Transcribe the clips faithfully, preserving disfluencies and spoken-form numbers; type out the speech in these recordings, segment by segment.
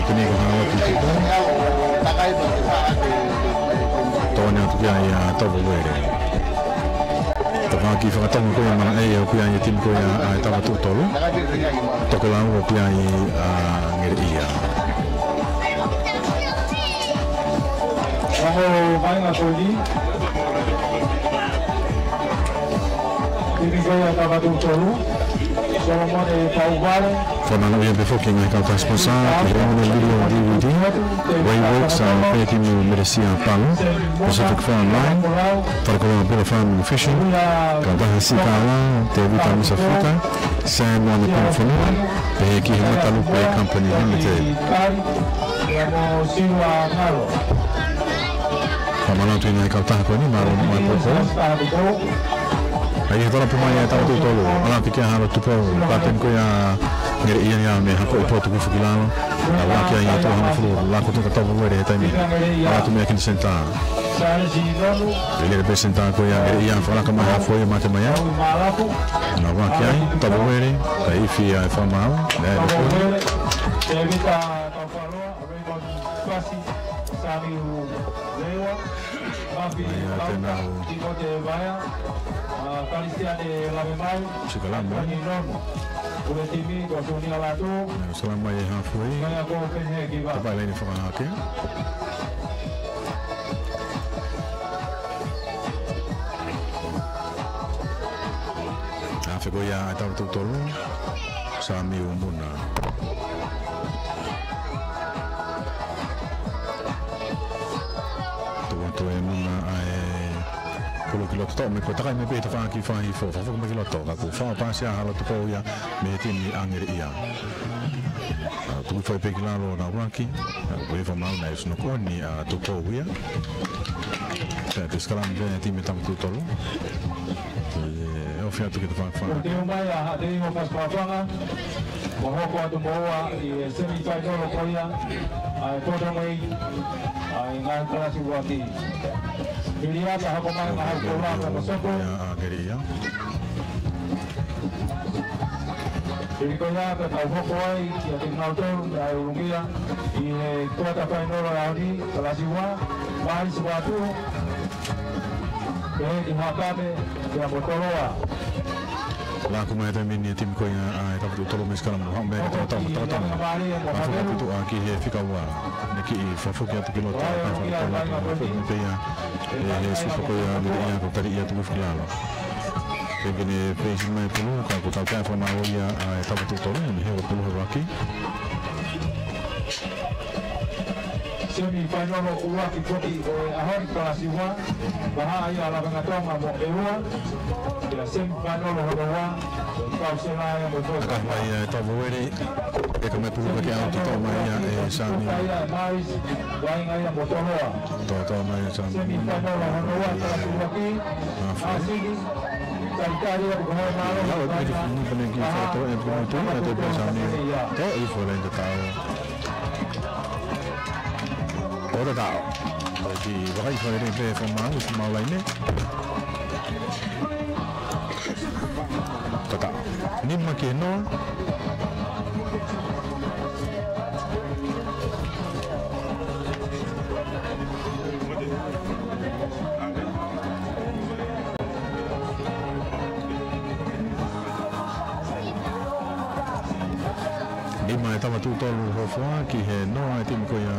Ko eni ko e hā atu ki ko. Tokoni atu ki ai ʻa Tauvauvele. Tokanga ki he fakatonga ko ia ʻa Malaʻe, ʻoku ʻi ai e timi ko ia ʻa e Tama Tuʻu Tolu. Tokelau ʻoku ʻi ai ʻa Ngeleʻia. Ongo vaʻinga ko eni. Timi ko ia ʻa e Tama Tuʻu Tolu. Solomone Pauvale. Fakamālō ia pē foki ngaahi kautaha sponsor, ki he Mono Video D V D, Wayworks, ʻa e pē timi Melesia Palu, Pacific Frontline, Falekoloa Bela Farming Fishing, kautaha Sikala, Tevita Misafuta, Sam on the Pink Fonua, pehē ki he Matalupe Company Limited. Fakamālō atu ngaahi kautaha ko eni, mālō muʻa e poupou. ʻA ia ʻe tala pē mai ʻa e Tama Tuʻu Tolu, ʻalu atu ki ai ʻa Halo Tupou, kapiteni ko ia ʻa Ngeleʻia ia mei Hapoʻi Potu Kufu ki lalo. Naʻe ʻuluaki ai ʻi he tuʻo hongofulu, laka atu kia Tauvauvele he taimi ni. ʻAlu atu mei ai ki he senitā. Lele pē senitā ko ia ʻa Ngeleʻia, fakalaka mai hafo ia mate mai ai. Naʻe ʻuluaki ai, Tauvauvele, kae ifi ʻa e fakamaau, naʻe ʻuluaki. Raymond Pasi, Sami Lewa, Mafi Pauka, Timote Vaea, ʻa, Kalisitiane Lavemai, Sikalamu. Tani Nono, Pule Timi, ko Sunia Latu, Sikalamu mai e hafo ia. Mai ako pehē ki va. Tapai laine fakahake. Afe ko ia ʻa e Tama Tuʻu Tolu. Sami Umuna. Tuʻu atu e Muna ʻa e pulu ki loto, toʻo mai ko e takai mai pē he tafaʻaki fai fo, fakafoki mai ki loto, ka kuo fai pasi ʻa Halo Tupou ia mei he timi ʻa Ngeleʻia. ʻA, tuku fai pē ki lalo naʻe ʻuluaki, ʻa, ko e fakamaau naʻe ʻosi noko ʻoni ʻa Tupou ia. Pea ko e sikalamu pē ʻa e timi Tama Tuʻu Tolu. ʻE ofi atu ki he tafaʻaki fai. Ko e teu mai ʻa Haʻateiho Fasi Fafanga, kuo hoko atu moua ʻi he semifinal ko ia ʻa e Port Main, ʻa e ngaahi kalasi ʻuluaki. Piliata hoko mai ngaahi koula mo Mosoko. Ia, ʻa Ngeleʻia. Pili ko ia ka tau hoko ai kiate kinautolu ʻa e ʻulungia ʻi he quarter final ʻo e ʻaho ni, kalasi ua, Maris Vatu. Pehē ki Hakame, pea mo Toloa. Laka mai he taimi ni e timi ko ia ʻa e Tama Tuʻu Tolu mei sikalamu, haʻu mai ka tau tau, tau tau. Mafuka putu ʻa ki he fika ua. Naʻe kiʻi fakafoki atu ki loto, ka fakafoki atu, fakafoki pē ia. ʻE he sufa ko ia, mili ia, ko kari ia tuku fiki lalo. Ke kene peisi mai pulu, ka ko tau kia fakamaau ia ʻa e Tama Tuʻu Tolu, mei he ua pulu he ʻuluaki. Semifinal ʻuluaki foki ʻo e ʻaho ni kalasi ua, Vahaʻa ia Lavengatonga mo ʻEua, ia semifinal hono ua, Kausela ia mo Toka. Ka mai ia ʻe Tauvauvele, ʻe ka mai pulu ka ke au te toʻo mai ia ʻe Sami. Ia Maris, Vainga ia mo Toloa. Toʻo, toʻo mai ia Sami. Semifinal hono ua, kalasi ʻuluaki, Asini, Taitari ia mo Vainga. Ia, ʻo e pili ni pene ki Farato, ʻe pili ni pene, ʻe te pili Sami. Toʻo, ʻi fole ʻe te tau. ʻO tatau. Ko e kiʻi vakai fale pē fakamaau, fakamaau laine. Tatau. Nima ki he noa. Nima ʻa e Tama Tuʻu Tolu Hofoa ki he noa ʻa e timi ko ia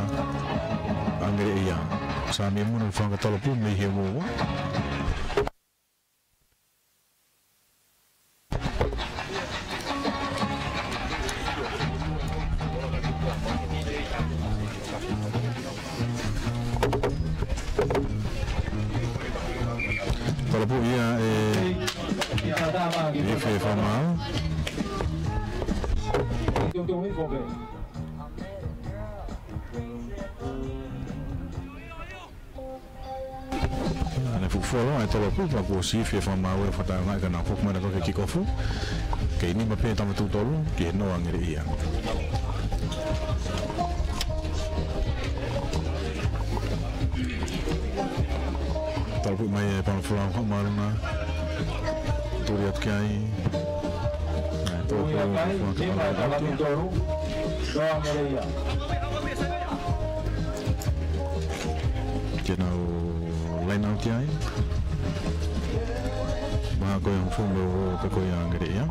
ʻa Ngeleʻia. Sami Muna fakatalopu mei he uoua. Talapu ia ʻe, ʻe Fefamau. Naʻe fuʻu fuoloa e tolopu, pea kuo ʻosi Fefamau ʻo fakatānaki ka naʻe foki mai ʻa e kick off. Kei nima pē Tama Tuʻu Tolu ki he noa ʻa Ngeleʻia. Tolopu mai e Palafolau Haʻamalunga. Tuli atu ki ai. Tolopu mai e Tama Tuʻu Tolu. Ke nau line out ai. Mahalo ko e hongofulu mei he uo pē ko ia ʻa Ngeleʻia.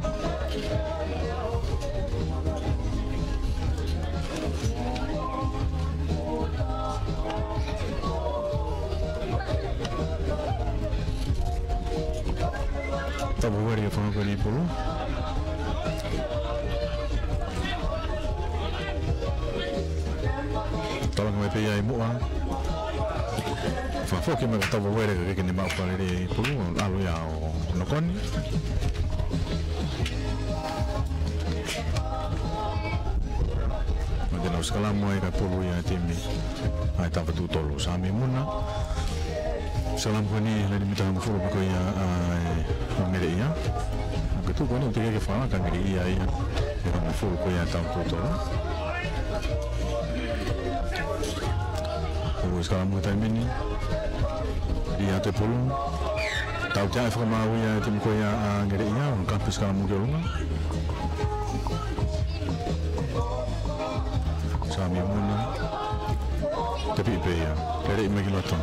Tau vale ʻo fakahoko e pulu. Tolonga mai pē ia ʻi muʻa. Fakafoki mai ka tau vale ka ke ne maʻu fale e pulu, ʻalu ia ʻo nokoni. Mate nau sikalamu ai ka pulu ia timi ʻa e Tavatuʻutolu. Sami Muna. Sikalamu ko eni, laine mita hongofulu pē ko ia ʻa e Ngeleʻia. Ka tuku ko eni ʻoku teʻeki ke fala ka Ngeleʻia ia. ʻE hongofulu ko ia Tavatuʻutolu. ʻOku sikalamu he taimi ni. ʻIa te pulu. Tautea e fakamaau ia e timi ko ia ʻa Ngeleʻia. ʻOku kapi sikalamu ki ʻolunga. Sami Muna. Tepi pē ia. Lele mai ki loto.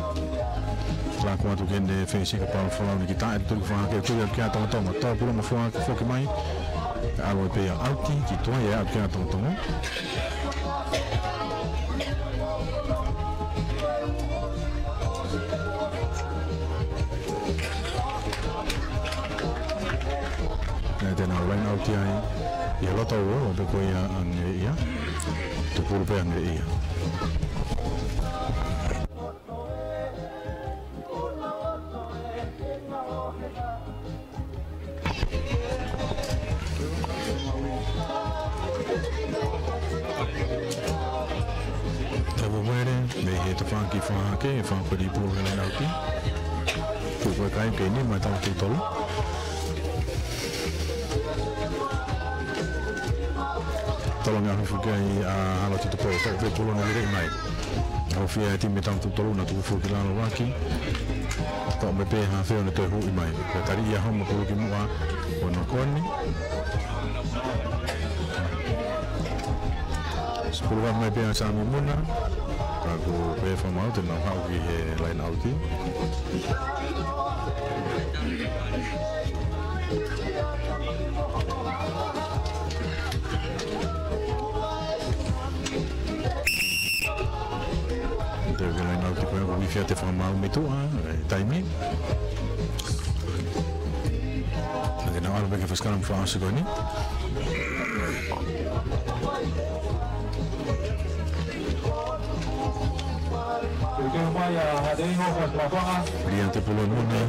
Laku atu ke ne fesi ka palo folau ni ki tae tu fa ke tu ia kia Tongotongo. Tau pulu mo fua ke foki mai. ʻAlu pē ia ʻauti ki tuai ia ʻauti kia Tongotongo. Naʻe te nau line out ai. ʻI loto ʻo pē ko ia ʻa Ngeleʻia. Te pulu pē ʻa Ngeleʻia. Tau vale, mei he tafaʻaki fakahake, fakapeli pulu he line out. Tuku e kai ke nima Tavatuʻutolu. Tolonga ʻaho fuke ai ʻa Halo Tito Polo, tau pē pulu na lele mai. ʻOku fie e timi Tavatuʻutolu na tuku fuʻu ki lalo laki. Tau me pē ha feo ne toe huʻi mai. Ka tali ia homo pulu ki muʻa ʻo nokoni. Sipulu mai pē ʻa Sami Muna. Ka ko e pē fakamaau te nau haʻu ki he line out. Te ke line out ko e ko mifia te fakamaau mei tuʻa, e taimi. Ke nau ʻalu pē ke fasi sikalamu fakaʻosi ko eni. Lia te pulu Muna.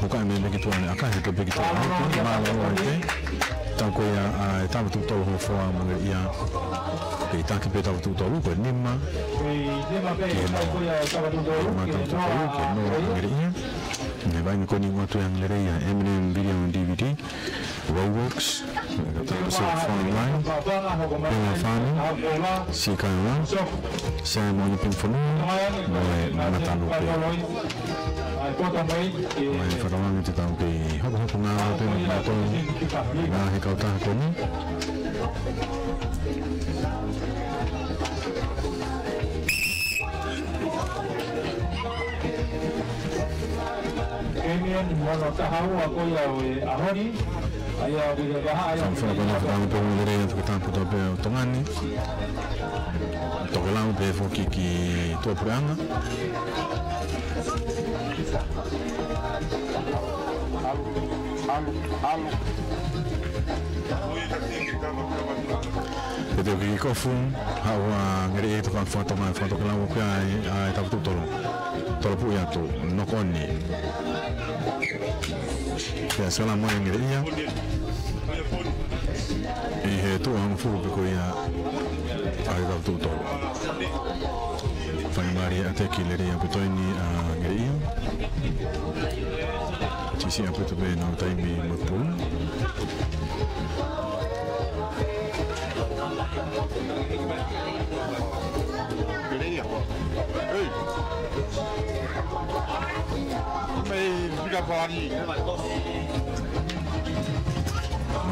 Hoka me me ki tuʻa ne ʻaka he te peki tuʻa ne mālō e te. Tau ko ia ʻa e Tavatuʻutolu ho foa mo ia. Ke ʻi taki pē Tavatuʻutolu ko e nima. Ki he noa. Nima Tavatuʻutolu ki he noa Ngeleʻia. Ne vainga ko eni ʻoatu ʻe Ngeleʻia Eminem video on D V D. Roadworks, Tausi Frontline, Pela Fani, Sikawa, Sam on the Pink Phone, mo e Matanupe. Mo e fakalangi te tau kei hokohoko ngā pē mo tau ngā he kautaha ko eni. Kemian, mono taha ua ko ia ʻo e ʻaho ni. ʻA ia ʻoku ʻi ai ha ʻai. Tau fakapaʻanga pē ʻo lele atu ki tāputa pē ʻo Tonga ni. Tokelau pē foki ki tuʻapuleʻanga. Alu, alu, alu. Pete o ki kofu, haʻu ʻa Ngeleʻia ʻi he toka fakatonga, fakatokelau pē ʻa e, ʻa e Tavatuʻutolu. Tolopuʻi atu, nokoni. Pea sikalamu ʻa Ngeleʻia. ʻI he tuʻa hongofulu pē ko ia ʻa e Tavatuʻutolu. Fai mali ʻa teki lele ʻa putoini ʻa Ngeleʻia. Tisi ʻa puto pē nau taimi mo pulu. Ngeleʻia. Ei. Mei pika pali.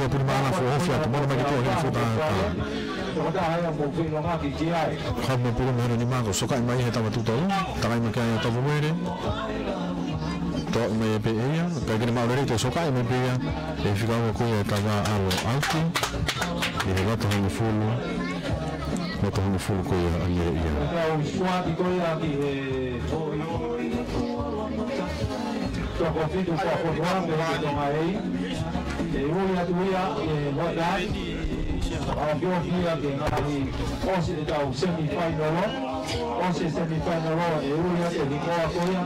ia puni maʻana, fuʻu ofi atu, mono mai ki tuʻa ki he futa ata. Hau mo pulu mo hano ni mako, sokaʻi mai he tama tutolu, takai mai ki ai ʻa Tavuele. Toʻo mai pē ia, kae kene maʻu lelei toe sokaʻi mai pē ia, ʻe fika ua ko ia ʻa Kavā ʻAlo ʻAuti, ʻi he loto hongofulu, loto hongofulu ko ia ʻa Ngereia. Tau suati ko ia ki he Toko fitu ko Fonua mei Tonga Ei. ʻE ui atu ia ʻe Hot Dog. ʻAofiofi ia ke ngaahi ʻosi ʻetau semifinal. ʻOsi semifinal ʻe ui atu ʻe hingoa ko ia.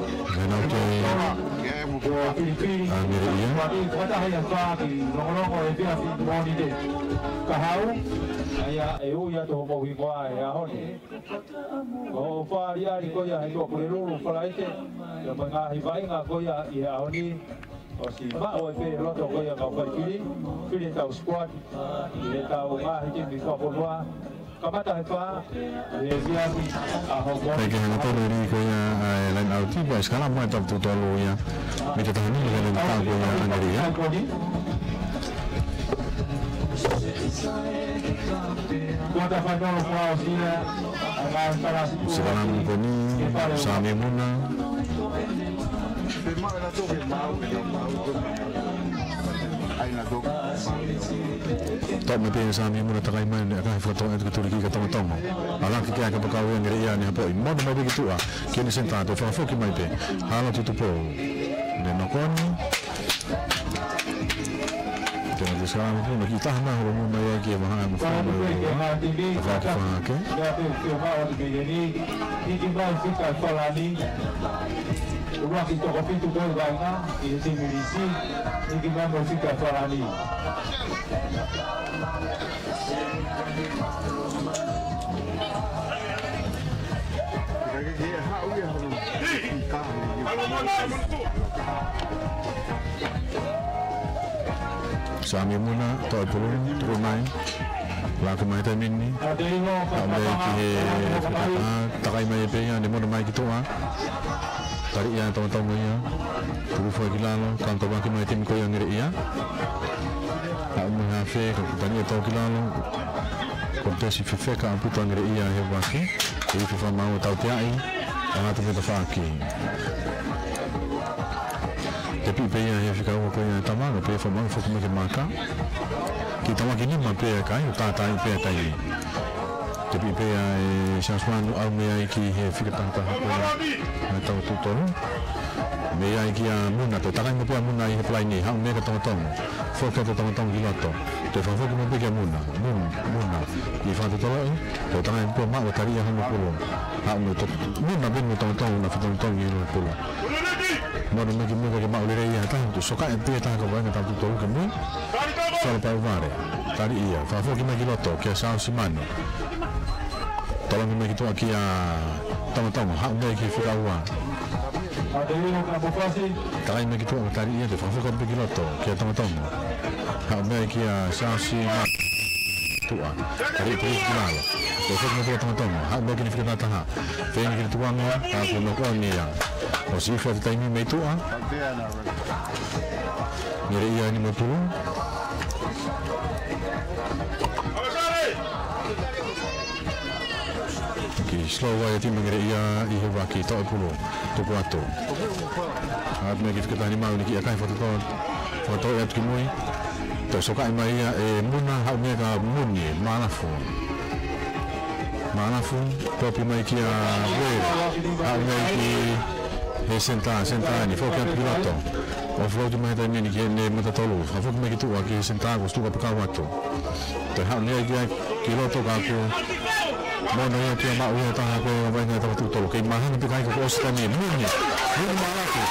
Ko Filifili. Ko ia. Fakataha ia fā ki Longolongo ʻi he efiafi Mōnite. Kahaʻu. ʻA ia ʻe ui atu hoʻomou hingoa he ʻaho ni. ʻO fāliali ko ia he Tuʻapulelulu Falaite, ia mo e ngaahi vaʻinga ko ia ʻi he ʻaho ni, ʻosi maʻu ai pē loto ko ia kau fai fili, fili ʻetau squad, ʻi heʻetau ngaahi timi fakafonua, kamata he fā, ʻi he efiafi ʻaho Mōnite. Pea ke hangatonu ʻi ko ia ʻa e line out, pea ʻe sikala mo e tau tutolu ia, mei he taha ni, mei he line out ko ia ʻa Ngereia. Kuata fainolo fua ʻosi ia. Sikalamu ko eni, Sami Muna. Toʻo mai pē Sami Muna takai mai ne aka fakatoa e tuki tuliki ka tongotongo. Ala ki ke aka pakau ia Ngereia ne hapoʻi. Mono mai pē ki tuʻa. Ki he senitā toe fakafoki mai pē. Hala Tutupo. Ne nokoni. Tena te sāma puna ki taha mai holo mua mai ai ki he maha mo fai mai holo. Ka fake fake. Hiki mai fika falani. Ua ki toko fitu ko e vaʻinga, ʻi he timi lisi. Hiki mai mo fika falani. Sami Muna, toʻo e pulu, tuku mai. Laka mai he taimi ni. Haʻu mei ai ki he fika taha, takai mai pē ia, ne mono mai ki tuʻa. Tali ia ʻe Tongotongo ia. Pulu foki ki lalo, kaunga tau ʻaki mai e timi ko ia ʻa Ngereʻia. Haʻu mai hafe, ka tali ia tau ki lalo. Kontesi fefeka ʻaupito ʻa Ngereʻia he uaki. ʻI he fefamau tauteaʻi ʻa e ngaahi tafaʻaki. Tepi pē ia he fika ua ko ia ʻe Tama, ka pehē fefamau foki mai ki he maka. Kiʻi tauaki nima pē ʻa e kai, ʻo tātaaʻi pē ʻa e taimi. Tepi pē ia ʻe Siaosi Manu, ʻalu mei ai ki he fika taha taha ko ia ʻa Tama Tuʻutolu. Mei ai kia Muna, toe takai mai pē ʻa Muna ʻi he palaini, haʻu mei ai kia Tongotongo. Foki atu ʻa Tongotongo ki loto. Toe fakafoki mai pē kia Muna. Muna, Muna. ʻI he fakatotoloʻi, toe takai mai pē ʻo maʻu ʻa Tali ia Homo Pulu. Haʻu mei ai Muna pē mo Tongotongo, na fetongitongi ʻi he Homo Pulu. Mono mai ki muʻa ke maʻu lelei ia ʻe taha, toe sokaʻi pē ʻe taha ka vainga Tama Tuʻutolu ki mui. Sala pau vale. Tali ia. Fakafoki mai ki loto, kia Siaosi Manu. Tolongi mai ki tuʻa kia Tongotongo, haʻu mei ai ki he fika ua. Takai mai ki tuʻa ʻa Tali ia, toe fakafoki pē ki loto, kia Tongotongo. Haʻu mei ai kia Siaosi Manu. Tuʻa. Tali ia ki lalo. Toe foki mai kia Tongotongo. Haʻu mei ai ki he fika taha taha. Feinga ki he tuʻanga, ka kuo noko ʻoni ia. ʻOsi ʻi he taimi mei tuʻa. Ngereʻia ʻeni mo Pulu. Kiʻi slow ai e timi Ngereʻia ʻi he uaki, toʻo e pulu. Tuku atu. Haʻu mei ai ki he fika taha nima, ʻalu ki he kai, fakatotolo. Fakatotolo atu ki mui. Toe sokaʻi mai ia ʻe Muna, haʻu mei ai kia Muni, Malafu. Malafu, kopi mai kia Vele. Haʻu mei ai ki he senitā, senitā ʻeni, foki atu ki loto. Offload mai he taimi ni ki heʻene matatolu. Fakafoki mai ki tuʻa ki he senitā, ko Stuka Pakau atu. Toe haʻu mei ai ki ai ki loto ka kuo mono ia ke maʻu ia ʻe taha ko e vainga Tama Tuʻutolu. Kei mahani pē kai ko ʻosi tani. Muni. Muni Malafu.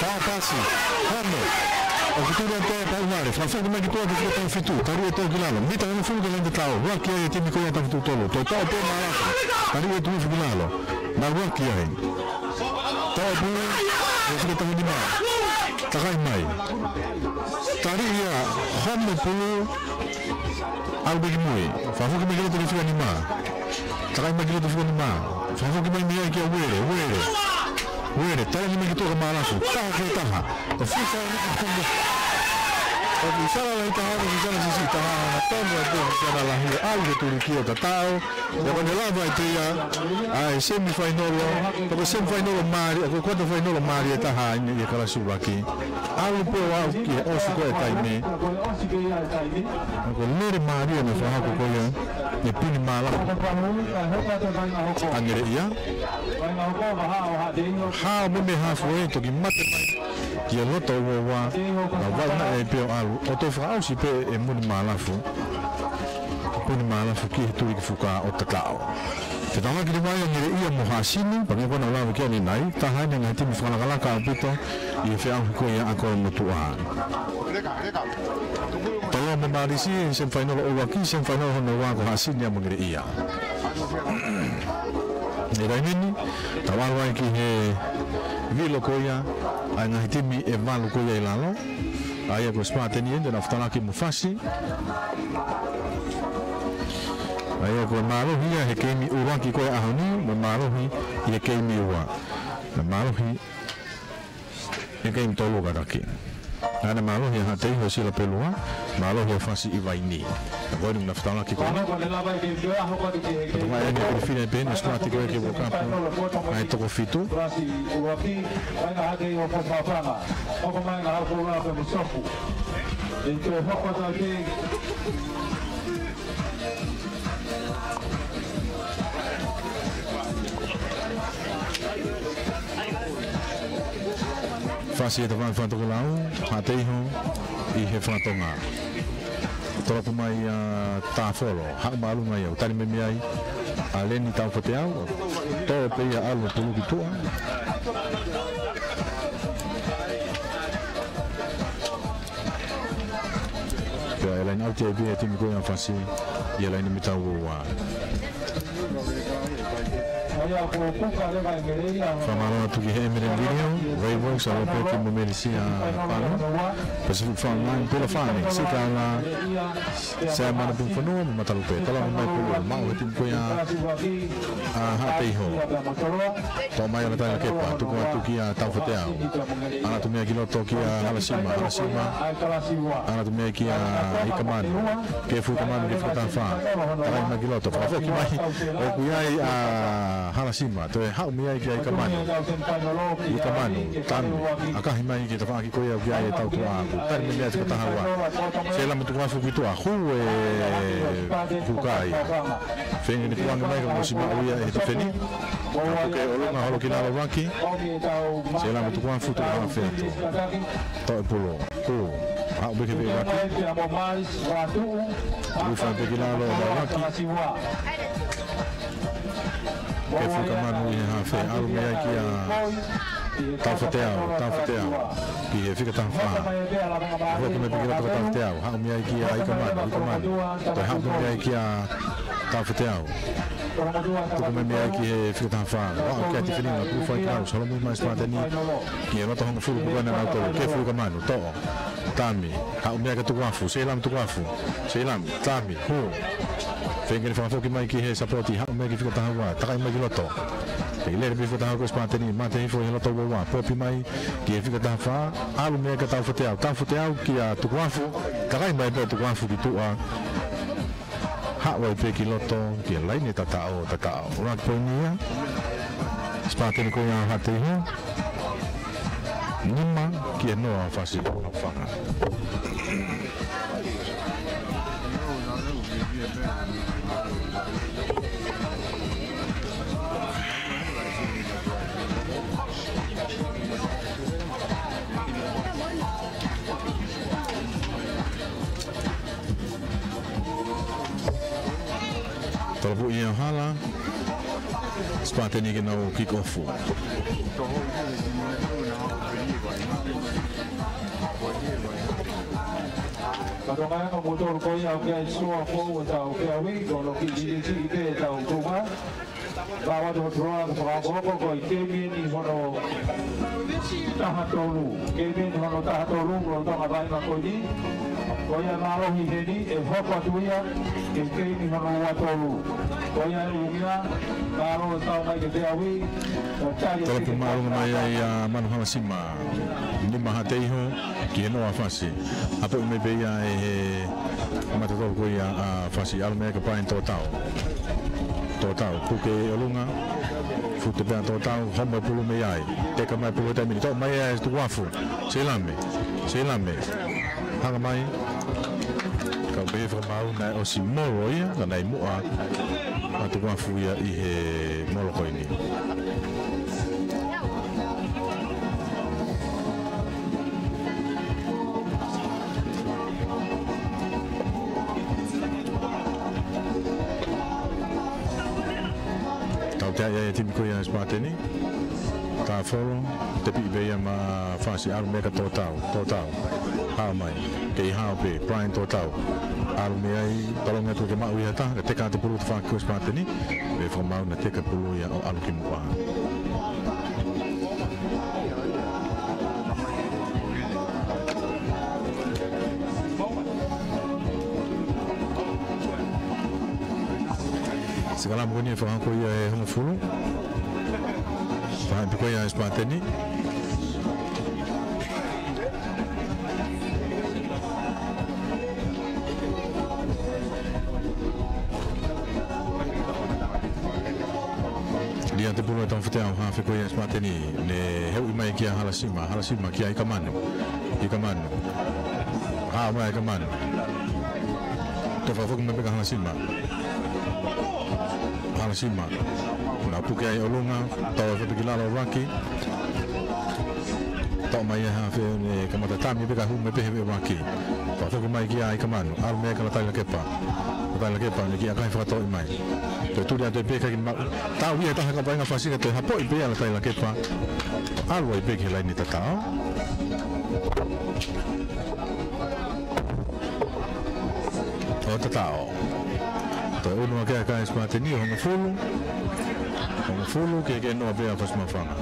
Fā pasi. Homo. ʻOku tuli atu pau vale. Fakafoki mai ki tuʻa ki he fika taha fitu. Tali ia tau ki lalo. Mita hongofulu ki he laine tatau. Uaki ai e timi ko ia Tama Tuʻutolu. Toe tau pē Malafu. Tali ia tau ki lalo. Na uaki ai. Tau pulu. Ko e fika taha nima. Takai mai. Tali ia Homo Pulu. ʻAlu pē ki mui. Fakafoki mai ki loto ki he fika nima. Takai mai ki loto fika nima. Fakafoki mai mei ai kia Vele, Vele. Vele, tala ni mai ki tuʻa kia Malafu. Taha ki he taha. ʻO fisala ni ki Tonga. ʻO fisala lahi taha, ʻo fisala siʻisiʻi taha. Tonu atu ʻo fisala lahi. ʻAlu ki he tuliki ʻo tatau. Pea ko ʻene lava ʻe ia ʻa e semifainolo, ko e semifainolo mālie, ko e kuata fainolo mālie ʻe taha ʻi he kalasi ʻuluaki. ʻAlu pē ʻo aʻu ki he ʻosi ko ē taimi. Ko e lele mālie ʻa e fakahoko ko ia ʻe Puni Malafu ʻa Ngereʻia. Hao mei he hafu ē, toki mate mai ki he loto ua ua, ka vaʻinga ai pē ʻo ʻalu, ʻo toe fakaʻosi pē ʻe Muni Malafu. Puni Malafu ki he tuliki fuka ʻo tatau. Fetauʻaki leva ia ʻa Ngereʻia mo Haʻasini, pea ko ʻena lava ki ʻaninai, taha ʻeni e ngaahi timi fakalakalaka ʻaupito ʻi he feʻauhi ko ia ʻa Kolomotuʻa. Tolo mo Malisi, semifainolo ʻuluaki, semifainolo hono ua ko Haʻasini mo Ngereʻia. ʻI he taimi ni, tau ʻalu ai ki he vilo ko ia ʻa e ngaahi timi ʻe valu ko ia ʻi lalo. ʻA ia ko Spartan ʻeni, te na fetalaki mo Fasi. ʻA ia ko e mālohi ia he keimi ʻuluaki ko ē ʻaho ni, mo e mālohi ʻi he keimi ua. Mo e mālohi he keimi tolu kātaki. ʻA ia ko e mālohi ʻa Haʻateiho ʻi Silapelua, mālohi ʻa Fasi ʻi Vaini. Ka ko eni na fetalaki ko eni. Ka toka eni ko e fine pē ʻeni, squad ko ē ki he World Cup ʻa e toko fitu. Fasi ʻi he tafaʻaki fakatokelau, Haʻateiho ʻi he fakatonga. Toloku mai ʻa Tāfolo, haʻu māʻolunga ia, ʻo tali mai mei ai ʻa Leni Taufateau, tō pē ia ʻalu ʻo pulu ki tuʻa. Pea ʻe laine ʻauti ai pē ʻa e timi ko ia ʻa Fasi ʻi he laine mita ua ua. Fakamālō atu ki he Emery Video, Rayworks, ʻa Lopeti mo Melisia Palo, Pacific Frontline, Pelafane, Sikala, Seamana Punifonua, mo Matalupe. Tala mai pulu, maʻu he timi ko ia ʻa Haʻateiho. Toʻo mai ʻa Lataila Kepa, tuku atu kia Taufateau. Ana atu mei ai ki loto kia Halasima, Halasima. Ana atu mei ai kia Ikamanu, Kefu Ikamanu, Kefu Katafa. Takai mai ki loto, fakafoki mai. ʻOku ʻi ai ʻa Halasima, toe haʻu mei ai kia Ikamanu. Ikamanu, tanu, ʻakahi mai ki he tafaʻaki ko ia ʻoku ʻi ai e tautuʻa aku. Tali mei ai e fika taha ua. Seilame tuku afu ki tuʻa, hū e hukai. Feinga ke ne kuange mai ka ʻosi maʻu ia ʻe he tifeni. Ka puke ʻolunga holo ki lalo vaki. Seilame tuku afu tuku hanga feto. Toʻo e pulu. Hū. Haʻu pē ki he vaki. Tuku fai pē ki lalo vaki. Kefu Ikamanu ʻi he hafe. ʻAlu mei ai kia Taufateau, Taufateau. Ki he fika taha fā. Foki mai pē ki loto kia Taufateau. Haʻu mei ai kia Ikamanu, Ikamanu. Toe haʻu mei ai kia Taufateau. Tuku mai mei ai ki he fika taha fā. Aʻu ki he tifeni, tuku fai ki lalo, holo mai Sipateni. Ki he loto hongofulu ko ena nautolu, Kefu Ikamanu, toʻo. Tami, haʻu mei ai kia Tukuafu, Seilame Tukuafu. Seilame, tami, hū. Feinga ke ne fakafoki mai ki he sapoti, haʻu mei ai ki he fika taha ua, takai mai ki loto. Pea lele pē fika taha ua ko Sipateni, mate hifo ʻi he loto ua ua, popi mai ki he fika taha fā, ʻalu mei ai kia Taufateau, Taufateau kia Tukuafu, takai mai pē Tukuafu ki tuʻa. Haʻu ai pē ki loto, ki he laine tataʻo, tataʻo. Ruck point ia. Sipateni ko ia ʻa Haʻateiho. Nima ki he noa ʻa Fasi ʻAfanga. Tolopuʻi ia ʻo hala. Sipateni ke nau kick off. Ka tokanga mo tolu ko ia ʻoku ʻi ai e sua foʻou ʻetau peau, ko hono kiʻi liliu pē ʻetau tuʻunga. Ka ʻoatu e tuʻunga ko e fakaʻofoʻofa ko e keimi eni hono taha tolu. Keimi eni hono taha tolu, ko e tokanga mai ma ko eni. Ko ia mālohi heni, ʻe hoko atu ia, ke keimi hono ua tolu. Ko ia ʻe ʻuhinga, mālō e tau mai ki he peau, ʻo tali e Tolopu mālō mai ai ʻa Manu Halasima. Nima Haʻateiho, ki he noa ʻa Fasi. Hapoʻi mai pē ia ʻe he mata tolu ko ia ʻa Fasi, ʻalu mei ai kia Brian Tōtau. Tōtau, puke ʻolunga, fute pē ʻa Tōtau, homo e pulu mei ai. Teka mai pulu he taimi ni, toʻo mai ʻe Tukuafu. Seilame, Seilame. Hanga mai. Kau pē fakamaau naʻe ʻosi molo ia, ka naʻe muʻa ʻa Tukuafu ia ʻi he molo ko eni. Tautea ia e timi ko ia ʻa Sipateni. Tāfolo, tepiʻi pē ia maʻa Fasi, ʻalu mei ai kia Tōtau, Tōtau. Hao mai, kei hao pē, Brian Tōtau. ʻAlu mei ai, palongi atu ke maʻu ia ha taha, ka teka atu e pulu ʻa e tafaʻaki ko Sipateni. Pea fakamaau naʻe teka e pulu ia ʻo ʻalu ki muʻa. Sikalamu ko eni ʻe fakahoko ia ʻe hongofulu. Fai pē ko ia ʻa Sipateni. Lia atu e pulu ʻe Taufateau, hafe ko ia ʻa Sipateni, ne heuʻi mai kia Halasima, Halasima kia Ikamanu, Ikamanu. Hao mai ʻa Ikamanu. Toe fakafoki mai pē kia Halasima. Halasima. Naʻe puke ai ʻolunga, tau e fatu ki lalo vaki. Toʻo mai ʻe he hafe, ne kamata tami pē ka hū mai pē he vaki. Fakafoki mai kia Ikamanu, ʻalu mei ai kia Lataila Kepa. Lataila Kepa, ne kiʻi ʻakahi fakatoʻi mai. Toe tuli atu pē ka kiʻi maʻu. Tau ia taha ka painga Fasi ka toe hapoʻi pē ʻa Lataila Kepa. ʻAlu ai pē ki he laine tataʻo. ʻO tataʻo. Toe unu ake ʻa Sipateni ʻo hongofulu. Hongofulu ki he kei noa pē ʻa Fasi Maʻufanga.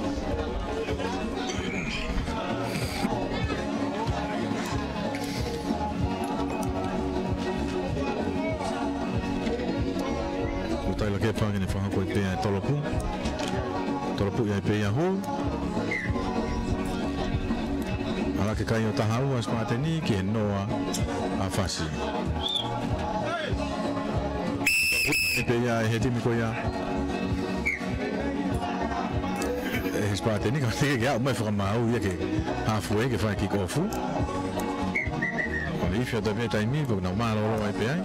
Ko Taila Kepa ke ne fakahoko ai pē ʻa e tolopu. Tolopu ia pē ia hū. ʻAlu hake kai ʻo taha ua Sipateni ki he noa ʻa Fasi. Pē ia ʻe he timi ko ia ʻe he Sipateni, ka teke ke aʻu mai fakamaau ia ke hafu ē ke fai kick off. Ko e ifi atu pē taimi ko ʻenau mālōlō ai pē ai.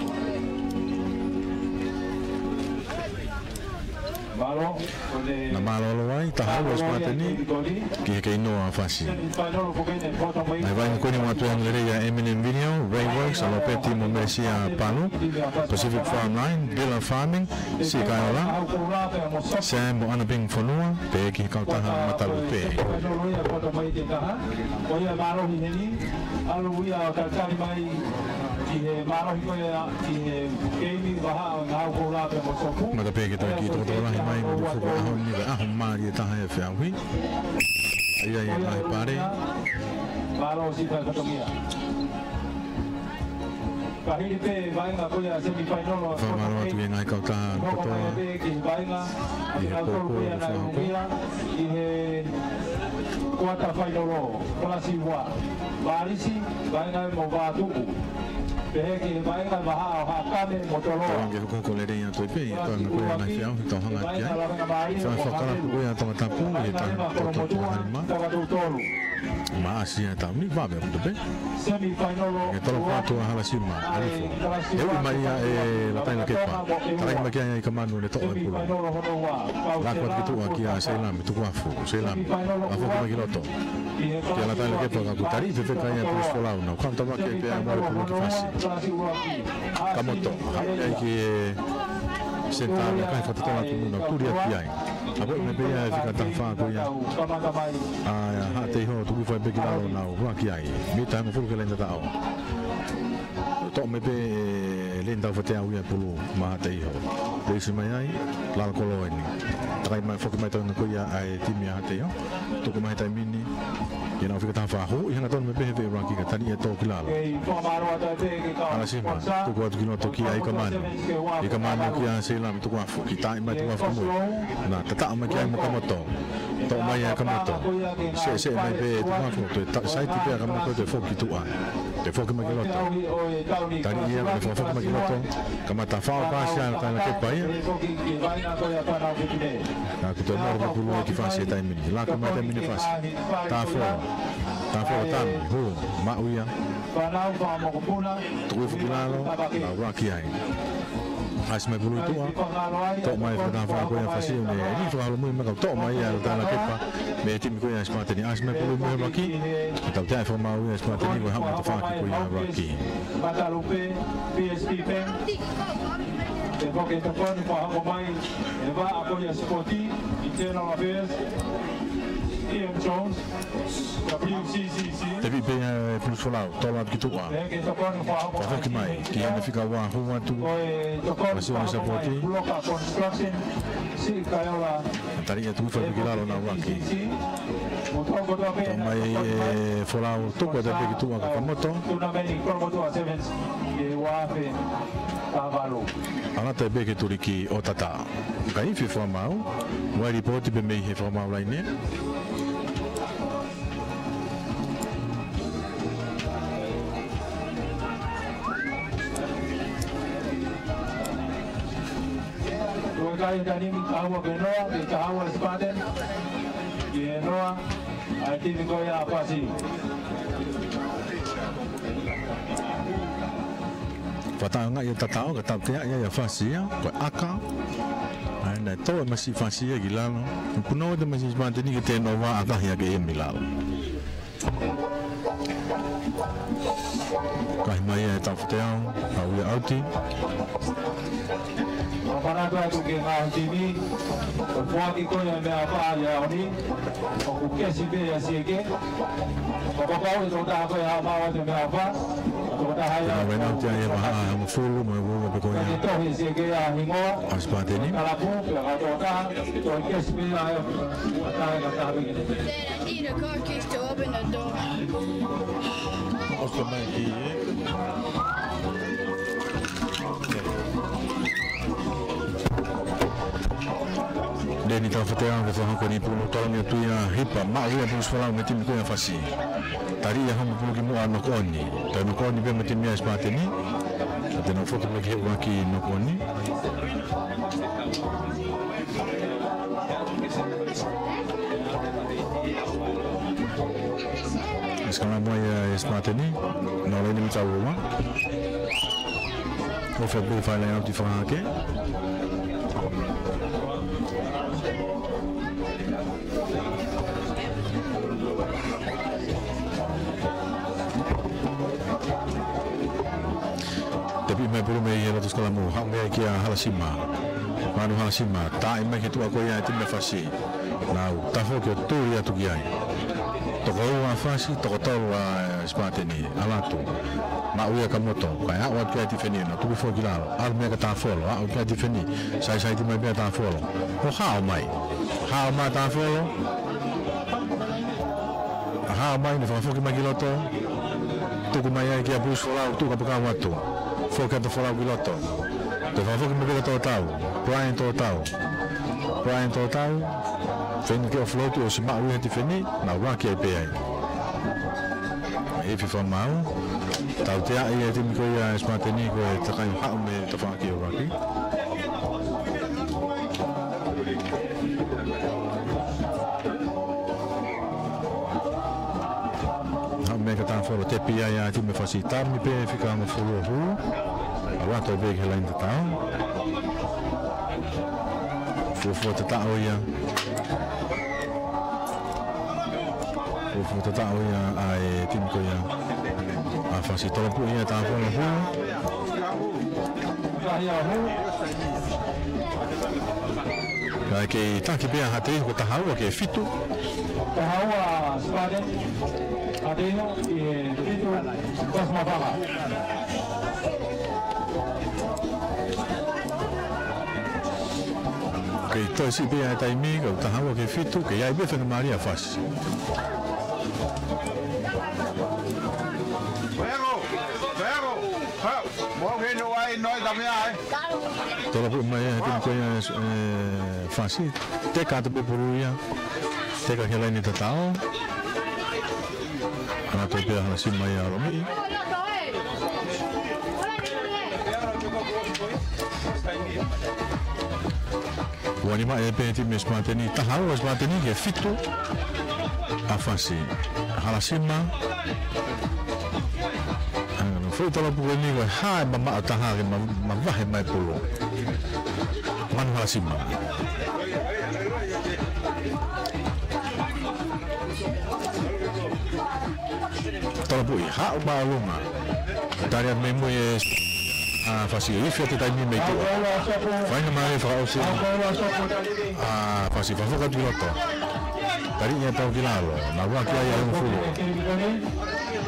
Naʻa mālōlō ai, taha ua Sipateni ki he kei noa Fasi. Naʻe vaʻinga ko eni ʻa e ʻOtua Hungarian Eminem Video, Ray Works, ʻa Lopeti mo Mesia Palu, Pacific Farmline, Bila Farming, Sikaola, Sam mo ʻAna Ping Fonua, pehē ki he kautaha Matalu pē. Ko ia mālohi heni, ʻalu ia ʻo talitali mai ki he mālohi ko ia ki he keimi vahaʻa ʻo Ngāue Koula pea mo Sopu. Mata pē ke toe kiʻi tokotokolahi mai mo e fuka ʻaho ni, ʻaho mālie taha ʻe feʻauhi. ʻA ia ʻi he ngaahi pale. Mālō siʻi fai fatongia. Ka hili pē vaʻinga ko ia semifinal ʻo e fakamālō atu ki he ngaahi kautaha kotoa ʻi he pōpō ʻo e fakahoko. ʻI he kuata fainolo, kalasi ua, Palisi, vaʻinga mo Vātuku. Pehē ki he vaʻinga vahaʻa ʻo Haʻakame mo Toloa. Tau ange hokohoko lelei atu ai pē ʻi he toenga ko ia ngaahi feʻauhi tau hanga ki ai. Fai fakalapu ko ia Tongatapu ʻi he taha toto ʻo Haʻalima. Maʻasi ʻa e taʻu ni, vave ʻaupito pē. Semifinal. ʻE tolo kuatu ʻa Halasima, ʻAlifo. ʻE uʻi mai ia ʻe Lataina Kepa. Talaʻi mai ki ai ʻa Ikamanu ʻo ne toʻo e pulu. Laka atu ki tuʻa kia Seilami Tukuafu. Seilami. Laka foki mai ki loto kia Lataina Kepa ka kuo tali fefeka ia Bruce Folau. Nau kau tavake pea mo e pulu ki Fasi. Kamoto. Haʻu ai ki he senitā, kae fakatotolo atu mo nau tuli atu ki ai. ʻA ko e meʻa pē ia ʻe fika taha fā ko ia ʻa Haʻateiho, tuku fai pē ki lalo, nau ua ki ai. Mita hongofulu ki he laine tataʻo. Toʻo mai pē ʻe Leni Taufateau ia pulu maʻa Haʻateiho. Leisi mai ai, lalo kolo eni. Takai mai foki mai toenga ko ia ʻa e timi ʻa Haʻateiho. Tuku mai he taimi ni, ke nau fika taha fā, huʻi hangatonu mai pē he veʻe ruaki ka tali ia tō ki lalo. Halasima, tuku atu ki loto kia Ikamanu. Ikamanu kia Seilami Tukuafu, kiʻi taʻi mai Tukuafu ki mui. Naʻe tataʻo mai ki ai mo Kamoto. Toʻo mai ʻe Kamoto. Seʻeseʻe mai pē ʻe Tukuafu, toe ta-, saiti pē ʻa Kamoto toe foki ki tuʻa. Toe foki mai ki loto. Tali ia, toe foki mai ki loto. Kamata fao pasi ʻa Lataina Kepa ia. Ka kuo toe malu pē pulu ia ki Fasi he taimi ni. Laka mai taimi ni Fasi. Tafola. Tafola Tami. Hū. Maʻu ia. Tuku hifo ki lalo. Nau ua ki ai. ʻAsi mai pulu ʻi tuʻa. Toʻo mai fakataha fā ko ia Fasi ʻo ne. Ni fakaholomui mai ka toʻo mai ia Lataina Kepa. Mei he timi ko ia Sipateni. ʻAsi mai pulu mei he ruaki. Tautea e fakamaau ia Sipateni ko e haʻu mai tafaʻaki ko ia ruaki. Matalupe, P S P Bank. ʻE foki e tokoni fakahoko mai ʻe he vaʻa ko ia sipoti, Internal Affairs, Ian Jones, W C C C. Te vipe e Bruce Folau, tolo atu ki tuʻa. ʻE ke tokoni fakahoko mai ki he fika ua hū atu. Ko e tokoni fakahoko mai Bloka Construction, Sikaola. Tali ia tuku fai ki lalo nau ua ki. Toʻo mai ʻe Folau, tuku atu pē ki tuʻa kia Kamoto. Tunameni Kolomotuʻa Sevens, ʻi he ua afe taha valu. ʻAlu atu pē ke tuliki ʻo tata. Ka ifi fakamaau, ʻoku ʻi ai e lipooti pē mei he fakamaau laine. Ko e kai tanimi taha ua ki he noa, ki he taha ua Spartan, ki he noa, ʻa e timi ko ia ʻa Fasi. Fakataʻeʻaongaʻi e tataʻo, ka tautea ia ʻa Fasi ia, ko e ʻaka. ʻA ia naʻe tō e masiʻi Fasi ia ki lalo. Kuo nau ʻoatu e masiʻi Spartan ke tēnova ʻa kahi ake ia mei lalo. Kahi mai ia ʻe Taufateau, ʻa ia ʻauti. Fakamanatu atu ki he ngaahi timi, ko e foaki ko ia e meʻaʻofa ʻi he ʻaho ni, ʻoku kesi pē ʻa Sieke. Ko e kapau ʻe tokotaha ko ia ʻe haʻu ʻo ʻoatu e meʻaʻofa, Tena wena uti ai e vahaʻa hongofulu mo e ua ua pē ko ia ʻa Sipateni. They need a car keys to open the door. ʻOsi mai ki he. Deni Taufatea ke fakahoko e pulu, tolongi atu ia, hipa, maʻu ia Pulusi Folau mei he timi ko ia ʻa Fasi. Tali ia homo pulu ki muʻa, noko ʻoni. Toe noko ʻoni pē mei he timi ʻa Sipateni. Ka te nau foki mai ki he ʻuluaki noko ʻoni. Sikalamu ia ʻa Sipateni, nau laine mei taulua. ʻOfa pē fai laine ʻauti fakahake. Tepi mai pulu mei he loto sikalamu, haʻu mei ai kia Halasima. Manu Halasima, taaʻi mai ki he tuʻa ko ia ʻa e timi ʻa Fasi. Nau tafoki ʻo tuli atu ki ai. Toko ua ʻa Fasi, toko tolu ʻa Sipateni, ʻalu atu. Maʻu ia Kamoto, kae aʻu atu ki ai tifeni, nau tuku foki ki lalo. ʻAlu mei ai kia Tafolo, aʻu ki ai tifeni. Saisaiti mai pē ʻa Tafolo. ʻO haʻu mai. Haʻu mai Tafolo. Haʻu mai ne fakafoki mai ki loto. Tuku mai ai kia Pulusi Folau, tuku kapakau atu. Foki atu Folau ki loto. Toe fakafoki mai pē kia Totau. Brian Totau. Brian Totau. Feinga ke offload ʻosi maʻu ia he tifeni, nau ʻuluaki ai pē ai. Ifi fakamaau. Tauteaʻi e timi ko ia ʻa Sipateni ko e takai ʻo haʻu mei he tafaʻaki ʻo ʻuluaki. Haʻu mei ai kia Tafolo, tepi ai ʻa e timi ʻa Fasi, tami pē fika hongofulu ʻo hū. ʻAlu atu pē ki he laine tatau. Fuofua tataʻo ia. Fuofua tataʻo ia ʻa e timi ko ia ʻa Fasi, tolopuʻi ia ʻe Tafolo, hū. Kae kei taki pē ʻa Hateiho, ko e taha ua ki he fitu. Taha ua Sipateni, Hateiho ki he fitu, Kosi Mafaka. Kei toe siʻi pē ʻa e taimi, ko e taha ua ki he fitu, kei ʻi ai pē faingamālie ʻa Fasi. Tolopuʻi mai ʻe he timi ko ia ʻa Fasi. Teka atu pē pulu ia. Teka ki he laine tatau. ʻAlu atu pē ʻa Halasima ia ʻo lomiʻi. Ua nima ʻe pē timi ʻa Sipateni, taha ua ʻa Sipateni ki he fitu ʻa Fasi. Halasima. Ano, foʻi tolopuʻi ni ko e hā e mamaʻo taha ke ma-, mavahe mai pulu. Manu Halasima. Tolopuʻi, haʻu māʻolunga. Tali atu mei mui ʻe ʻa Fasi, ifi atu taimi mei tuʻa. Faingamālie fakaʻosi ʻa Fasi, fakafoki atu ki loto. Tali ia pau ki lalo, nau ʻuluaki ai ʻe hongofulu.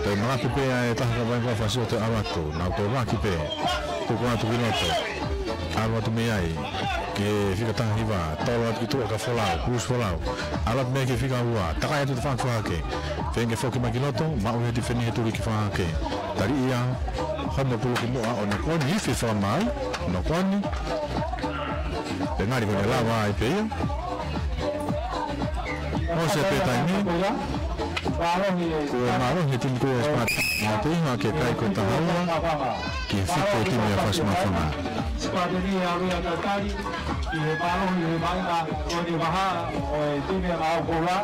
Toe malape pē ʻa e taha ka vainga Fasi ʻo toe ʻalu atu, nau toe ʻuluaki pē. Tuku atu ki loto. ʻAlu atu mei ai. Ki he fika taha hiva, tolo atu ki tuʻa kia Folau, Pulusi Folau. ʻAlu atu mei ai ki he fika ua, takai atu ki he tafaʻaki fakahake. Feinga ke foki mai ki loto, maʻu ia he tifeni he tuli ki he fakahake. Tali ia, homo pulu ki muʻa ʻo noko ʻoni, ifi fakamaau, noko ʻoni. Pea ngali ko ʻene lava ai pē ia. ʻOsi pē taimi. Kuo mālohi e timi ko ia ʻa Sipateni, ʻa Hateiho ke kai ko e taha ua ki he fitu ʻa e timi ʻa Fasi Mafana. Sipateni ʻalu ia tatali ki he mālohi he vaʻinga ko eni vahaʻa ʻo e timi ʻa Ngahau Koula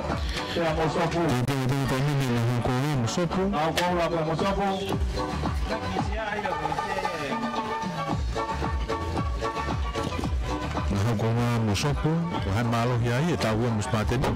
pea mo Sopu. Tētē, tētē, taimi ni Ngahau Koula mo Sopu. Ngahau Koula pea mo Sopu. Ngahau Koula mo Sopu, ko hai mālohi ai, ʻe tau ia mo Sipateni.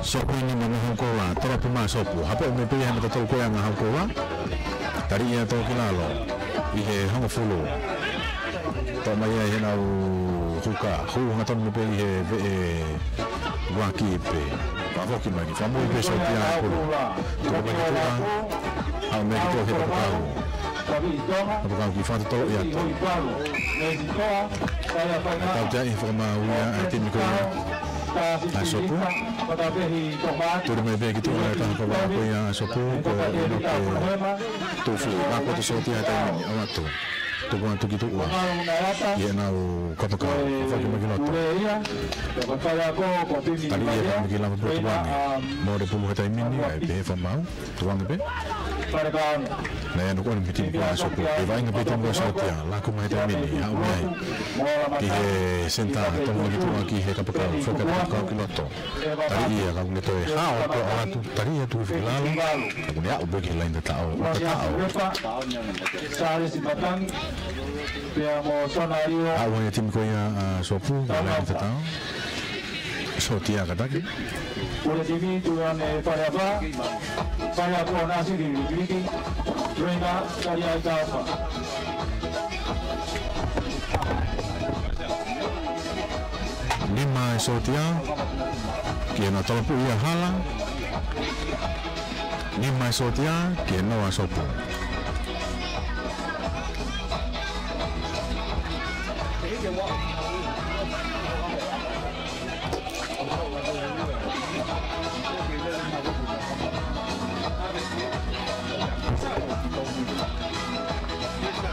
Sopu ʻi he nima ʻa Haukoula, tolo pē ʻa Sopu. Hape ʻo me pei he mata tolu ko ia ʻa Haukoula. Tali ia toki lalo ʻi he hongofulu. Toʻo mai ia ʻe he nau huka. Hū hangatonu me pei he veʻe uaki pē. Fakafoki mai ki fakamoʻui pē Sōtia ʻa e pulu. Tuku mai ki tuʻa. Haʻu mai ki tuʻa ki he kapakau. Kapakau ki fakatotolo ia. Tautea ʻi he fakamaau ia ʻa e timi ko ia ʻa Sopu. Tuli mai pē ki tuʻa ʻa e taha kaveinga ko ia ʻa Sopu ko ʻInoke Tufi. Mako atu Sōtia he taimi ni, ʻalu atu. Tuku atu ki tuʻa ʻi he nau kapakau. Fakafoki mai ki loto. Tali ia fakafoki mai ki lalo pē tukuange. Mole pulu he taimi ni, ʻa e pehē fakamaau. Tukuange pē. Naʻe ʻalu ko eni mei he timi ko ia ʻa Sopu. Pea vaʻinga pē timi ko ia ʻa Sōtia. Laku mai he taimi ni. Haʻu mai ki he senitā. Toʻo mai ki tuʻa ki he kapakau. Foki atu kapakau ki loto. Tali ia ka ʻoku ne toe hao pē ʻalu atu. Tali ia tuʻu ki lalo. Ka ʻoku ne aʻu pē ki he laini tataʻo. ʻO tataʻo. Haʻu mai he timi ko ia ʻa Sopu. Ki he laini tataʻo. Sōtia kātaki. Pule timi tuʻu ane Faleʻafa. Faleʻafa ʻo nasi di Riki. Reina, Kalia Itafa. Nima ʻa Sōtia. Ki he nau tolopu ia hala. Nima ʻa Sōtia. Ki he noa ʻa Sopu.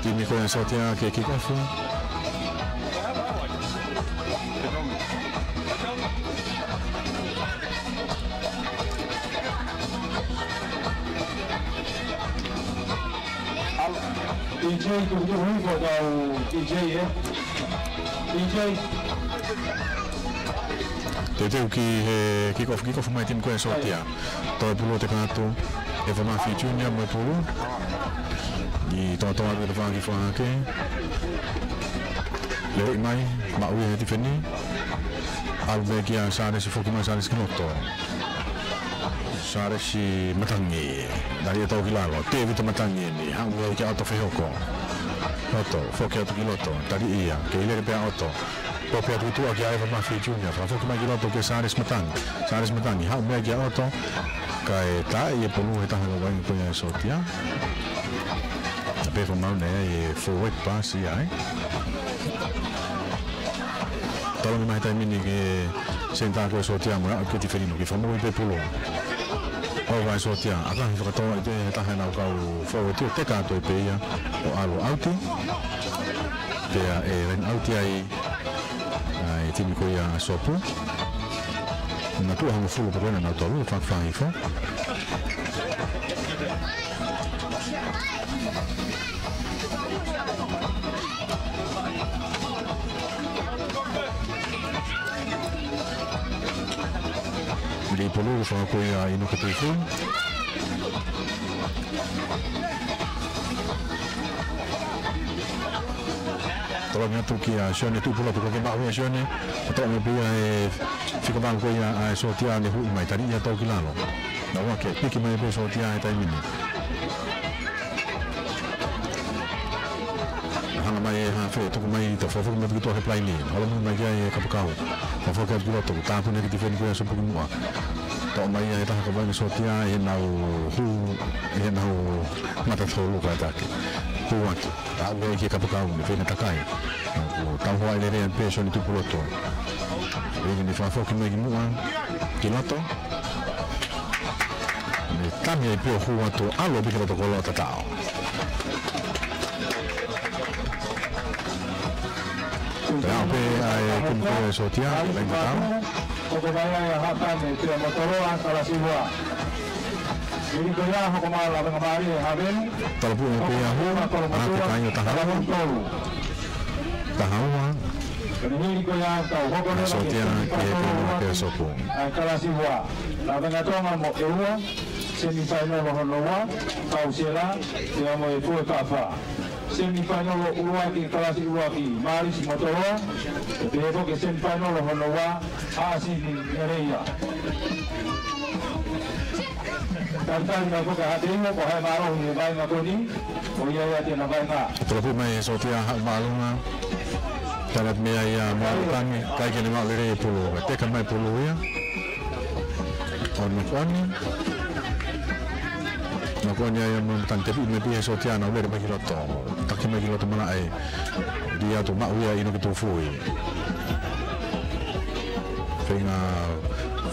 Timi ko ia ʻa Sōtia ke kick off. Alo, D J, tukutuku hifo kau D J, ē? D J. Teuteu ki he kick off, kick off mai timi ko ia ʻa Sōtia. Toe pulu ʻo teka atu ʻe Famafi Junior mo e pulu. ʻI toatoa atu ʻe Tafaki Fakahake. Leʻi mai, maʻu ia he tifeni. ʻAlu mai kia Sālesi, foki mai Sālesi ki loto. Sālesi Matangi. Tali ia toki lalo. Tēvita Matangi eni. Haʻu mai kia ʻOto Fehoko. ʻOto, foki atu ki loto. Tali ia. Kei lele pē ʻa ʻOto. Pope atu ki tuʻa kia Famafi Junior. Fakafoki mai ki loto kia Sālesi Matangi. Sālesi Matangi. Haʻu mai kia ʻOto. Kae tā ia pulu he taha kaveinga ko ia ʻa Sōtia. Pehē fakamaau naʻe ʻi ai e forward pass ia ai. Tolongi mai he taimi ni ki he senitā ko ia ʻa Sōtia mo e aʻu ki he tifeni ʻo kiʻi fakamoʻui pē pulu. ʻOku ʻi ai ʻa Sōtia, ʻa ka he fakatō ai pē he taha ʻenau kau forward ʻo teka atu ai pē ia ʻo ʻalu ʻauti. Pea ʻe line ʻauti ai ʻa e timi ko ia ʻa Sopu. Naʻa tuʻu hongofulu pē ko ena nautolu, fakafāhifo. Lipulu, fakakū ia ʻa ʻInoke Tuifu. Tolongi atu kia Sione Tuʻupulatu, ko e kiʻi maʻu ia ʻa Sione. Toʻo mai pē ia ʻe he fika valu ko ia ʻa Sōtia, ne huʻi mai, tali ia toki lalo. Naʻa ke piki mai pē Sōtia he taimi ni. Hanga mai ʻe he hafe, tuku mai, toe fakafoki mai ki tuʻa he pelaini. Holo mai ki ai ʻe he kapakau. Fakafoki atu ki loto, tāpuni ki he tifeni ko ia ʻa Sopu ki muʻa. Toʻo mai ia ʻe he taha kaveinga ʻa Sōtia, ʻi heʻenau hū, ʻi heʻenau mata tolu kātaki. Hū atu. Aʻu mai ki he kapakau, ne feinga takai. Kuo tauhoa lelei pē Sione Tuʻupulatu. ʻIkai ke ne fakafoki mai ki muʻa, ki loto. Ne tami ai pē ʻo hū atu, ʻalu pē ki loto kolo ʻo tataʻo. Pea ʻalu pē ʻa e timi ko ia ʻa Sōtia, laini tataʻo. Ko ko mai ai ʻa Hapane, pea mo Toloa, Kalasiua. Hili ko ia, hoko mai ʻa Lavengamālie, Havelu. Tolopu ʻe pē ia hū, ʻa e kai ʻo taha ua. Taha ua. Hili ko ia, tau hoko ʻa Sōtia ki he timi ko ia ʻa Sopu. ʻA Kalasiua. Lavengatonga mo ʻEua, semifinal hono ua, Kausela, pea mo e Fuekafa. Semifainolo ʻuluaki, kalasi ʻuluaki, Mālisi Motoloa, pea pehē foki e semifainolo hono ua, Haʻasi Ngereia. Talitali mai foki ʻa Haʻateiho, ko hai mālohi he vaʻinga ko eni, ko ia ia te na vaʻinga. Toloku mai e sōtia Haʻa Māʻolunga, tala mei ai ʻa Moana Tangi, ʻikai ke ne maʻu lelei e pulu, teka mai pulu ia. ʻO Nokoni. Nokoni ai ʻa Moana Tangi, tepi mai pē he sōtia naʻe lele mai ki loto. Taki mai ki loto malaʻe. Lī atu maʻu ia ʻa ʻInoke Tufui. Feinga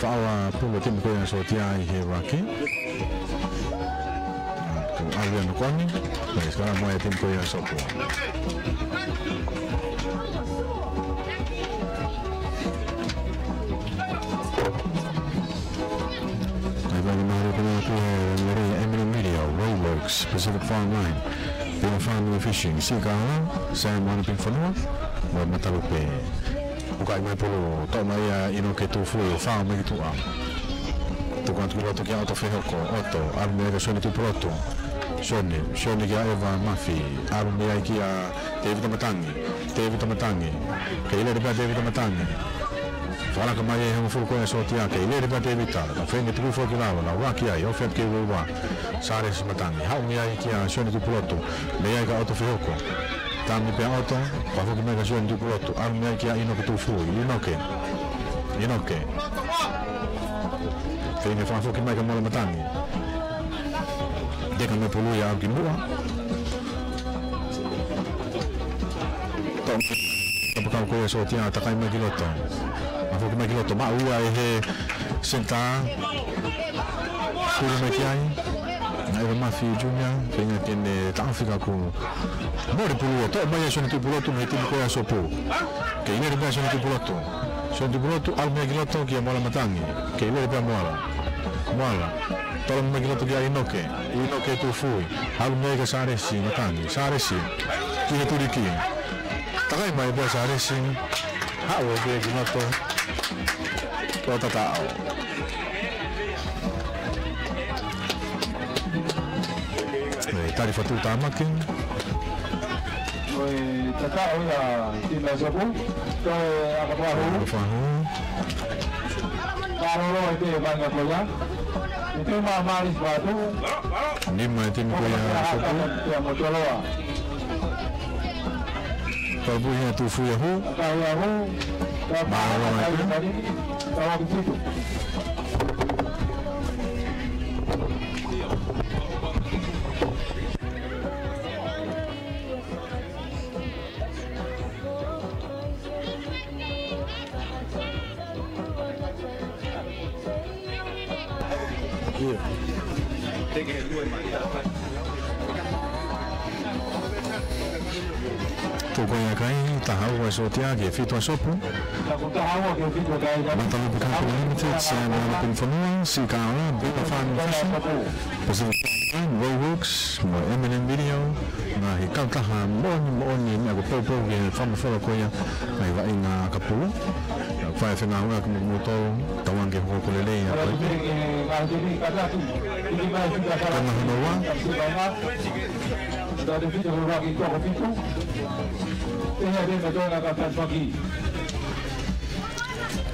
faʻo ʻa e pulu e timi ko ia sōtia ʻi he ʻuluaki. Ko ʻAlia Nokoni. Mai skala mo e timi ko ia Sopu. Kae vale mālō pē atu he lelei ʻa Eminent Media, Roadworks, Pacific Farmline, Pure Farming and Fishing, Sikala, Sam Moana Pinifonua, mo Matalupe. ʻUkai mai pulu, toʻo mai ʻa ʻInoke Tufui, fao mai ki tuʻa. Tuku atu ki loto kia ʻOto Fehoko, ʻOto, ʻalu mei ai kia Sione Tuʻipulotu. Sione, Sione kia ʻEva Mafi, ʻalu mei ai kia Tēvita Matangi, Tēvita Matangi. Kei lele pē ʻa Tēvita Matangi. Fakalaka mai e hongofulu ko ia sōtia, kei lele pē ʻa Tēvita. Naʻe feinga ke tuku foki ki lalo, naʻe ʻuluaki ai, ofi atu ki he uaua. Sālesi Matangi. Haʻu mei ai kia Sione Tuʻipulotu. Mei ai kia ʻOto Fehoko. Tami pē ʻa ʻOto, fakafoki mai kia Sione Tuʻipulotu. ʻAlu mei ai kia ʻInoke Tufui. ʻInoke. ʻInoke. Feinga fakafoki mai kia Moana Matangi. Teka mai pulu ia ʻalu ki muʻa. Toʻo mai kapakau ko ia sōtia, takai mai ki loto. Fakafoki mai ki loto, maʻu ia ʻe he senitā. Kuli mai ki ai. Naʻe ʻEva Mafi Junior, feinga ke ne taʻofi ka kuo mole pulu ia, toʻo mai ʻe Sione Tuʻipulotu mei he timi ko ia Sopu. Kei lele pē ʻa Sione Tuʻipulotu. Sione Tuʻipulotu, ʻalu mei ai ki loto kia Moana Matangi. Kei lele pē ʻa Moana. Moana. Tolongi mai ki loto kia ʻInoke. ʻInoke Tufui. ʻAlu mei ai kia Sālesi Matangi. Sālesi. Ki he tuliki. Takai mai pē ʻa Sālesi. Haʻu pē ki loto. Ko tataʻo. ʻE, tali fatu tamaki. Ko e tataʻo ia timi Sopu. Ko e ʻakapahu. ʻAkapahu. Mālōlō e te vaʻinga ko ia. ʻI te mā Mālisi Matu. Nima e timi ko ia Sopu. Kia Motoloa. Tau pui hea Tufui ʻa hū. Ka ia hū. Mālōlō e te. Ka waki fitu. Tuku ia kai, taha ua e sōtia ki he fitu ʻa Sopu. Matalupe Company Limited, Sam Moana Pinifonua, Sikala, Pure Farming and Fishing, Pacific Farmline, Roadworks, mo Eminent Media, ngaahi kautaha moʻoni moʻoni meʻa ko e poupou ki he fakamafola ko ia ʻa e vaʻinga ʻakapulu. Fai e fengāueʻaki mo kimoutolu, tauange ke hoko ʻoku lelei ʻa e. Kona hono ua.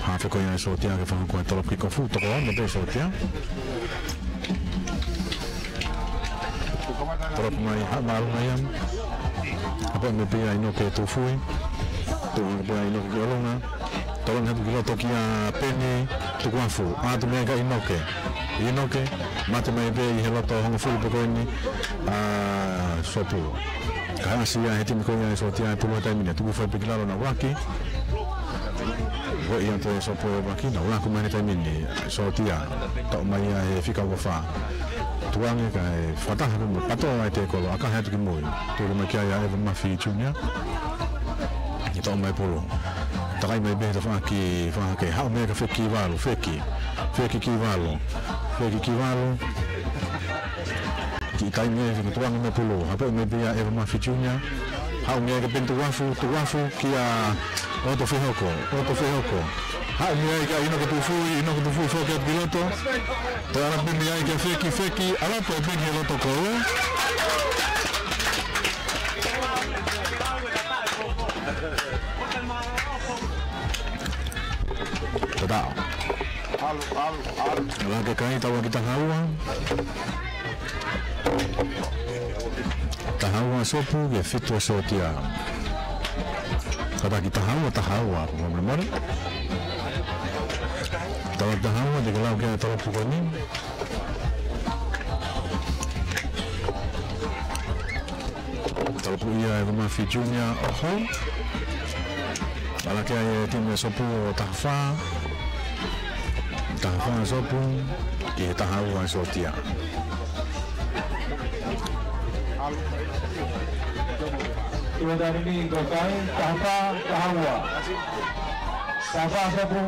Hafe ko ia e sōtia ke fakahoko e tolopu kikofu, toko ono pē sōtia. Tolopu mai, Haʻa Māʻolunga ia. Hapo mai pē ʻa ʻInoke Tufui. Tuku mai pē ʻa ʻInoke ki ʻolunga. Tolongi atu ki loto kia Peni Tukuafu. ʻAtu mei ai kia ʻInoke. ʻInoke, mate mai pē ʻi he loto hongofulu pē ko eni ʻa Sopu. Kae ʻasi ia he timi ko ia e sōtia e pulu he taimi ni. Tuku fai pē ki lalo naʻe ʻuluaki. Ko ia te Sopu e ʻuluaki, naʻe ʻuluaki mai he taimi ni. Sōtia, toʻo mai ia he fika ua fā. Tukuange kae fakataha mo pato ai te kolo, ʻakahi atu ki mui. Tuku mai kia ia ʻEva Mafi Junior. ʻI toʻo mai pulu. Takai mai pē he tafaʻaki fakahake, haʻu mei ai kia Feki Valu, Feki. Feki ki Valu. Feki ki Valu. Kiʻi taimi ai, fika tukuange mai pulu. Hapo mai pē ia ʻEva Mafi Junior. Haʻu mei ai kia Peni Tukuafu, Tukuafu kia ʻOto Fehoko, ʻOto Fehoko. Haʻu mei ai kia ʻInoke Tufui, ʻInoke Tufui foki atu ki loto. Toe ala pē mei ai kia Feki, Feki, ala toe pē ki he loto kolo. Tatau. Laka e kai, tauʻaki taha ua. Taha ua Sopu ki he fitu ʻa Sōtia. Tataki taha ua, taha ua, fakamolemole. Tauʻaki taha ua, te ke lau ki ai e talopu ko eni. Talopu ia ʻe Mafi Junior ʻo hou. Ala ki ai e timi ʻa Sopu ʻo taha fā. Taha fā Sopu ki he taha ua Sōtia. Tuʻa tani ni ko e kai, taha fā, taha ua. Taha fā Sopu,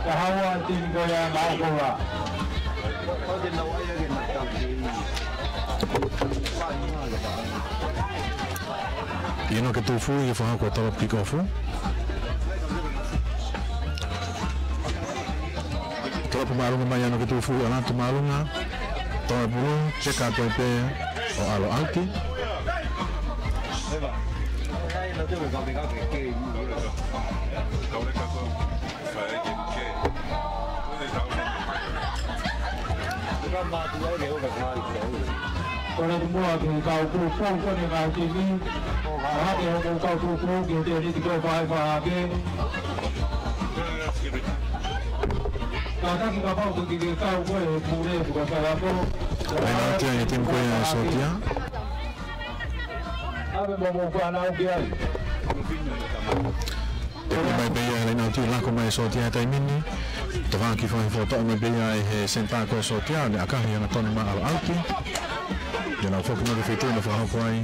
taha ua timi ko ia Maʻokoula. ʻIo, ʻoku tuʻu foki e fakahoko e talopu kick off. Talopu māʻolunga mai ʻa ia ʻoku tuʻu foki ʻo ʻalu atu māʻolunga. Tō e pulu, teka atu ai pē ʻo ʻalu ʻauti. Kole atu muʻa ki he kau pūpū ko eni ʻa e timi. Hake hoʻomou kau pūpū ki he tēniti ko e fai fai hake. Kātaki kapau ʻoku ke kau koe he pule ko e faiako. Laine ʻauti ia ʻa e timi ko ia ʻa Sōtia. ʻAve mo hoʻomou fānau ki ai. Te u mai pē ia he laine ʻauti, laka mai Sōtia he taimi ni. Tafaʻaki fai foʻi toʻo mai pē ia ʻe he senitā ko ē Sōtia, ne ʻakahi hangatonu mai ʻalu ʻauti. Te nau foki mai ki he feituʻu naʻe fakahoko ai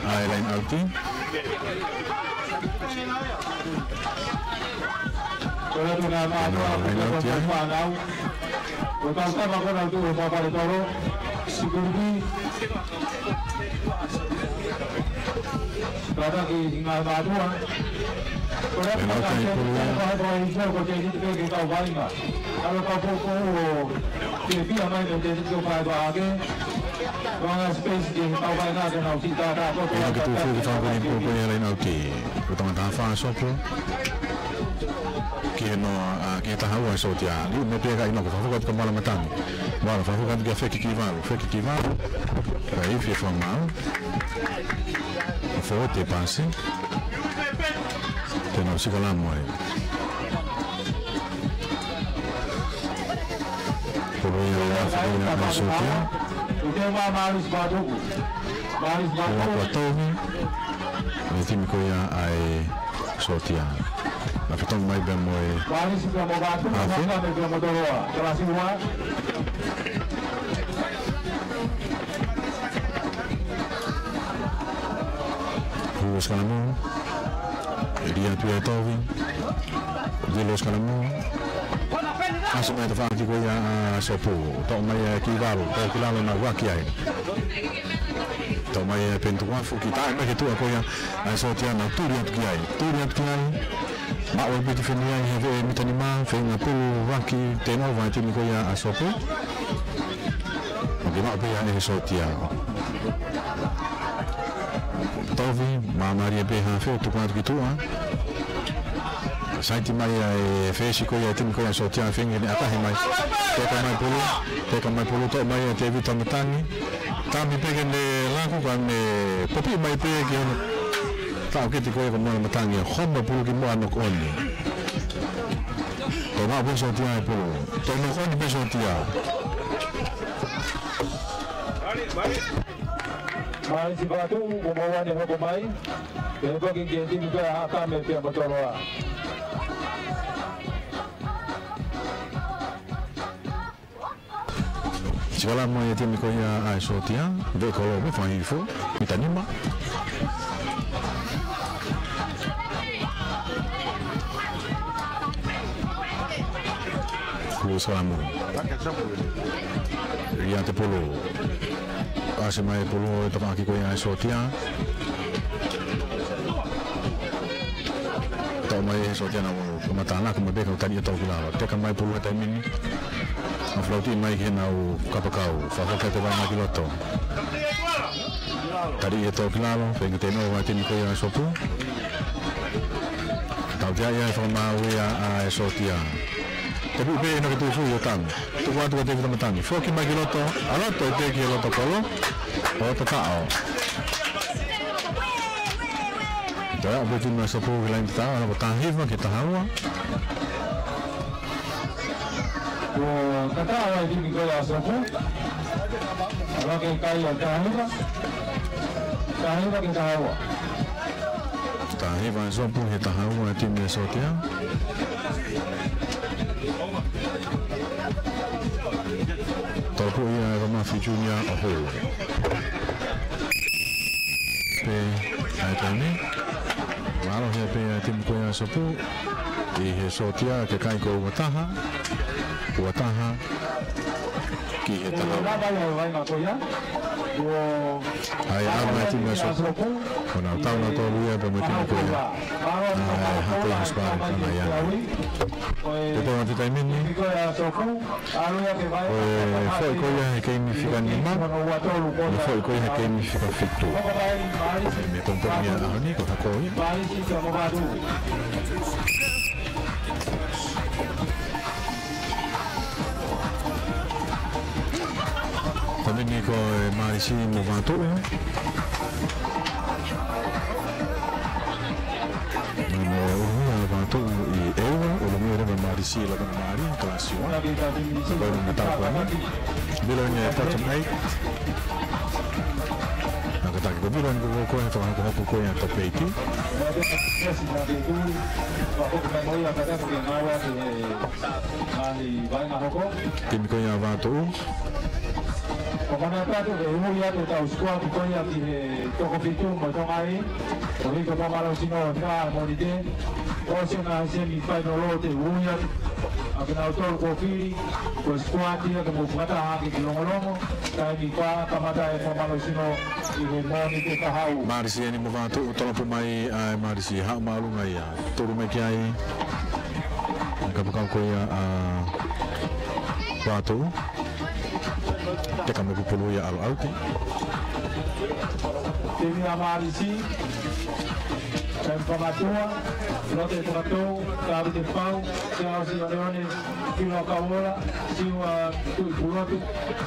ʻa e laine ʻauti. Ko e laine ʻauti ia. Ko e kau tama ko ena ʻoku tuʻu he fale tolo, security. Kātaki ngaahi mātuʻa. Ko e laine ʻauti ia. Ko e laine ʻauti ia. Ko e tēniti pē ke kau vainga. ʻAlu kau pōpō ʻo ke pia mai mei he tēniti ko e fai fai hake. Ko e anga space ke kau vainga ke nau siʻi tātā ko e. ʻIo, ʻoku tuʻu foki e fakahoko e pōpō ia he laine ʻauti. Ko e tangata fā Sopu. Ki he noa, ʻa, ki he taha ua Sōtia. Liu me pea ka ino ko fakahoko atu kia Moala Matangi. Moala fakahoko atu kia Feki Kivalu. Feki Kivalu. Ka ifi e fakamaau. Foʻi te pasi. Te nau sika lamo ai. Pulu ia ʻa e fakaʻina ʻa Sōtia. Pulu ʻa Tovi. ʻA e timi ko ia ʻa e Sōtia. Naʻe fetongi mai pea mo e hafe. Hū ʻo sika lamo. Lī atu ʻe Tovi. Lī ʻo sika lamo. ʻAsi mai e tafaʻaki ko ia ʻa Sopu. Toʻo mai ʻe Kivalu. Toʻo ki lalo naʻe ʻuaki ai. Toʻo mai ʻe Peni Tukuafu. Kiʻi taʻe mai ki he tuʻa ko ia ʻa Sōtia, naʻe tuli atu ki ai. Tuli atu ki ai. Maʻu e piti feni ai he veʻe mita nima, feinga pulu ʻaki, turnover e timi ko ia ʻa Sopu. ʻOku maʻu pē ia ʻe he Sōtia. Tovi, māmālie pē hafe, tuku atu ki tuʻa. Saiti mai ʻa e fesi ko ia e timi ko ia Sōtia, feinga ke ne ʻakahi mai. Teka mai pulu, teka mai pulu, toʻo mai ʻe Tēvita Matangi. Tami pē ke ne laku ka ne popi mai pē ki hono taʻokete ko ia ko Moala Matangi, homo pulu ki muʻa, knock on. Toe maʻu pē Sōtia e pulu. Toe knock on pē Sōtia. Mai si vatu, ko Moala ne hoko mai. Ke hoko ki he timi ko ia ʻa Kame pea mo Toloa. Sika lamo e timi ko ia ʻa e Sōtia, veʻe kolo mo fai hifo, mita nima. Kuo sika lamo. Ia te pulu. ʻAsi mai e pulu ʻo e tafaʻaki ko ia ʻa e Sōtia. Toʻo mai ʻe he Sōtia naʻa nau kamata laku mai pē ka tali ʻe Tau ki lalo. Teka mai pulu he taimi ni. ʻA e flaut mai ki heʻenau kapakau. Fakahoko e vai mai ki loto. Tali ʻe Tau ki lalo. Feinga turnover e timi ko ia ʻa Sopu. ʻAuti ia ʻe fakamaau ia ʻa e Sōtia. Te pui pē ʻi he nō ke tui fui ʻo Tami. Tuku atu kia Tevita Matami. Foki mai ki loto, ʻa loto ʻi he ki he loto kolo ʻo Tataʻo. Te ʻa pē timi ʻa Sopu ki laini Tataʻo, ʻa ko e taha hiva ki he taha ua. Ko Tataʻo ʻa e timi ko ia ʻa Sopu. ʻA ke kai ʻa taha hiva. Taha hiva ki he taha ua. Taha hiva ʻa Sopu ki he taha ua ʻa e timi ʻa Sōtia. Tolopoi ia ʻe Mafi Junior ʻo hū. Pē ʻa e taimi. Mālō he pē ʻa e timi ko ia ʻa Sopu. ʻI he Sōtia ke kai ko e ua taha. Ua taha ki he taha ua. ʻA ia ʻa e timi ʻa Sopu. ʻO nau tau nautolu ia pē mo e timi ko ia ʻa e Haʻapai Husepāniti Fana ia. Pea ko e taimi ni, ko e foʻi ko ia he keimi fika nima, mo e foʻi ko ia he keimi fika fitu. Mei he pongipongi ʻo e ʻaho ni, ko e hako ia. Taimi ni ko e Mālisi mo Vātoʻu. Mo e ʻuhinga ʻa Vātoʻu ʻi he ua, ʻo lōmui leva Mālisi ʻi he lava mali, kalasi ua. Ko e ʻuhinga tau ko eni. Milo ʻi he bottom eight. Naʻe kātaki ko Milo ʻi he ko ko e fakahokohoko ko ia ʻa e top eight. Timi ko ia ʻa Vātoʻu. ʻOku ou manatu atu ke ui atu ʻetau sikuati ko ia ki he toko fitu mo e tonga ʻi, ʻo hiko pō mālō sino ʻe fā Mōnite. ʻOsi ʻena semi final ʻo te ui atu. ʻA kinautolu kuo fili, ko e sikuati ia ke mou fakataha ʻaki ki Longolongo. Taimi fā kamata e pō mālō sino ʻi he Mōnite kahaʻu. Mālisi eni mo Vātoʻu, tolopo mai ʻa e Mālisi, haʻu māʻolunga ia. Tolu mai ki ai. Kapakau ko ia ʻa Vātoʻu. Teka mo e pupulu ia ʻalu ʻauti. Timi ʻa Mālisi. Kai Fakatua. Lote Fakatou. Tavite Pau. Siaosi Oneone. Kilo Kauola. Siua Tuʻipulotu.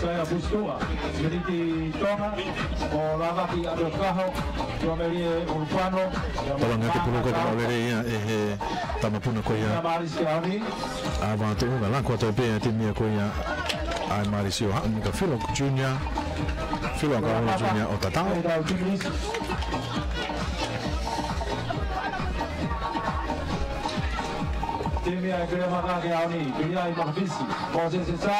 Saia Pusitua. Miniti Tonga. ʻO Lavaki ʻAtokaho. Tuamelie Ulupano. Palanga ke pulu ko te maulele ia ʻe he tamapuna ko ia. Mālisi ʻaho ni. ʻA Vātoʻu, ka lako atu pē ʻa e timi ia ko ia ʻa e Mālisi ʻo haʻu mai kia Filo Junior, Filo Akaola Junior ʻo Tataʻo. Timi ʻa e Kelemakake ʻaho ni, Piliai Makafisi, Mōsese Sā.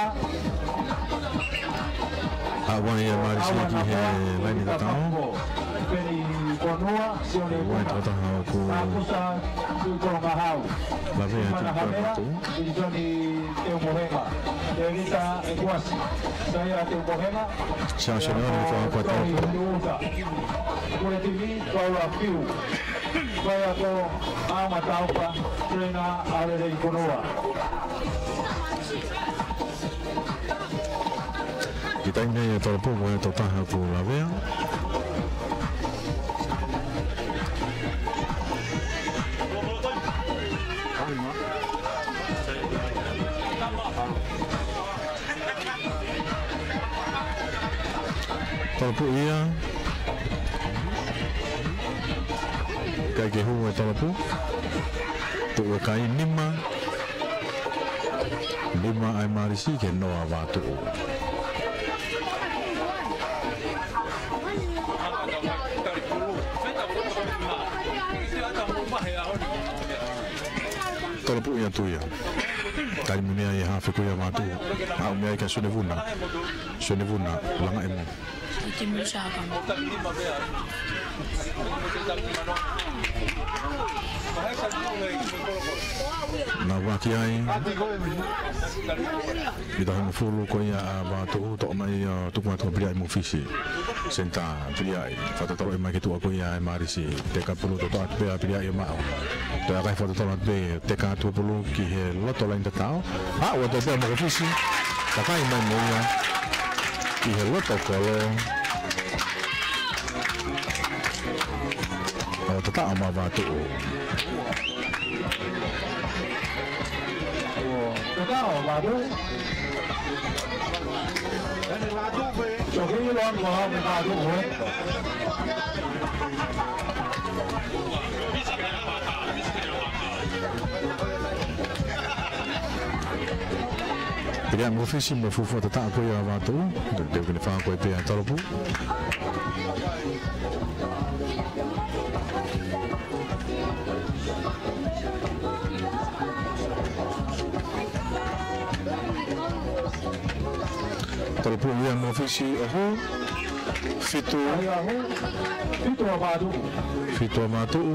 Haʻu ai ʻa Mālisi ki he laini Tataʻo. Peni Konua, Sione Ua i Puna. Tataʻo ko Makusa, Tui Kolongahau. Lavea Simana Hamea, Vātoʻu. Silisoni Teumohenga. Tevita Ekuasi. Saia Teumohenga. Siaosi Oneone, Tohi Tuuta. Kuletimi, Paula Piu. Saia ko Aonga Taupa, Trena Alele Ikonua. Ki taimi nei ʻa e tolopo ko e tau taha kuo lavea. Tolopo ia. Kai ke hū e tolopo. Tuʻu e kai nima. Nima ʻa e Mālisi ki he noa ʻa Vātoʻu. Tolopo ia atu ia. Taimi meʻa ia hafe ko ia ʻa Vātoʻu. Haʻu meʻa ai kia Sione Vuna. Sione Vuna, langa ʻe mo. Timi Sākama. Naʻe ʻave ki ai. ʻI he taha hongofulu ko ia ʻa Vātoʻu, toʻo mai ʻo tuku atu kia Piliai Mofisi. Senitā Piliai, fakatotolo mai ki tuʻa ko ia ʻa e Mālisi. Teka pulu toʻo atu pē ʻa Piliai ʻo maʻu. Toe ʻakahi fakatotolo atu pē, teka atu pulu ki he loto laini Tataʻo. Haʻu atu pē ʻa Mofisi. Kakai mai mo ia. Ki he loto kolo ʻo Tataʻo mo Vātoʻu. Vātuʻu. Toki iloa mo Vātuʻu, ē. Pea mo e fisi mo e fuofua tataʻo ko ia ʻa Vātuʻu, teu ke ne fā ko e pea talopu. Talopu ia mo e fisi ʻoku fitu. Fitu ʻa Vātuʻu. Fitu ʻa Vātuʻu.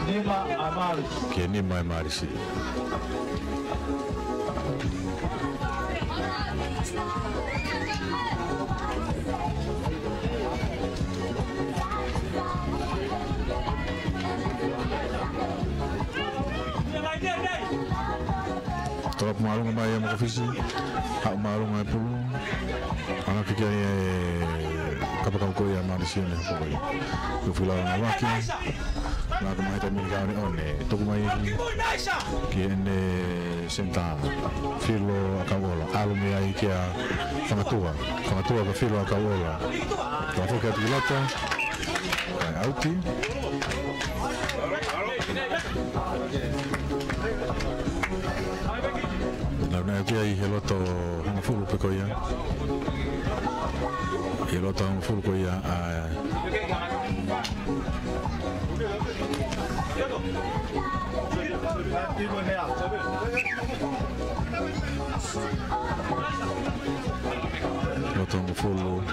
Nima ʻa Mālisi. Ke nima ʻa Mālisi. Talopu māʻolunga mai ʻa Mokofisi. Haʻu māʻolunga e pulu. ʻAnaki ki ai e kapakau ko ia ʻa Mālisi ʻo ne hoko ko ia. Tuʻu fila na vaki. Nā ko mai he taimi ni ka ʻoneʻone. Tuku mai ki heʻene senitā. Filo ʻa Kauola. ʻAlu mei ai kia Fangatua. Fangatua kia Filo ʻa Kauola. Fakafoki atu ki loto. Kae ʻauti. Nau nau ʻauti ai he loto hongofulu pē ko ia. He loto hongofulu ko ia ʻa Loto hongofulu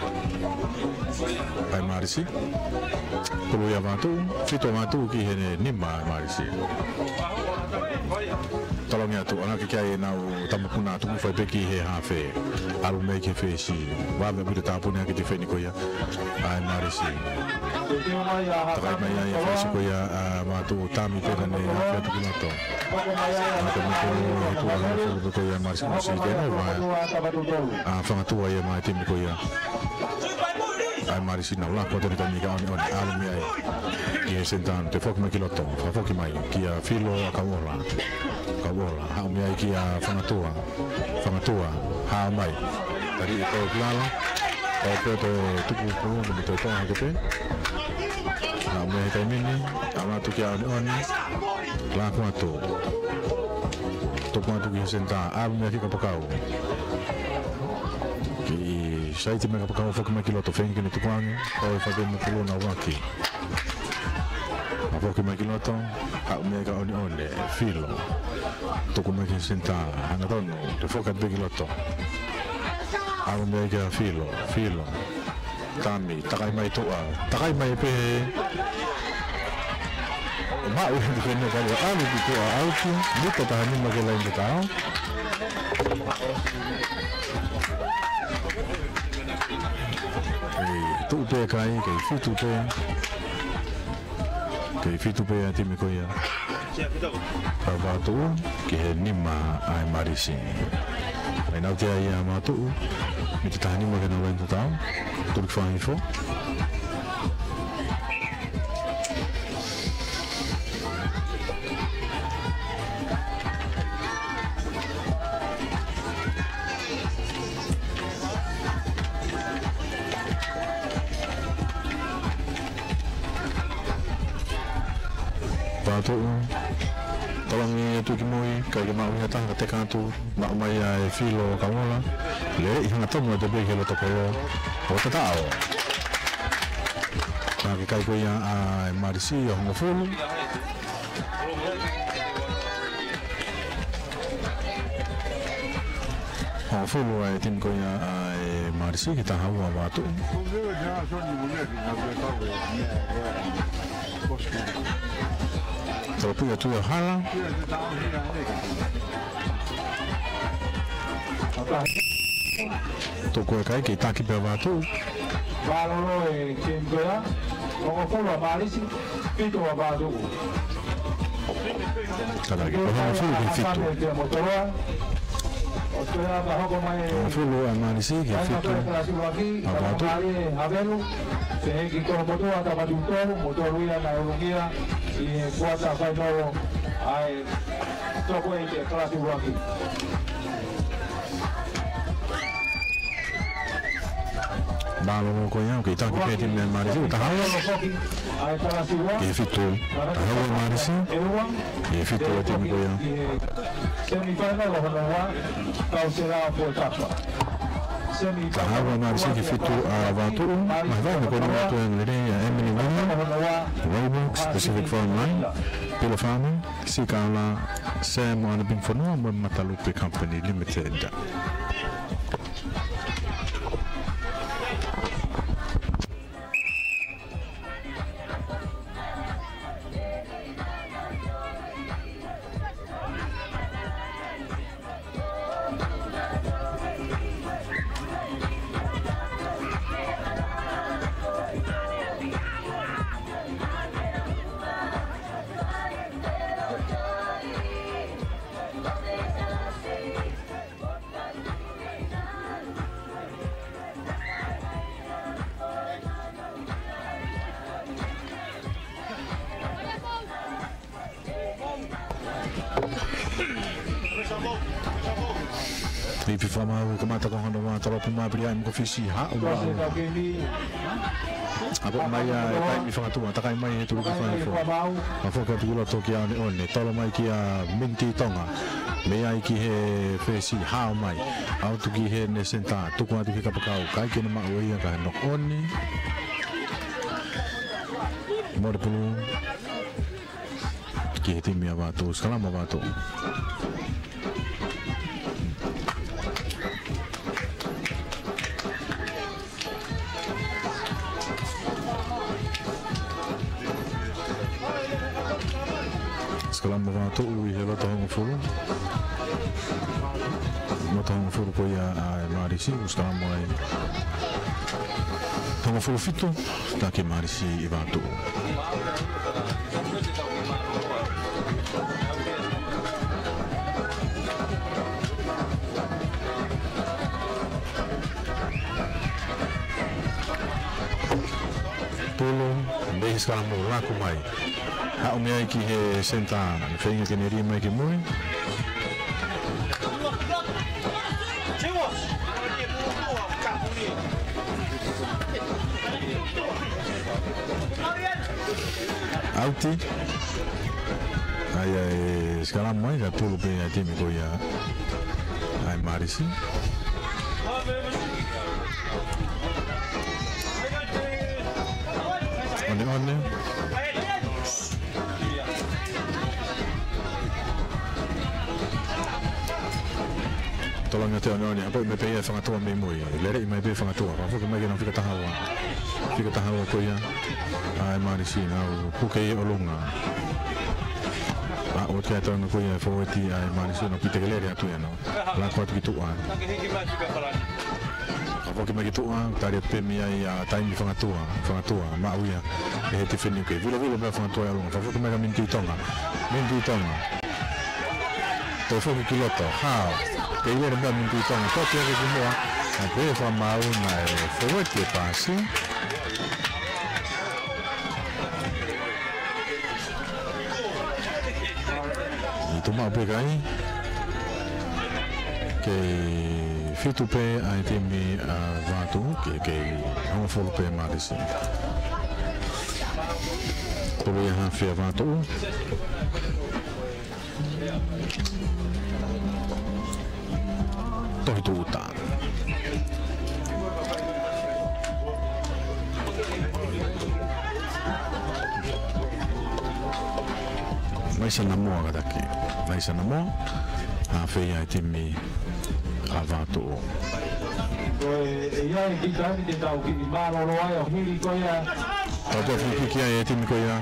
ʻa e Mālisi. Pulu ia ʻa Vātuʻu, fitu ʻa Vātuʻu ki he nima ʻa e Mālisi. Tolongi atu, ʻanaki ki ai ʻenau tama puna tuku fai pē ki he hafe. ʻAlu mei ki he fesi. Vave ʻaupito tāpuni ʻaki e tifeni ko ia ʻa e Mālisi. Takai mai ai e fesi ko ia ʻa Vātuʻu, tami pē ka ne hafe atu ki loto. Mata mata ʻi he tuʻa hongofulu pē ko ia ʻa Mālisi, ko e sī ke nova. ʻA Fangatua ia mai timi ko ia ʻa e Mālisi, nau lako atu he taimi ni ka ʻoneʻone, ʻalu mei ai ki he senitā, toe foki mai ki loto, fakafoki mai kia Filo ʻa Kauola. Kauola, haʻu mei ai kia Fangatua. Fangatua, hā mai. Tali e kau kilala. Kau pē toe tuku pulu, ko e toe toa hake pē. Haʻu mei ai he taimi ni, ʻalu atu kia ʻOneʻone. Lako atu. Tuku atu ki he senitā, ʻalu mei ai ki kapakau. Kiʻi saiti mei kapakau, foki mai ki loto, feinga ke ne tukuange. ʻOi, fai pē mo e pulu, nau vaki. Fakafoki mai ki loto, haʻu mei ai kia ʻOneʻone, Filo. Tuku mai ki he senitā, hangatonu, toe foki atu pē ki loto. ʻAlu mei ai kia Filo, Filo. Tami, takai mai tuʻa, takai mai pē. Maʻu he tifeni ʻa Kauola, ʻalu ki tuʻa, ʻauti, mita taha nima ki he laine tatau. Kei tuʻu pē kai, kei fitu pē. Kei fitu pē ʻa e timi ko ia ʻa Vātuʻu ki he nima ʻa e Mālisi. Laine ʻauti ia ʻa Vātuʻu, mita taha nima ki heʻenau laine tatau. Tuli ki fā hifo. Vātuʻu. Tolongi atu ki mui, ʻikai ke maʻu ia ha taha, ka teka atu, maʻu mai ʻa e Filo ʻa Kauola. Lele ʻi hangatonu atu pē ki he loto kolo ʻo tataʻo. Ka ke kai ko ia ʻa e Mālisi ʻo hongofulu. Hongofulu ʻa e timi ko ia ʻa e Mālisi ki he taha ua ʻa Vātuʻu. Talopu ia atu ia ʻo hala. Tuku e kai kei taki pē ʻa Vātuʻu. Mālōlō e timi ko ia, hongofulu ʻa Mālisi, fitu ʻa Vātuʻu. Tataki, ko e hongofulu ki he fitu. Hongofulu ʻa Mālisi ki he fitu ʻa Vātuʻu. Havelu, Seheki Kolomotuʻa, Tapatu tolu, mo tolu ia naʻe ʻulungia. ʻi he kuata fainolo ʻa e Top eight ʻa e kalasi ua. Mālōlō ko ia, ʻoku kei taki pē e timi ʻa Mālisi, ʻo taha ua ki he fitu. Taha ua Mālisi, ki he fitu e timi ko ia. Semifinal hono ua, Kauselao Poitapa. Taha ua Mālisi ki he fitu ʻa Vatuʻu, mai vai me ko e nima atu e lelei ʻa Emily William, Roebuck, Pacific Farmline, Pila Farming, Sikala, Sam ʻAna Ping Fonua, mo e Matalupe Company Limited. Ifi Fakamaau, kamata ko hono ua, tolopu mā pili ai mo ko Fisi, haʻu ua. ʻA ko mai ʻa e taimi fakatua, takai mai he tuluki fai fo. ʻA foki atu ki loto kia ʻOneʻone, tolo mai kia Miniti Tonga. Mei ai ki he fesi, hao mai. ʻAutu ki he ne senitā, tuku atu ki he kapakau, ʻikai ke ne maʻu ia ka he knock on. Mole pulu. Ki he timi ʻa Vatuʻu, sikalama ʻa Vatuʻu. Sikalama ʻa Vatuʻu ʻi he loto hongofulu. Loto hongofulu ko ia ʻa e Mālisi, sikalama ai. Hongofulu fitu, taki Mālisi ʻi Vatuʻu. Pulu, mei he sikalama laku mai. Haʻu mei ai ki he senitā, feinga ke ne lī mai ki mui. ʻAuti. ʻAi, ʻai, sikalama ai, ka pulu pē ʻa e timi ko ia ʻa e Mālisi. ʻOneʻone. Tolongi ʻo e ʻOneʻone, ʻapo mai pē ia fakatua mei mui. Lele mai pē fakatua. Fakafoki mai ki he nau fika taha ua. Fika taha ua ko ia ʻa e Mālisi, nau puke ʻi ʻolunga. ʻA, ʻo te tau ko ia e fōueti ʻa e Mālisi, nau pite ke lele atu ia nau. Laku atu ki tuʻa. Fakafoki mai ki tuʻa, tali atu pē mei ai ʻa e taimi fakatua, fakatua, maʻu ia ʻe he tifeni ke vilovilo pē fakatua ʻi ʻolunga. Fakafoki mai kia Miniti Tonga. Miniti Tonga. Toe foki ki loto, hao. Pea lele pē Miniti Tonga. Toki ake ki muʻa. ʻA pē Fakamaau naʻe fōueti e pasi. ʻI tuʻa maʻu pē kai. Kei fitu pē ʻa e timi ʻa Vatuʻu, kei, kei hongofulu pē Mālisi. Pulu ia hafe ʻa Vatuʻu. Tohi tūʻuta. Naisa Namoa kātaki. Naisa Namoa. Hafe ia e timi ʻa Vatuʻu. Ko e, ʻe ʻi ai e kiʻi taimi te tau kiʻi mālōlō ai ʻo hili ko ia. Tau toe free kick ia e timi ko ia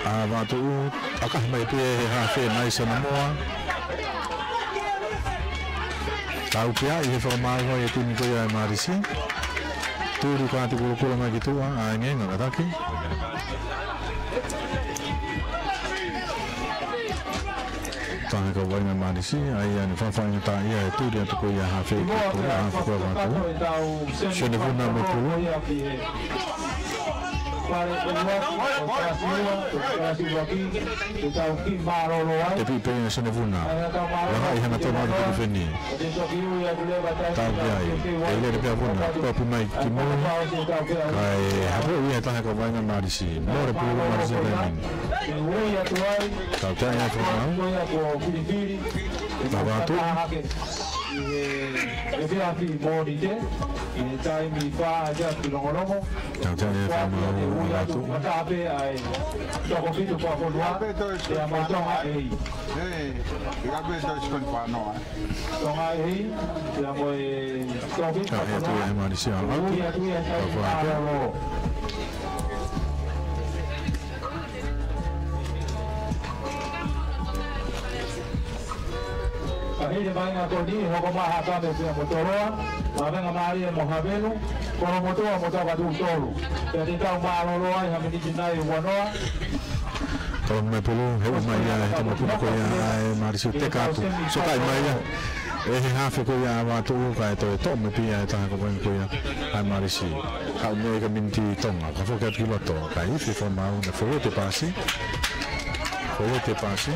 ʻa Vatuʻu, ʻakahi mai pē he hafe Naisa Namoa. Tau pē ʻi he fakamaau ʻa e timi ko ia ʻa e Mālisi. Tuli kātaki kulokula mai ki tuʻa, ʻa e ngenga kātaki. Taha ka vainga Mālisi, ʻa ia ne fafainga tā ia e tuli atu ko ia hafe ki tuʻa, hafe ko ia Vatuʻu. Sione Vuna mo Pulu. Te piʻi pē ʻa Sione Vuna. Langa ʻi he ngataʻanga ʻo e kukufeni. Tau ki ai. ʻE lele pē ʻa Vuna. Kopi mai ki mui. Kae hapo ia taha ka vaina Malisi. Mole pulu Malisi taimi ni. Tau te ai ʻa Vuna. Tau atu. ʻI he efiafi Mōnite, ʻi he taimi fā ʻa e longolongo. Tau te ai ʻa Vuna. Matape ai. Toko fitu Fakafonua. Ia mo Tonga ʻEi. Tonga ʻEi. Ia mo e Toko fitu Fakafonua. Ui atu ia e taimi fā lolo. Ka hili mai ngā koni, hoko mai Hakame pea mo Toloa, Mavenga Mālie mo Havelu, Kolomotuʻa mo Taukatukitolu. Pea te tau mālōlō ai ha miniti nai ua noa. Tau mai pulu, he ʻomai ia, he tama pulu ko ia ʻa e Malisi ʻo teka atu. Sokai mai ia. ʻE he hafe ko ia ʻa Vatu kae toe toʻo mai pē ia ʻe he taha ko ia ko ia ʻa e Malisi. Haʻu mei ai ka miniti Tonga, ka foki atu ki loto, ka ifi Fakamaau naʻe forward e pasi. Forward e pasi.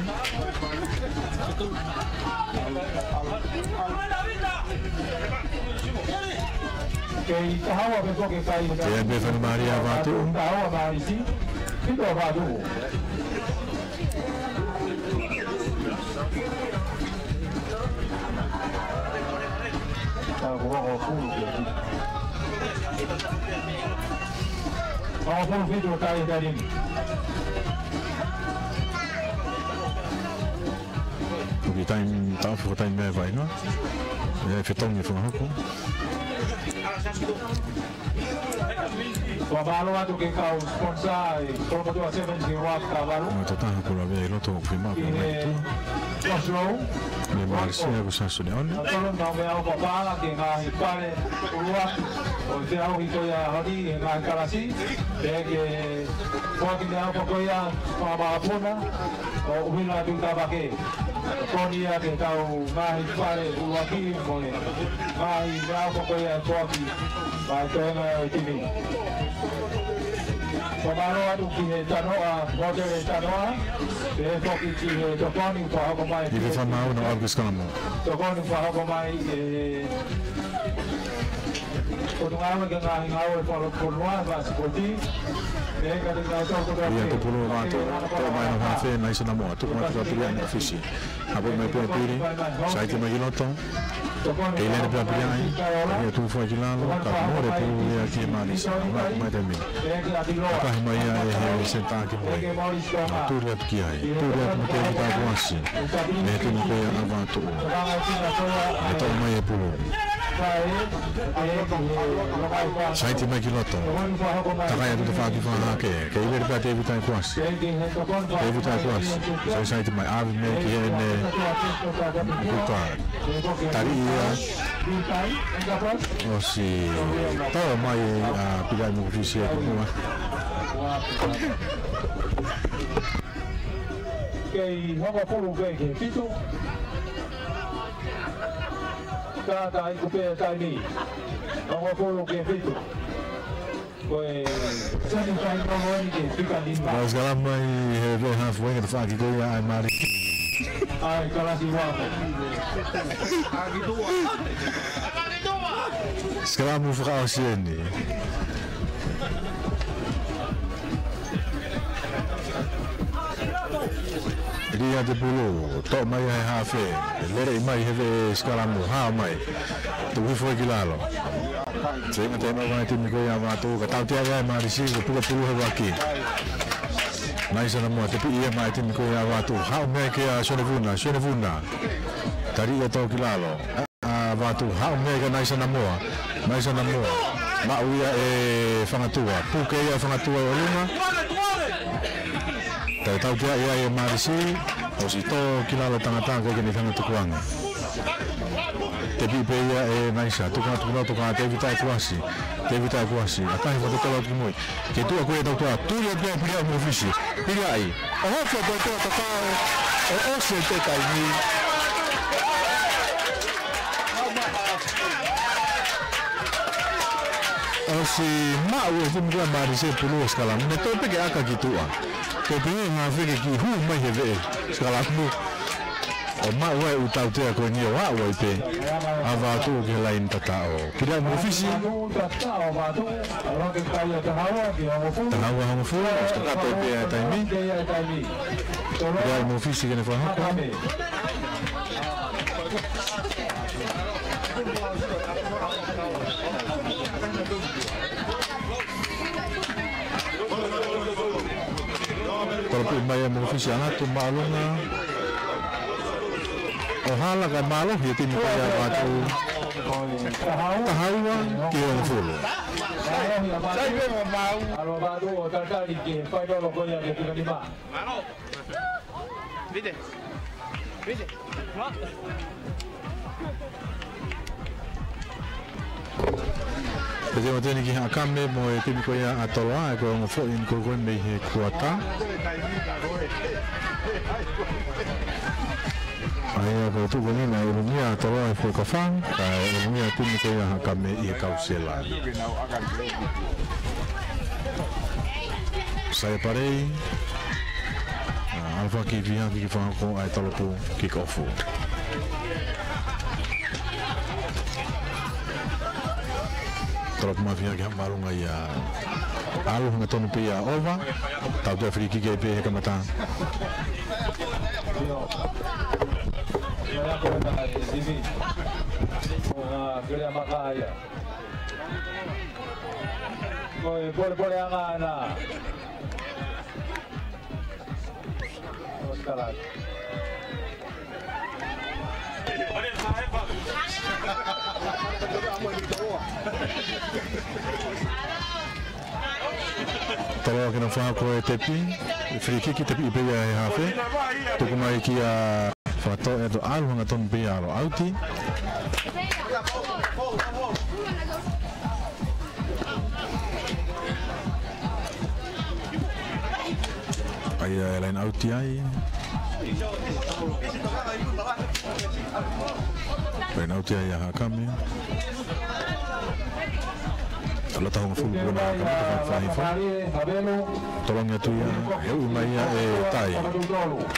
Kei taha ua pē foki kai. Kei ai pē Faingamālie ʻa Vatu. Taha ua Malisi. Fitu ʻa Vatu. Tau ko ʻo pulu ke. ʻO pulu fitu kai taimi ni. Tuki taimi, tau fuka taimi mai vaina. ʻE fetongi fanga hoko. Kua mālō atu ke kau sponsor ʻi Kolomotuʻa Sevens ʻi Rock Kavalu. Mo e totaha kula vea ʻi loto ʻoku fiemaʻu ke mai tu. Oslo. Ne Malisi ʻoku Sasone ʻoni. Tolu nau mea o papala ke ngaahi pale ulua. ʻO te au hiko ia honi he ngaahi kalasi. Te ke fuaki mea o pako ia ma mapuna. ʻO ʻuhila atu ka vake. Koni ia ke tau ngaahi pale ʻuluaki mo e ngaahi meʻa ko ia e toki mai toenga ʻo e timi. Fakamālō atu ki he Tanoa, Hōtele Tanoa, pea foki ki he tokoni fakahoko mai. ʻI he Fakamaau naʻe ʻalu ki he sikalamo. Tokoni fakahoko mai ʻe Potungāue ki he ngaahi ngāue fakafonua, fakasikoti. Ia te pulu Vatu, toʻo mai ʻa e hafe, Naisa Namoa, tuku mai ki Papiliaʻi mo Fisi. Hapo mai pē Pili, saiti mai ki loto. Kei lele pē Papiliaʻi, ia tuku foki ki lalo, ka mole pulu ia ki he Malisi, ʻo laku mai taimi ni. Kahi mai ia ʻe he senitā ki mui. Tuli atu ki ai, tuli atu mo Tēvita Kuasi. Mei he timi ko ia ʻa Vatu. ʻE toʻo mai e pulu. Saiti mai ki loto. Takai atu tafaʻaki fakahake. Kei lele pē Tēvita Kuasi. Tēvita Kuasi. Sai saiti mai ʻave mei ki heʻene kuka. Tali ia. ʻOsi. Tau mai ʻa Piliaʻi mo Fisi ʻi muʻa. Kei hongofulu pē ki he fitu. Kātaki pē taimi. Hongofulu ki he fitu. Ko e semi final ʻeni ke fika lima. Mai sikalamo mai he veʻe hafu ʻeni ke tafaʻaki ko ia ʻa e Malisi. ʻA e kalasi ua. Sikalamo fakaʻosi ʻeni. Lia te pulu, toʻo mai ʻe he hafe, lele mai he veʻe sikalamo, hao mai. Tuku hifo ki lalo. Seinga te mau vai timi ko ia ʻa Vatu, ka tautea ia ʻe Malisi, ko e puka pulu he vaki. Naisa Namoa, tepiʻi ia mai timi ko ia ʻa Vatu, hao mai ki ai Sione Vuna, Sione Vuna. Tali ia toʻo ki lalo. ʻA Vatu, hao mai kia Naisa Namoa. Naisa Namoa. Maʻu ia ʻe Fangatua. Puke ia Fangatua ʻi ʻolunga. Tau tautea ia ʻe Malisi. ʻOsi toʻo ki lalo tangata ke ne hanga tukuange. Tepiʻi pē ia ʻe Naisa. Tuku atu ki loto kia Tēvita Kuasi. Tēvita Kuasi. ʻAkahi fakatotolo atu ki mui. Ke tuʻa ko e tautea, tuli atu ʻe Piliaʻi mo Fisi. Piliaʻi. ʻO hoko atu ʻa e tautea, ʻo ʻosi e taimi. ʻOsi maʻu ʻe he timi ko ia ʻa Marise e pulu ʻo e sikalamu, ne toe pē ke ʻaka ki tuʻa. Toe pē ʻe he hafe ke kiʻi hū mai he veʻe sikalamu. ʻO maʻu ai ʻū tautea ko eni ʻo aʻu ai pē ʻa Vavaʻu ki he laine tataʻo. Kiliaʻi mo Fisi. Tahaua hongofulu, ʻosi kakato pē ʻa e taimi. Kiliaʻi mo Fisi ke ne fakahoko. Tolopuʻi mai ʻe Mofisi ʻAlatu māʻolunga. ʻO hala kae mālohi e timi ko ia ʻa Vavaʻu. Tahaua ki he hongofulu. Sai pē mo mau. Alo Vavaʻu ʻo tatali ki he fainolo ko ia ki he tikanima. Mālō. Vite. Vite. Pete mateni ki Haʻakame mo e timi ko ia ʻa Toloa, ʻa ia ko e ongo foʻi eni ko ē mei he kuata. ʻA ia ko e tuʻu ko eni naʻe ʻulungia ʻa Toloa he fuekafa, kae ʻulungia e timi ko ia ʻa Haʻakame ʻi he kausela. Sai Palei. ʻA, ʻAlafaki fihaki ke fakahoko ʻa e tolopu kick off. Tolopu mafihaki haʻu māʻolunga ia. ʻAlu hangatonu pē ia ʻo ova. Tautea free kick ai pē he kamata. Ko e polepole anga ʻana. Toloa ke nau fakahoko e tepi, free kick, tepi pē ia ʻe he hafe. Tuku mai kia Fakatoʻe atu ʻalu hangatonu pē ia ʻalu ʻauti. ʻA ia ʻe laine ʻauti ai. Laine ʻauti ai ʻa Haʻakame. Lata hongofulu kuo na kamata fai fai. Tolongi atu ia, he ui mai ia ʻe Tai.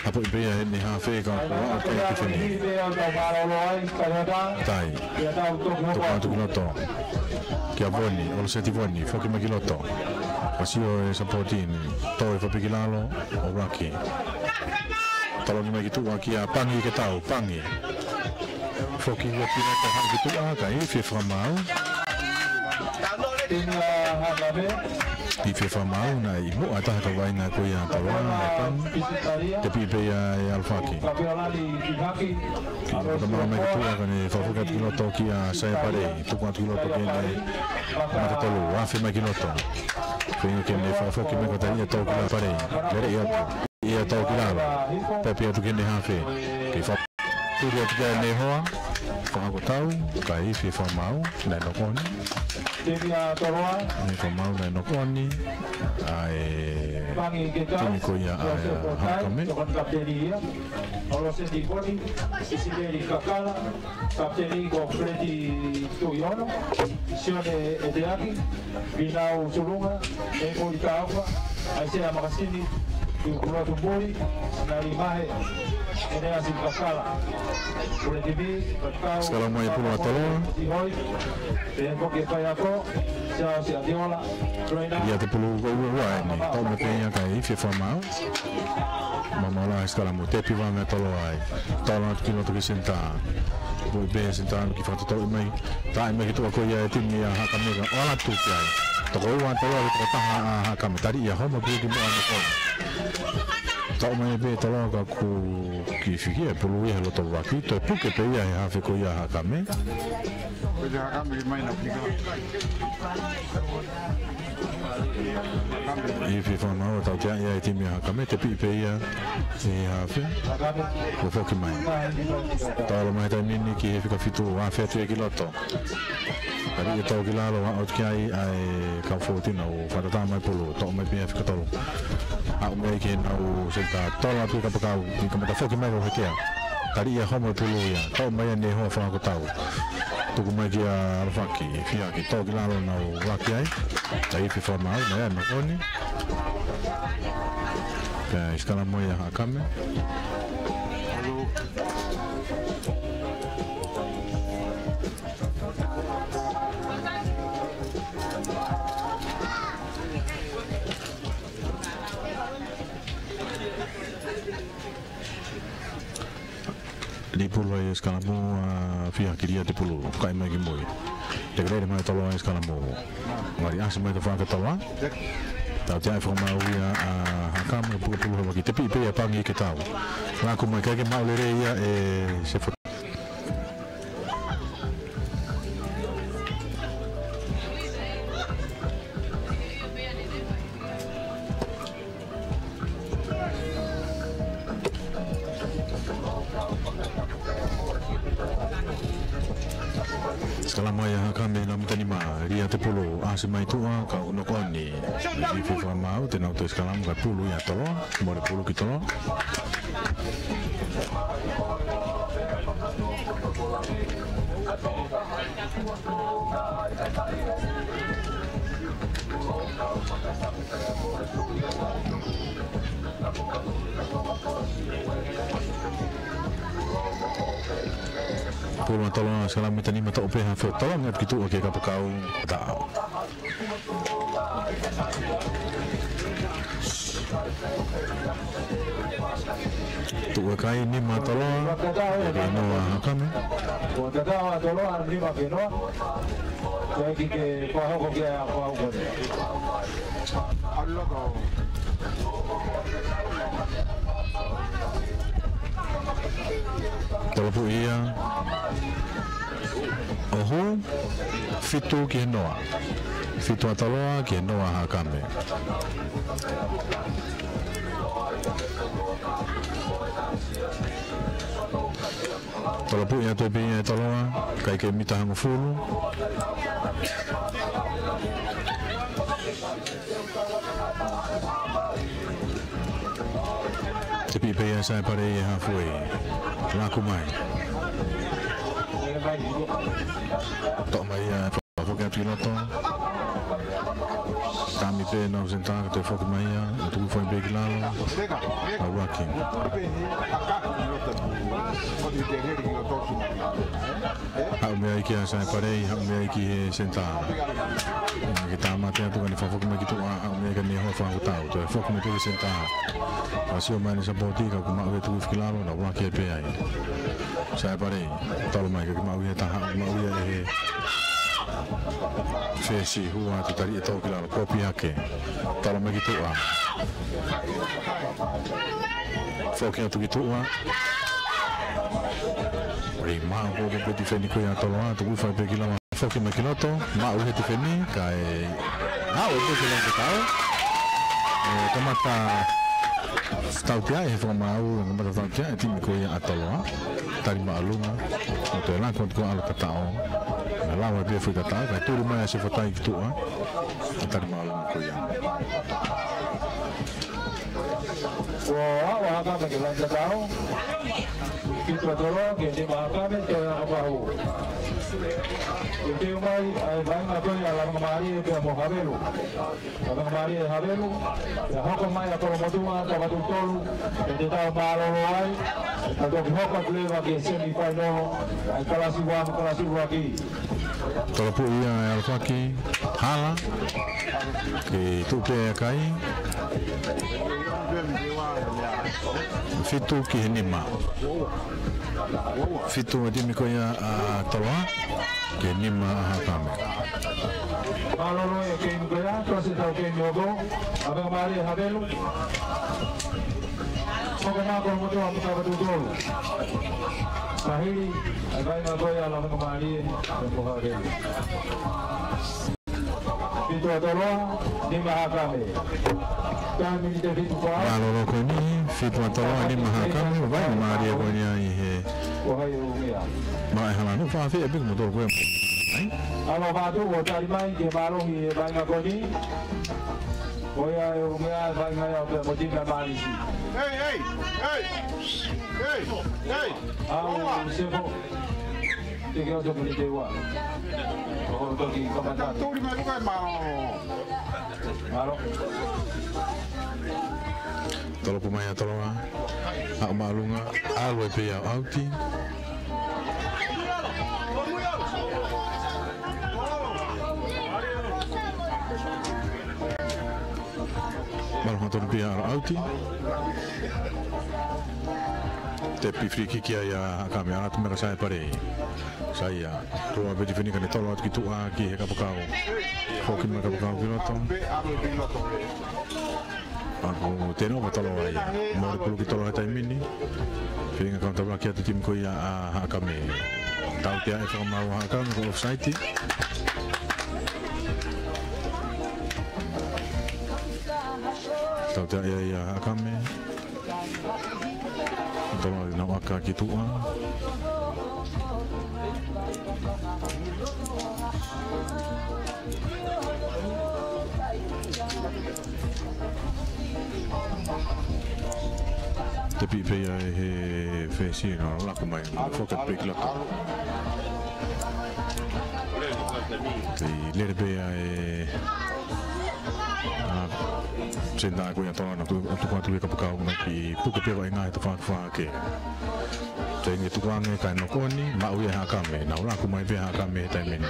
Hapoʻi pē ia ʻe he hafe ka kuo aʻu ki ai Tifeni. Tai. Toka atu ki loto. Kia Voni, ʻOloseti Voni, foki mai ki loto. Ka sio e sapoti ni, toe fai pē ki lalo, ʻo Raki. Tolongi mai ki tuʻa kia Pangi ke tau, Pangi. Foki ua pina ka haʻu ki tuʻa, ka ifi e fakamaau. Ifi e fakamaau, naʻe ʻi muʻa taha ka vaina ko ia Toloa, naʻe Pangi. Tepi pē ia ʻe ʻAlafaki. Ki ka mama mai ki tuʻa ka ne fakafoki atu ki loto kia Saia Palei. Tuku atu ki loto ke ne mata tolu, afe mai ki loto. Feinga ke ne fakafoki mai ko Talia Tokila Palei. Lele ia atu. Ia tau ki lalo. Pepe atu ki he hafe. Ke fa-, tuli atu ki he hoa. Fakakotau, ka ifi e fakamaau, naʻe nokoni. Ne fakamaau, naʻe nokoni. ʻA e timi ko ia ʻa e Haʻakame. ʻOloseti Voni, Isimeli Kakala, kapiteni ko Fredi Tuʻiono, Sione ʻEteaki, Vinau Sulunga, Neimoli Kauka, ʻAisea Makasini, Tukulotu Muli, Nali Mahe, ʻEneasi Kakala, Pule Timi, Kakau, Sikala mai pulu ʻa Toloa. Tihoi, Pehē Foki Faiako, Siao Siatiola, Roina. Ia te pulu ko ua ua eni, tau me pē ia ka ifi e fakamaau. Mamaola e sikalamu, tepi vave ʻa Toloa ai. Tolo atu ki loto ki senitā. Pui pē senitā ki fakatotolo mai. Taʻi mai ki tuʻa ko ia e timi ʻa Haʻakame ka ʻoatu ki ai. Toko ua Toloa ki toko taha ʻa Haʻakame. Tali ia homa pui ki muʻa ʻa Nokoni. Tau mai pē Toloa ka kuo kiʻi fikia e pulu ia he loto vaki. Toe puke pē ia he hafe ko ia ʻa Haʻakame. Ifi e fakamaau, tautea ia e timi ʻa Haʻakame, tepi pē ia ʻe he hafe. Kuo foki mai. Tolo mai taimi ni ki he fika fitu, afe atu ia ki loto. Tali ia tau ki lalo, aʻu ki ai ʻa e kau fōtina ʻo fakatatā mai pulu, toʻo mai pē ia fika tolu. Aʻu mai ki heʻenau senitā, tolo atu ki kapakau, ʻi kamata foki mai ko Hekea. Tali ia homa pulu ia, toʻo mai ʻe he hoa fakakotau. Tuku mai kia Alofaki, Fiaki, tō ki lalo, nau ʻuluaki ai. Ka ifi fakamaau, naʻe ʻi ai e moʻoni. Pea ʻi he sikalamu ia ʻa Hakame. Lī pulu ai e sikalamu, ʻa Fiaki, Lia Tepulu, kai mai ki mui. Te kelele mai Toloa e sikalamu. Ngali ʻasi mai tafaʻaki Toloa. Tautea e fakamaau ia ʻa Hakame, puke pulu he ʻuluaki, tepi pē ia, pangi ke tau. Laku mai, ʻikai ke maʻu lelei ia ʻe Sefo. Sikalamu ia ʻa Hakame, nau mita nima, Lia Tepulu, ʻasi mai tuʻa, ka ʻoku noko ʻoni. Ifi fakamaau, te nau toe sikalamu, kae pulu ia Toloa, mole pulu ki Toloa. Pulu ʻa Toloa, sikalamu mita nima, toʻo pē ha fo, tolongi atu ki tuʻa ki he kapakau. Taʻo. Tuʻu e kai, nima Toloa, ʻe ke noa Hakame. Ko tatau ʻa Toloa, nima ke noa. Ko e ki ke fakahoko ki ai ʻa Fakaukonga. Tolopuʻi ia. ʻOhū, fitu ki he noa. Fitu ʻa Toloa ki he noa ʻa Hakame. Tolopuʻi atu pē ia ʻe Toloa, ʻikai ke mita hongofulu. Tepi pē ia ʻe Sae Pale ʻi he hafuei. Laku mai. Toʻo mai ia, foki atu ki loto. Tami pē nau senitā, ka toe foki mai ia, ʻo tuku foki pē ki lalo. Nau ʻuluaki. Haʻu mei ai kia Sae Pale, haʻu mei ai ki he senitā. Ke tāmate atu ka ne fakafoki mai ki tuʻa, haʻu mei ai ka ne hofa ʻo tau, toe foki mai pē ki he senitā. Ka sio mai ʻene sapoti, ka ʻoku maʻu e tuku ki lalo, nau ʻuluaki pē ai. Sae Pale, tolo mai ka ke maʻu ia taha, maʻu ia ʻe he fesi, hua atu, tali ʻe tō ki lalo, kopi hake. Tolo mai ki tuʻa. Foki atu ki tuʻa. Ri mau ko ko peti feni ko ia Toloa, tuku fai pē ki lalo. Foki mai ki loto, maʻu he tifeni, kae ʻalu pē ki lalo ke tau. ʻE, kamata tautea ʻe he fakamaau, kamata tautea ʻe he timi ko ia ʻa Toloa. Tali māʻolunga, ʻo toe laku atu ko ʻAlo Tataʻo. Na lava pē foʻi tataʻo, kae tuli mai ʻa Sefotai ki tuʻa. Tali māʻolunga ko ia. Ko ʻAlo Hakame ke lani tataʻo. Fitu ʻa Toloa ki he nima ʻa Hakame, toe ʻa Kapahu. Ke teu mai ʻa e vaʻinga ko ia ʻa Lavengamālie pea mo Havelu. Lavengamālie Havelu, pea hoko mai ʻa Kolomotuʻa, Tavatu tolu, pea te tau mālōlō ai, ka toki hoko atu leva ki he semi final, ʻa e kalasi ua mo e kalasi ʻuluaki. Tolopuʻi ia ʻe Alofaki, hala, ke tuʻu pē e kai. Fitu ki he nima. Fitu e timi ko ia ʻa Toloa, ki he nima ʻa Hakame. Mālōlō e keimi ko ia, tasi tau keimi ʻo ko, Lavengamālie Havelu. Hoko mai Kolomotuʻa mo Tavatu tolu. Mahili, ʻa e vaʻinga ko ia Lavengamālie, mo Havelu. Fitu ʻa Toloa, nima Hakame. Taha miniti fitu pau. Mālōlō ko eni, fitu ʻa Toloa, nima Hakame, vaʻinga mālie ko eni ai he. Ko hai ʻo mea. Maʻe hala nu, fafie pē mo tolo ko e. Ai. ʻAlo Vatu, ʻo tali mai ke mālohi he vaʻinga ko eni. Ko ia ʻe ʻulungia e vaʻinga ia ʻo pea mo timi ʻa Malisi. Hei, hei, hei. Hei, hei. ʻAu, Sefo. Te ke oso muni te ua. ʻO toki kamata. Tuli mai muka e mālō. Mālō. Tolopu mai ʻa Toloa. Haʻu māʻolunga. ʻAlu ai pē ia ʻo ʻauti. Mālō, hangatonu pē ia ʻo ʻauti. Tepi free kick ia ʻa Haʻakame, ʻalu atu mei ai kia Saipale. Saia, rua pē tifeni kae tolo atu ki tuʻa ki he kapakau. Foki mai kapakau ki loto. ʻOku tēnō ʻa Toloa ia. Mole pulu ki Toloa he taimi ni. Feinga kaunitā ʻaki ʻa e timi ko ia ʻa Haʻakame. Tautea e fakamaau ʻa Haʻakame ko e offside. Tautea ia ʻa Haʻakame. Toloa ʻi he ʻaka ki tuʻa. Tepi pē ia ʻe he fesi, ʻo laku mai, foki pē ki loto. Kei lele pē ia ʻe ʻa, senitā ko ia ʻa Toloa naʻe tuku atu ki he kapakau, naʻe kiʻi puke pē vaʻinga he tafaʻaki fāke. Teʻeki tukuange kae nokoni, maʻu ia ʻe Haʻakame, nau laku mai pē ʻa Haʻakame he taimi ni.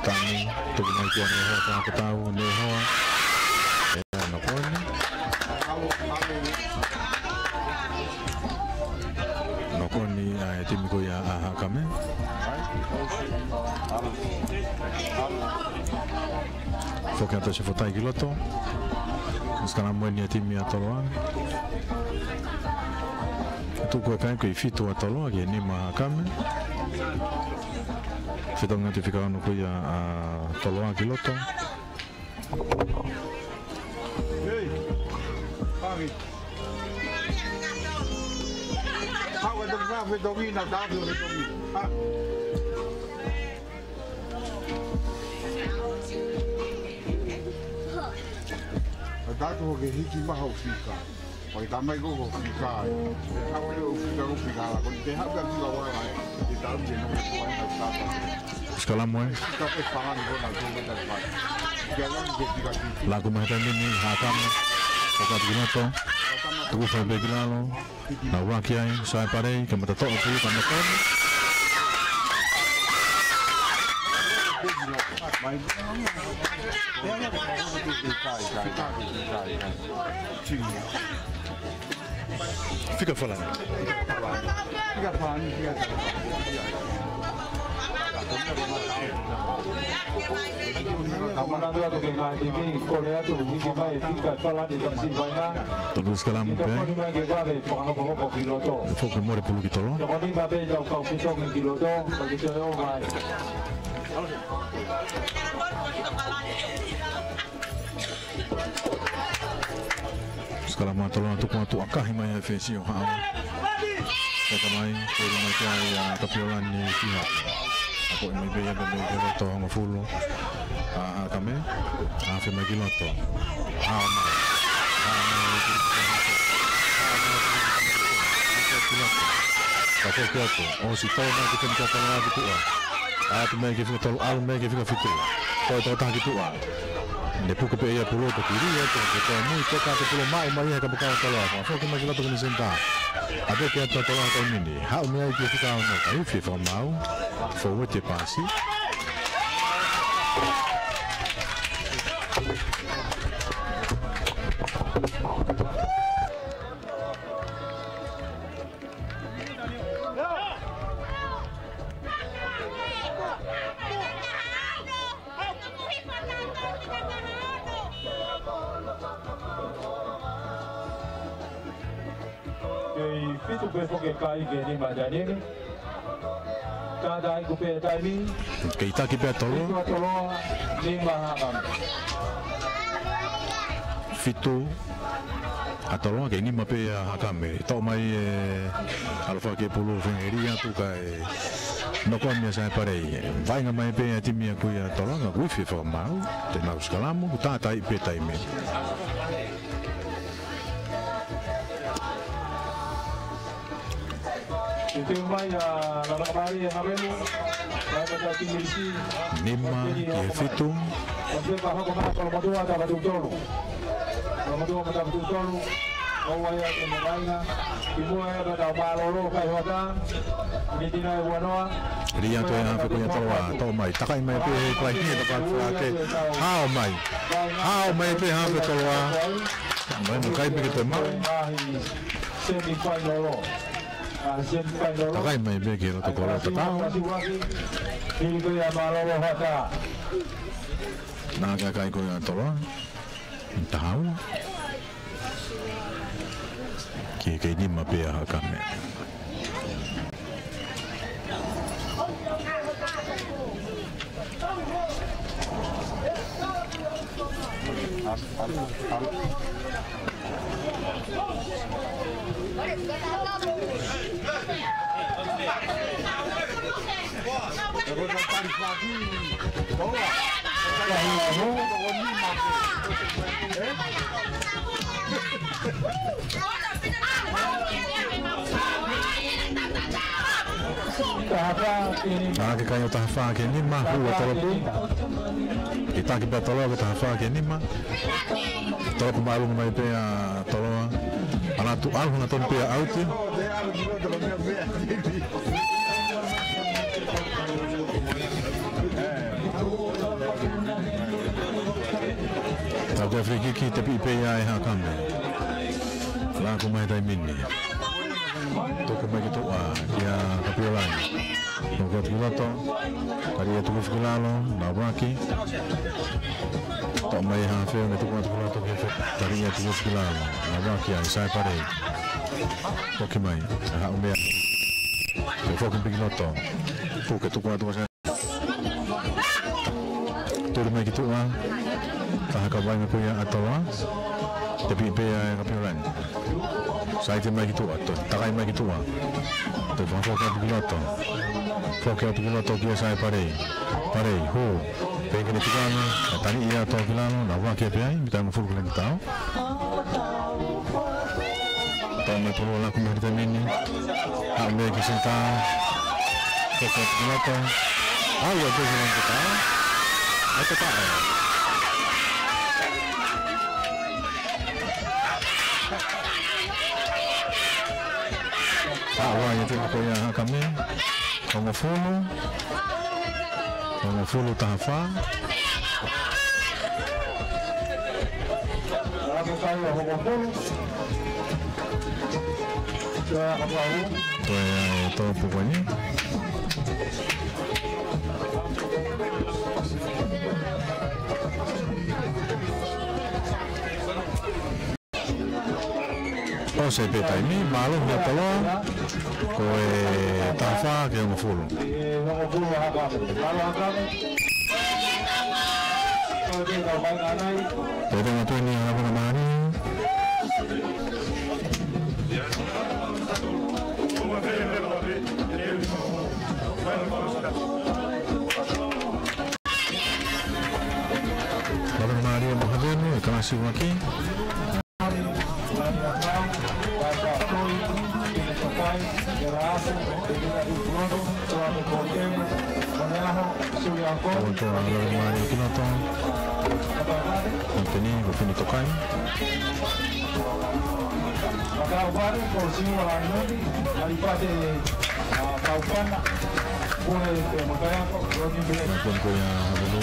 Tani, tuku mai kia Nehoa Fakatau, Nehoa. ʻE nokoni. Nokoni ʻa e timi ko ia ʻa Haʻakame. Foki atu ʻa Sefotai ki loto. Sikalamu eni ʻa e timi ʻa Toloa. Tuku e kai ko e fitu ʻa Toloa ki he nima ʻa Haʻakame. Fetongi atu e fika ono ko ia ʻa Toloa ki loto. Hei, pagi. Hau atu ka fetongi na, ka fetongi. Ha. Ka tatu ke hiki maha ʻo fika. Pagi tamai ko ko fika. Hau e ʻo fika ko fika la. Ko te hau ka fika wala. Te tau te no ko ai na tata. Sikalamu ē. Ka pe fanga ni ko na ko ka fanga. Ka la ke fika fika. Laku mai he taimi ni, Haʻakame. Foki atu ki loto. Tuku fai pē ki lalo. Nau ʻuluaki ai, Saipale, kamata toʻo pē, kamata toʻo. Fika Falani. Fika Falani, fika Falani. Kamata atu ke ngaahi timi, kole atu, hiki mai, fika Falani, tau siʻi vaʻinga. Tau sikalamu pē. Tokoni mai ke vave, fakahopahapa ki loto. Foki mole pulu ki Toloa. Tokoni mai pē, tau kau fetongi ki loto, ka ki toe ō mai. Sikalamu ʻa Toloa, tuku atu ʻakahi mai ʻa e fesi ʻo haʻu. Heka mai, kori mai kia ia Tapiolani ki ha. ʻA ko e mai pē ia pē mei ki loto hongofulu. ʻA, ʻa Haʻakame. ʻA fe mai ki loto. ʻA mai. ʻA mai ki loto. ʻA mai ki loto. Ka ko ki loto. ʻOsi tau mai ki feni kia Toloa ki tuʻa. ʻAtu mai ki fika tolu, ʻalu mai ki fika fitu. Toe tau taha ki tuʻa. Ne puke pē ia pulu ko kiri ia, ko, ko, ko mui, ko ka te pulu maʻu mai ia he kapakau Toloa. Fakafoki mai ki loto ki he senitā. ʻA pē ke ʻatu Toloa he taimi ni. Haʻu mai ai ki he fika ono. Ka ufi e fakamaau. Forward e pasi. Kei fitu pē foki e kai ki he nima he taimi ni. Kātaki pē taimi. Kei taki pē ʻa Toloa. Fitu ʻa Toloa, nima Haʻakame. Fitu ʻa Toloa, kei nima pē ʻa Haʻakame. Toʻo mai e ʻalofa ke pulu fengelia atu kae nokoni ʻa Saipale. Vaʻinga mai pē ʻa e timi ʻa ko ia ʻa Toloa, ka ufi e fakamaau, te nau sikalamu, kuo tātaaʻi pē taimi. Ke teu mai ʻa Lavekamālie Havelu, ʻa e tau Kimilisi. Nima ki he fitu. Ko e pepa hoko mai Kolomotuʻa Tavatuʻutolu. Kolomotuʻa mo Tavatuʻutolu. ʻOua ia ke makainga. Ki muʻa ia ka tau mālōlō kai hoʻatā. Miniti nai ua noa. Lī atu e hafe ko ia ʻa Toloa, toʻo mai. Takai mai pē he kalaiki e tapa ke hao mai. Hao mai pē hafe Toloa. Mai no kai pē ke te mau. Semifinal. Takai mai pē ki he loto kolo tatau. Naʻe kakai ko ia ʻa Toloa. Taha ua. Ki he kei nima pē ʻa Hakame. Naʻe kakai ʻo Tahafā ki he nima, hū ʻa Toloa. ʻI taki pē ʻa Toloa ki he Tahafā ki he nima. Toloa kuo māʻolunga mai pē ʻa Toloa. Ana tu alu na tonu pē ʻa ʻauti. Tau ki he free kick, tepiʻi pē ia ʻe Hakame. Laku mai taimi ni. Tuku mai ki tuʻa, kia Kapiolani. Tuku atu ki loto. Kali e tuku hifo ki lalo, na vaki. Toʻo mai e hafe, ne tuku atu ki loto ki he fe. Kali e tuku hifo ki lalo, na vaki ai, Saipale. Foki mai, haʻu meʻa. Ke foki pē ki loto. Puke tuku atu ka Tuli mai ki tuʻa. Taha ka vainga ko ia ʻa Toloa. Tepiʻi pē ia ʻe Kapiolani. Saiti mai ki tuʻa. Toe takai mai ki tuʻa. Toe fakafoki atu ki loto. Foki atu ki loto kia Saipale. Pale, hū. Peke ne tikana. Ka tani ia to ki lalo. Na vaki pē ai. Mita hongofulu ki lalo tau. Tau mai Polo laku mai ki taimi ni. Haʻu meʻa ki senitā. Koko ki loto. Haʻu ia pē ki loto tau. ʻAi te taʻe. Haʻu ai te koko ia Hakame. Hongofulu. Hongofulu Tahafā. Ko e tō pukuani. ʻOsi pē taimi, mālō ʻa Toloa, ko e Tahafā ki he hongofulu. Pete na tueni a Lavekamālie. Lavekamālie mo Havelu, e kalasi ʻuluaki. Ko Lavekamālie ki loto. Ko Peni, ko Peni Tokai. Ko ia Havelu.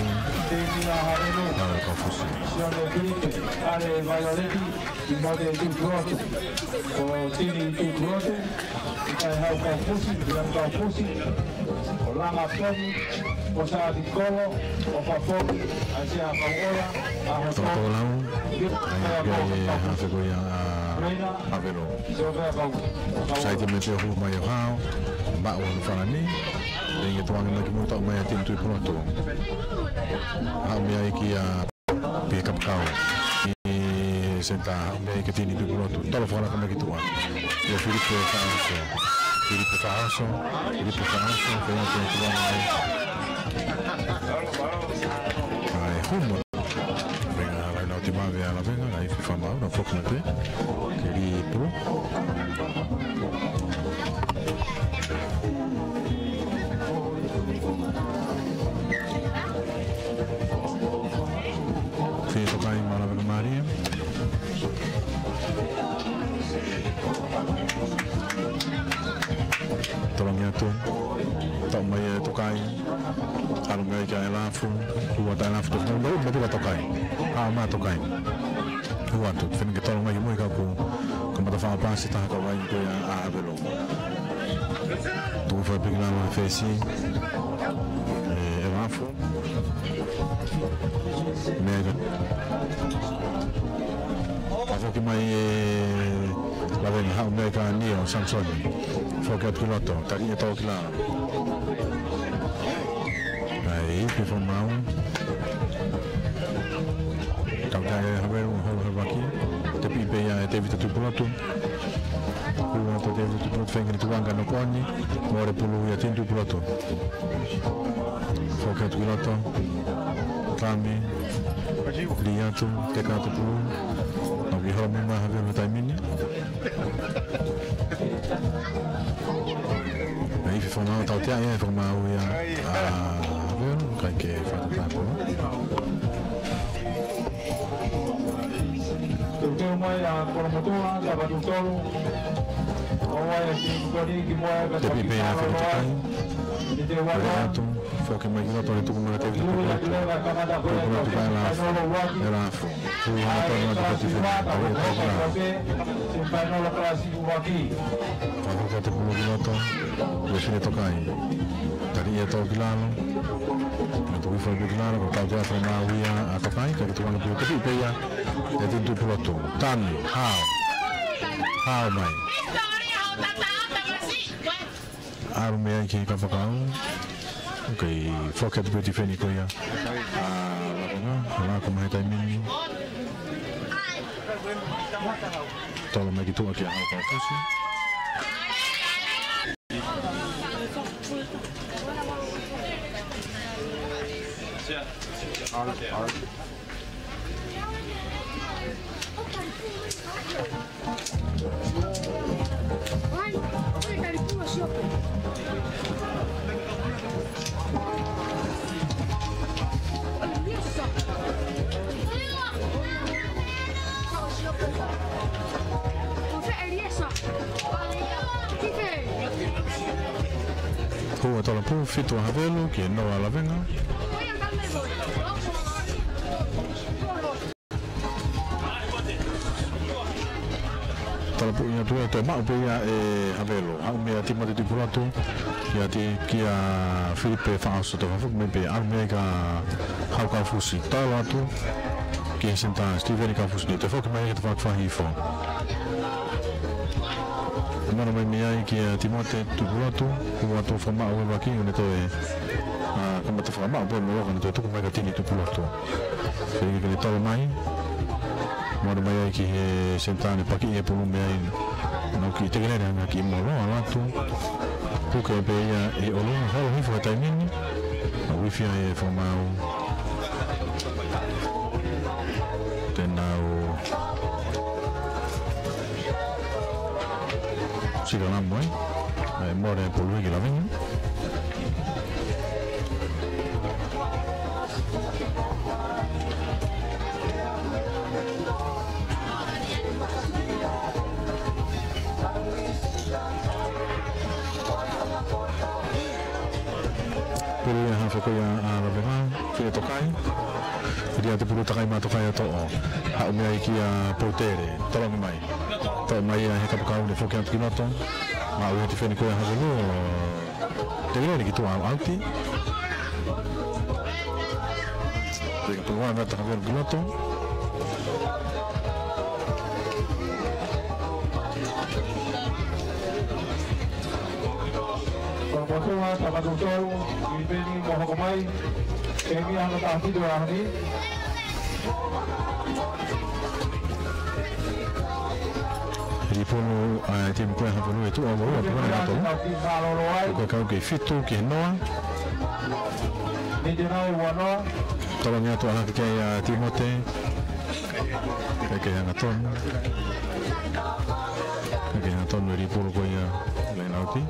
Havelu Kaufusi. Ko Tini Tutuote, ʻIkai Hau Kaufusi, Ian Kaufusi, ko Langa Peni, ko Sāti Kolo, ko Fafoki, ʻAisea Kauola, ʻAho Tō. Tō Lau, ʻai pē ʻa e hafe ko ia ʻa Havelu. Saiti mai pē ʻo hū mai ʻo hao, maʻu ʻa Falani, ʻe nge tuangi mai ki muʻa, toʻo mai ʻa Tini Tuʻipulotu. Haʻu meʻa ai kia Pia Kapakau. ʻI senitā, haʻu meʻa ai kia Tini Tuʻipulotu. Tolo fakalaka mai ki tuʻa. Kia Filipe Faʻaoso. Filipe Faʻaoso. Filipe Faʻaoso. Filipe Faʻaoso. ʻAi, huma. Venga, hala ina ʻo te mave a Lavenga, ʻai fifamau, na foki mai pē. Ke li pulu. Tolongi atu. Toʻo mai ʻe Tokai. ʻAlu mai kia ʻElafu. Hū atu ʻElafu, toe fakaʻuta mai pē kia Tokai. Haʻu mai Tokai. Hū atu. Fenike Tolongi mai ki mui kapu. Kamata fakapaasi taha ka vaivai ko ia ʻa Havelu. Tuku hifo pē ki lalo ʻa e fesi. ʻE, ʻElafu. Mega. Ka foki mai ʻe Lavenga, haʻu mai kia Nio Samisoni. Foki atu ki loto, tali ʻe Tokilalo. ʻAi, pē fakamaau. Tautea ʻe Havelu, holo he vaki. Tepi pē ia ʻe Tevita Tupulotu. Hū atu ʻa Tevita Tupulotu, feinga ke tukuange ka noko ʻeni. Mole pulu ia ʻa Tini Tupulotu. Foki atu ki loto. Kami. Lī atu, teka atu pulu. Nau ki holo mai Havelu he taimi ni. ʻAi, pē fakamaau, tautea ʻe fakamaau ia ʻa Havelu, kae ke fakatapu. Teuteu mai ʻa Kolomotuʻa, Tavatutolu. ʻO vai ʻa Tini Koni ki mua e Tepi pē ia Fenike Tokai. Lī atu, foki mai ki loto, ʻe tuku mai ʻe Tevita Tupulotu. Tupulotu kae ʻElafu. ʻElafu. Hū atu ʻElafu ki he fesi. Tali ʻe Tokilalo. Fakafoki atu pulu ki loto. ʻE Fenike Tokai. Tali ʻe Tokilalo. Tuku hifo pē ki lalo, ko e tautea fakamaau ia ʻa Tokai, kae tukuange pē, tepi pē ia ʻe Tini Tupulotu. Tani, hao. Hao mai. ʻAlu mei ai ki he kapakau. Ok, foki atu pē tifeni ko ia ʻa Lavenga, ʻa Lavenga, ko e meʻa he taimi ni. Tolo mai ki tuʻa kia Haukaufusi. Hū ʻa Tolapū, fitu ʻa Havelu, ki he noa ʻa Lavenga. Tolapū ia tuʻu ʻe toe maʻu pē ia ʻe Havelu. Haʻu mei ai ʻa Timote Tupulotu, kia Ti-, kia Filipe Faʻaoso, toe fakafoki mai pē, ʻalu mei ai kia Haukaufusi. Tolo atu ki he senitā, Steven Kaufusi, toe foki mai ke toe fakafahi hifo. Mano mai mei ai kia Timote Tupulotu, hū atu fakamaʻu e vaki, ʻo ne toe, ʻa, kamata fakamaʻu pē mo loka, ne toe tuku mai kia Tini Tupulotu. Feinga ke ne tolo mai. Mano mai ai ki he senitā, ne pakiʻi e pulu mei ai. Nau kiʻi tekelele ʻa e ngaahi kiʻi molo, ʻalu atu. Puke pē ia ʻe ʻOlunga, holo hifo he taimi ni. ʻA uifi ai e fakamaau. Te nau sika lamo ai. ʻAi, mole pulu ki Lavenga. Pulu ia hafe ko ia ʻa Lavenga, Fili Tokai. Fili atu pulu, takai mai Tokai ʻo toʻo. Haʻu mei ai kia Poutele, tolongi mai. Toʻo mai ia he kapakau, ne foki atu ki loto. Maʻu he tifeni ko ia ʻa Havelu. Tekelele ki tuʻa, ʻauti. Pea kapulu ʻa Havelu ki loto. Kolomotuʻa, Tavatutolu, ʻi peni mo hoko mai. Kemi ano tafitu ahani. Ripunu, ʻa e timi ko ia ʻa Havelu ʻe tuʻu ʻo ua, ua, ua, ua, ua. Ko e kau ke fitu ki he noa. Tolongi atu ʻa hake ki ai ʻa Timote. Kae kehe angatonu. Kae kehe angatonu e ripunu ko ia. Lainauti.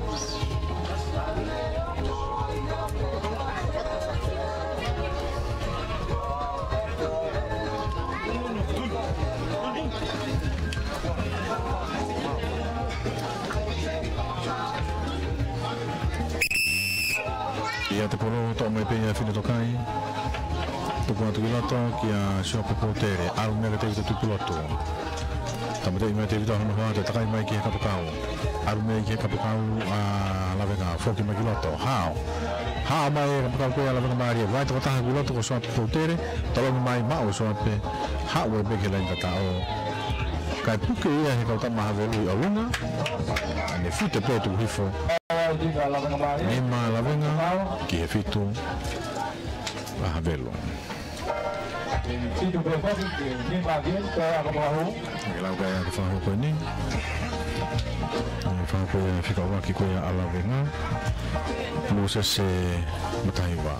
ʻIate Polo, toʻo mai pē ʻia Fine Tokai. Tuku atu ki loto kia Siope Poutele, ʻalu mei ai kia Tēvita Tupulotu. Tāmateʻi mai Tēvita hono hoa, toe takai mai ki he kapakau. ʻAlu mei ai ki he kapakau ʻa Lavenga, foki mai ki loto. Hao. Hao mai e kapakau ko ia ʻa Lavengamālie. Vakai tokotaha ki loto ko Siope Poutele, tolongi mai maʻu ʻe Siope. Haʻu ai pē ki he laine tataʻo. Kae puke ia he kau tama Havelu ʻi ʻolunga. ʻAne fute pē tuku hifo. Nima Lavenga ki he fitu ʻa Havelu. Fitu pē foki ki he nima ki he, ko e ʻa kapakau. ʻE lau kai ʻa e fakahoko ni. ʻE fakahoko e fika ʻuluaki ko ia ʻa Lavenga. Mōsese Mataiva.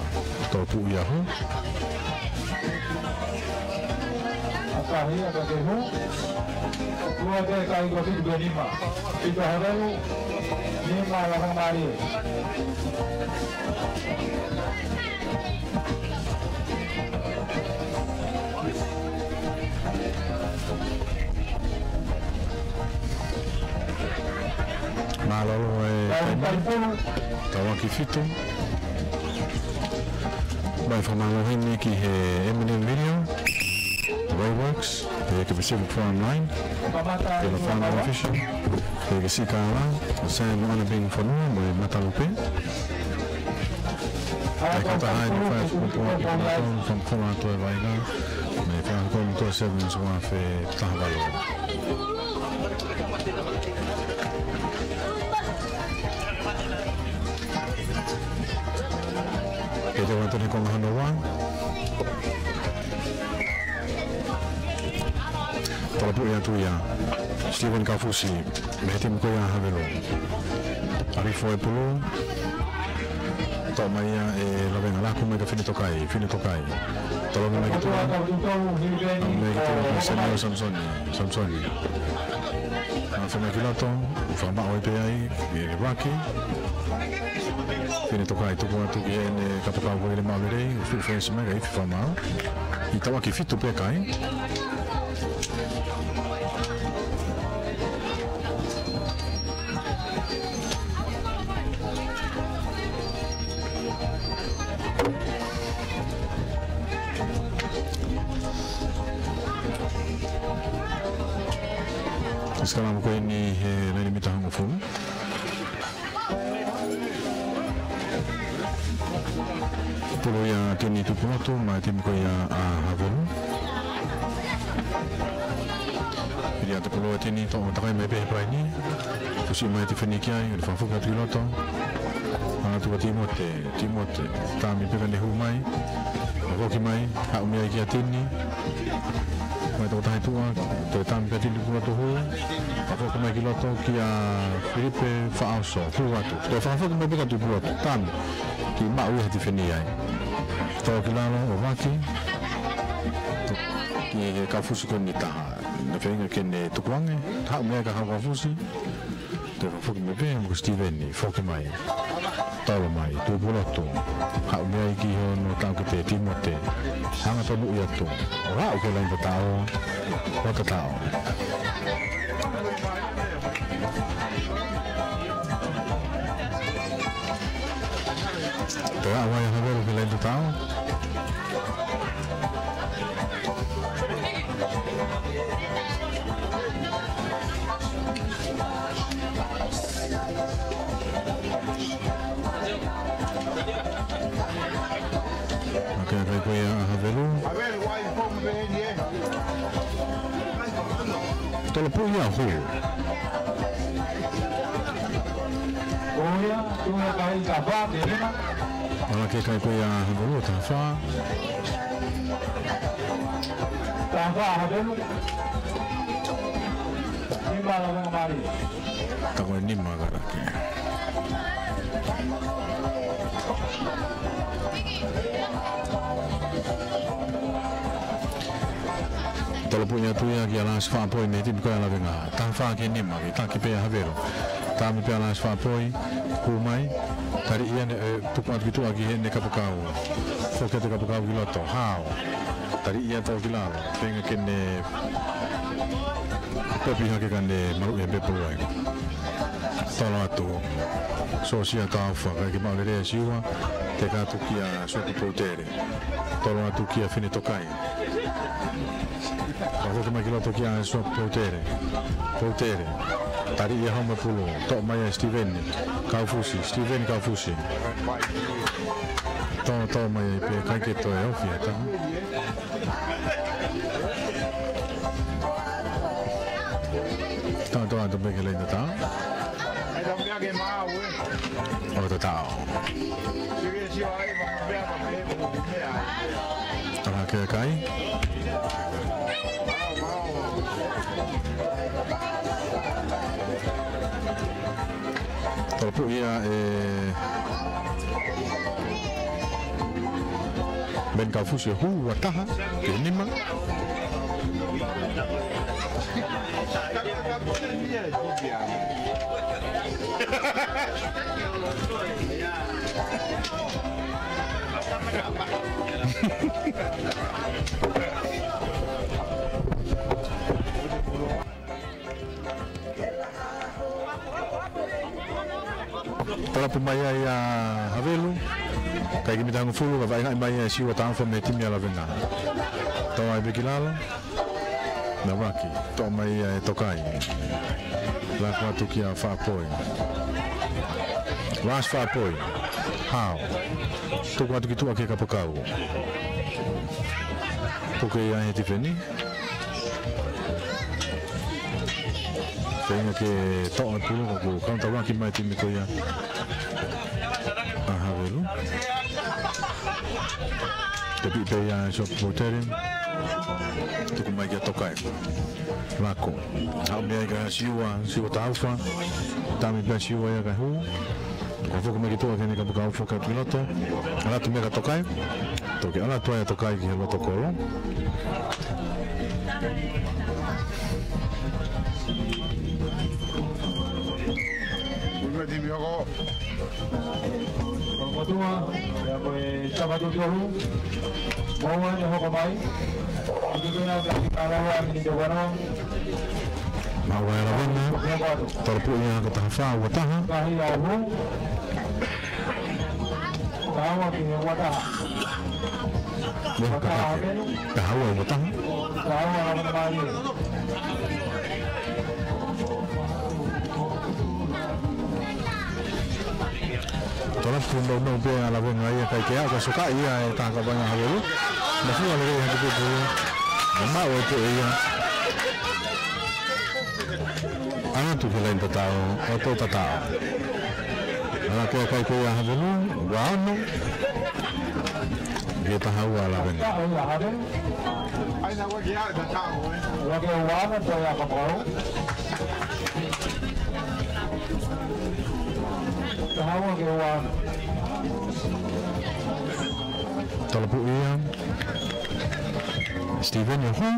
Tō pū ia ho. Akahi, aka ke hu. Ua te kai ko fitu pē nima. Fitu Havelu, nima Lavengamālie. Mālō e taimi. Tauaki fitu. Mai fakamālō heni ki he M and M Video, Wayworks, pea ki he Pacific Forum Line, pea mo Fānau Official, pea ki he Sikala, ʻo Sam Moana Bing Fonua, mo e Matalupe. ʻE kata hai ni fai fuku pua ki kona tonu, fam fula atu e vainga, me fai fuku pua seven suafe taha valu. Ke te watu ni konga hono ua. Tolopui atu ia Steven Kaufusi, mei he timi ko ia ʻa Havelu. ʻAlu hifo e pulu. Toʻo mai ia ʻe Lavenga, laku mai kia Fine Tokai, Fine Tokai. Tolongi mai ki tuʻa. Tolongi mai ki tuʻa, Samuel Samsoni, Samsoni. Afe mai ki loto, fakamaʻu ai pē ai, ʻe Vaki. Fine Tokai, tuku atu ki heʻene kapakau ko ʻene maʻu lelei, ʻo fiu fenisi mai, kae ifi fakamaʻu. ʻI he tauaki fitu pē kai. Sikalamu ko eni he laine mita hongofulu. Pulu ia Tini Tupulotu, mei he timi ko ia ʻa Havelu. Pili atu pulu ʻa Tini, toʻo takai mai pē he palaini. Tusi mai Tifeni ki ai, ʻo ne fakafoki atu ki loto. Anga tuka Timote, Timote, tami pē ka ne hū mai. Foki mai, haʻu mei ai kia Tini. Mai tokotaha ʻi tuʻa, toe tami pē Tini ki loto hū. Fakafoki mai ki loto kia Filipe Faʻaoso, hū atu. Toe fakafoki mai pē kia Tupulotu, tami. Kiʻi maʻu ia he Tifeni ai. Tō ki lalo ʻo Vaki. Ki he Kaufusi ko eni taha. Naʻe feinga ke ne tukuange, haʻu mei ai kia Kaufusi. Toe fakafoki mai pē mo Steven, foki mai. Tolo mai, Tupulotu. Haʻu mei ai ki hono taʻokete Timote. Hanga tonu ia atu. ʻO aʻu ki he laine tataʻo. Ua tataʻo. Toe aʻu ai ʻa Havelu ki he laine tataʻo. Ake ake ko ia ʻa Havelu. Tolopui ia hū. Ko ia, tuʻu kai taha fā, ke lima. Ala ke kai ko ia Havelu taha fā. Taha fā Havelu. Nima Lavengamālie. Tako e nima ka lake. Tolopui atu ia kia Lasi Faʻapoi mei he timi ko ia ʻa Lavenga. Taha fā ki he nima, ke taki pē ʻa Havelu. Tami pē ʻa Lasi Faʻapoi, hū mai, tali ia ne, ʻe, tuku atu ki tuʻa ki heʻene kapakau. Foki atu kapakau ki loto, hao. Tali ia tō ki lalo, feinga ke ne popi hake ka ne maluʻi e pepa ai. Tolo atu. Sōsia Taufa, kae ʻikai ke maʻu lelei ʻa Siua. Teka atu kia Suaku Poutele. Tolo atu kia Fine Tokai. Fakafoki mai ki loto kia Suaku Poutele. Poutele. Tali ia homa pulu. Toʻo mai ʻe Steven Kaufusi. Steven Kaufusi. Toʻo, toʻo mai ai pē, ʻikai ke toe ofi ʻe taha. Tau toʻo atu pē ki he laine tatau. ʻO tatau. Ala ke kai. Tolopuʻi ia ʻe Ben Kaufusi, hū ua taha ki he nima. Talapu mai ai ʻa Havelu. ʻIkai ke mita hongofulu, ka vaʻinga mai ʻa Siua Taufa mei he timi ʻa Lavenga. Toʻo ai pē ki lalo. Navaki, toʻo mai ʻe Tokai. Laka atu kia Faʻapoi. Ras Faʻapoi. Hao. Tuku atu ki tuʻa ki he kapakau. Puke ia he tifeni. Feinga ke toʻo e pulu, ka kuo kaunitauaki mai e timi ko ia ʻa Havelu. Tepi pē ia ʻe Siua Poutele. Tuku mai kia Tokai. Lako. Haʻu mei ai kia Siua, Siua Taufa. Tami pē ʻa Siua ia kae hū. Fakafoki mai ki tuʻa ki heʻene kapakau, foki atu ki loto. ʻAlu atu mei ai kia Tokai. Toki ʻalu atu ai ʻa Tokai ki he loto kolo. Ui, timi hoko. Kolomotuʻa, pea ko e Tavatuʻutolu. Maua ʻene hoko mai. Ui, timi hoko, ka laua, miniti ua noa. Maua ʻe Lavenga. Tolopuʻi ia ko e taha fā ua taha. Kahi a hu. Taha ua ki he ua taha. Ia, ua taha. Kahi a hu, ua taha. Taha ua, Lavenga mālie. Tolopu nounou pē ʻa Lavenga ia, ʻikai ke aʻu ka sokaʻi ia ʻe he taha kau vaʻinga ʻa Havelu. Mafua lelei hake pē pulu. Naʻe maʻu e poʻi ia. Atu ki he laine tatau, ʻo toe tatau. Ala ke kai ko ia ʻa Havelu, ua ono. Ki he taha ua ʻa Lavenga. Ai, na ua ki ai tatau, ē. Ua ki ua ono, toe ʻa kapau. Taha ua ki ua ono. Talapuʻi ia. Steven ia hū.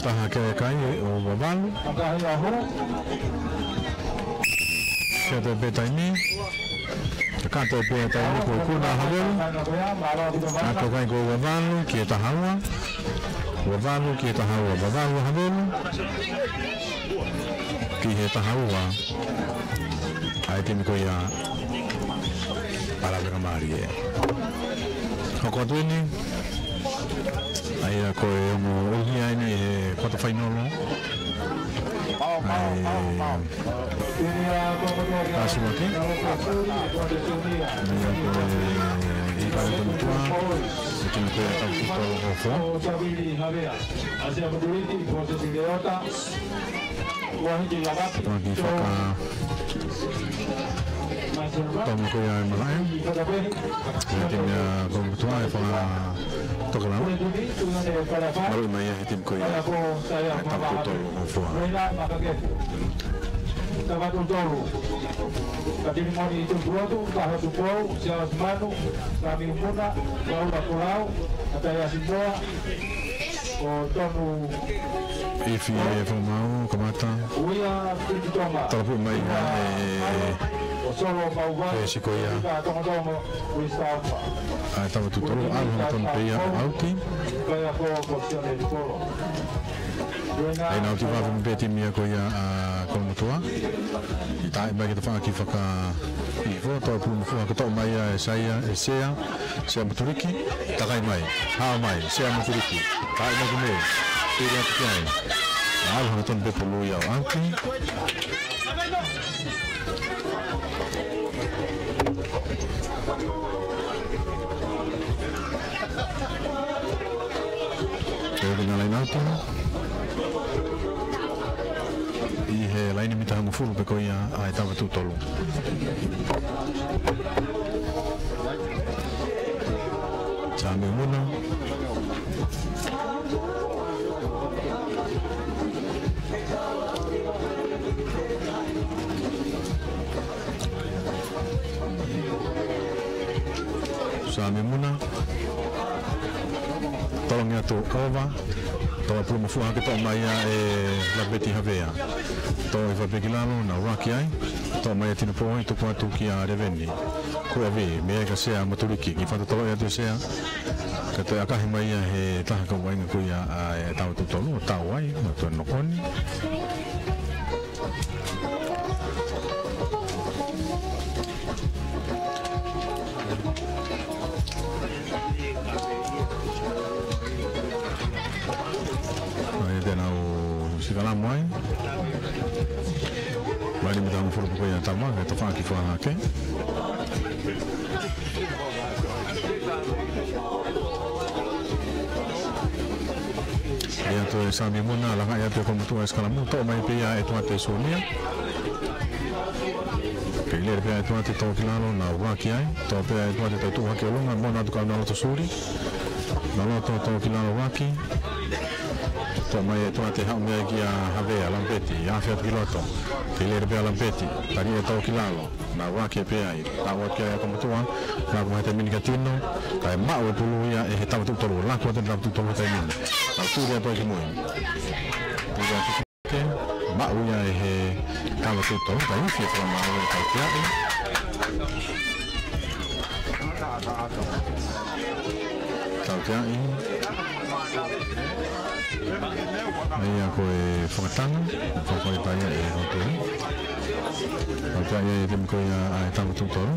Taha ke kai ʻo ua valu. Kata pē taimi. Kata pē taimi ko kuna Havelu. Kata kai ko ua valu ki he taha ua. Ua valu ki he taha ua. Ua valu Havelu. Ki he taha ua. ʻA e timi ko ia ʻa Lavenga mālie. Hoko atu eni. ʻA ia ko e ongo ʻuhinga eni he quarter final. ʻA e Kasuaki. ʻA ia ko e ʻIkale Tomutua. Ko e timi ko ia ʻa Tavatuʻutolu Hofo. Toki faka-, tau mo ko ia e malaʻe. Ko e timi ʻa Tomutua ʻe fakatokelau. Maluʻi mai ia he timi ko ia ʻa Tavatuʻutolu Hofo. Tavatuʻutolu. Ka timi moni Tupulotu, Kaho Tupou, Siaosi Manu, Sami Muna, Paula Kolau, Ataiasi Moa, ʻo Tonu. Ifi e Fomau, kamata. Uia Titi Tonga. Talapuʻi mai ʻe, ʻo Solo Mauvai. ʻE Sikoia. Ka Tongotongo, Luis Taufa. ʻA e Tavatuʻutolu, ʻalu hanga tonu pē ia ʻauti. Kaia ko, ko Sione Tupolo. ʻA ia naʻa nau tīvave mei he timi ia ko ia ʻa Kolomotuʻa. ʻI he taimi mai ki he tafaʻaki fakahihifo, Toʻapulumofua, kuo toʻo mai ia ʻe Sea, ʻe Sea, Sea Moturiki, takai mai, hao mai, Sea Moturiki, takai mai ki mui, pili atu ki ai. ʻAlu hanga tonu pē pulu ia ʻo ʻauti. Pea ko e laine ʻauti ʻi he laine mita hongofulu pē ko ia ʻa e Tava Tuʻu Tolu. Sami Muna. Sami Muna. Tolongi atu ʻova. Toʻapulumofua, hake toʻo mai ia ʻe Lapeti Havea. Toʻo ʻi fapeki lalo, nau ʻuluaki ai. Toʻo mai ʻe Tino Poʻoi, tuku atu kia Leveni. Kuo ʻave, meʻa kia Sea Moturiki, kiʻi fakatotoloʻi atu ʻe Sea. Ka toe ʻakahi mai ia he taha kau vaʻinga ko ia ʻa e Tava Tuʻu Tolu, ʻo tau ai, ʻo toe nokoni. ʻA ia te nau sikalamu ai. Laine mita hongofulu pē ko ia ʻa e Tava, ke tafaʻaki fakahake. ʻA ia toe Sami Muna, langaʻi atu ʻe Kolomotuʻa e sikalamu, toʻo mai pē ia ʻe Tuate Sunia. Kei lele pē ʻa Tuate, toʻo ki lalo, nau ʻuluaki ai. Toʻo pē ʻa Tuate, toe tuʻu hake ʻolunga, mou ʻatu kau Naloto Suli. Naloto, toʻo ki lalo, ʻuluaki. Toʻo mai ʻe Tuate, haʻu mei ai kia Havea, Lapeti, afe atu ki loto. Kei lele pē ʻa Lapeti, tali ʻe, toʻo ki lalo. Nau ʻuluaki pē ai, tau ʻuluaki ai ʻa Kolomotuʻa, nau kumi he taimi ni kia Tino, kae maʻu e pulu ia ʻe he Tava Tuʻu Tolu, laku atu e Tava Tuʻu Tolu he taimi ni. Nau tuli atu ai ki mui. Tuli atu ki mui, maʻu ia ʻe he Tava Tuʻu Tolu, kae ifi e fakamaau ʻe Tauteaʻi. Tauteaʻi. ʻA ia ko e fakatanga, fakafai pē ia ʻe he hoteli. Tauteaʻi ʻa e timi ko ia ʻa e Tava Tuʻu Tolu.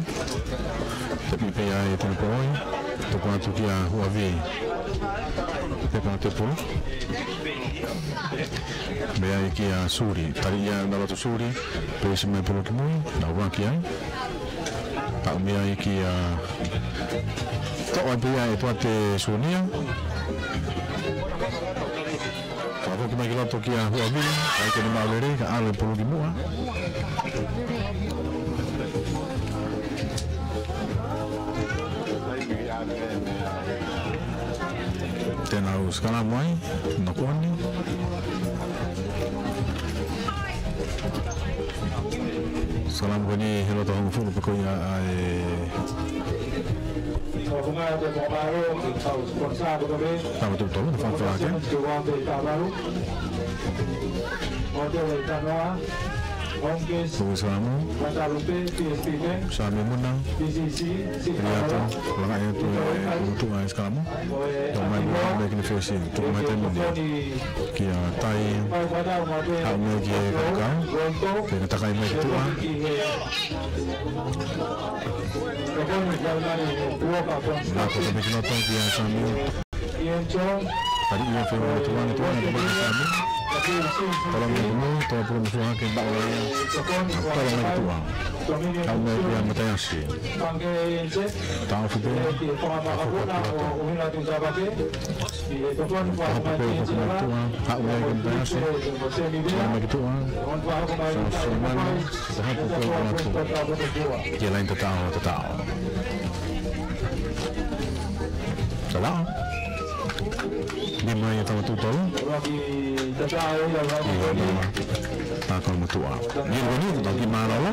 Tepi pē ia ʻe Tino Poʻoi, tuku atu kia Huavi. Pepa Tepulu. Mei ai kia Suli, tali ia ʻe Naloto Suli, pesi mai pulu ki mui, nau ʻuluaki ai. Haʻu mei ai kia, toʻo ai pē ia ʻe Tuate Sunia. Fakafoki mai ki loto kia Huavi, ʻai ke ne maʻu lelei, kae ʻalu e pulu ki muʻa. Te nau sikalamu ai, nokoni. Sikalamu ko eni he loto hongofulu pē ko ia ʻa e Tava Tuʻu Tolu, ne fakafoki hake. Tuku sikalamu. Sami Muna. Pili atu, langaʻi atu ʻe Kolomotuʻa e sikalamu. Toʻo mai muʻa mei he kine fesi, tuku mai taimi ni kia Tai, haʻu mai ki he kaukau, ke ne takai mai ki tuʻa. Nā ko Topiki Loto kia Sami. Tali ia feu mo tuʻa, tuʻa, tuʻa, Sami. Tolongi atu mo, Toʻapulumofua, hake maʻu ia. Tolongi atu ki tuʻa. Haʻu mai kia Mataiasi. Taʻofi pē. Taʻofi pē, foki mai ki tuʻa. Haʻu mai kia Mataiasi. Tolongi atu ki tuʻa. Sami Solemani. Taʻofi pē, foki atu. Ki he laine tataʻo, tataʻo. Tataʻo. Nima ia Tava Tuʻu Tolu. Ki he nima ʻa Kolomotuʻa. Nima ko eni, tau kiʻi mālōlō.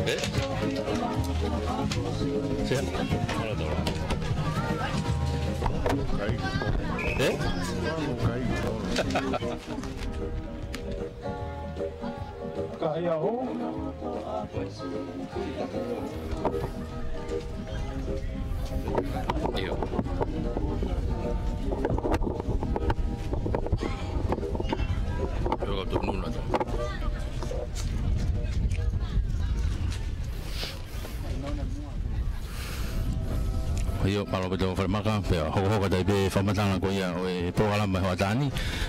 Eh? Sea? Ē? Ka ia ho. ʻIo. ʻIo, ka tonu na tō. ʻIo, mālō pē tau falemaka, pea hokohoko atu ai pē fakamatala ko ia ʻo e polokalama he hoʻatā ni,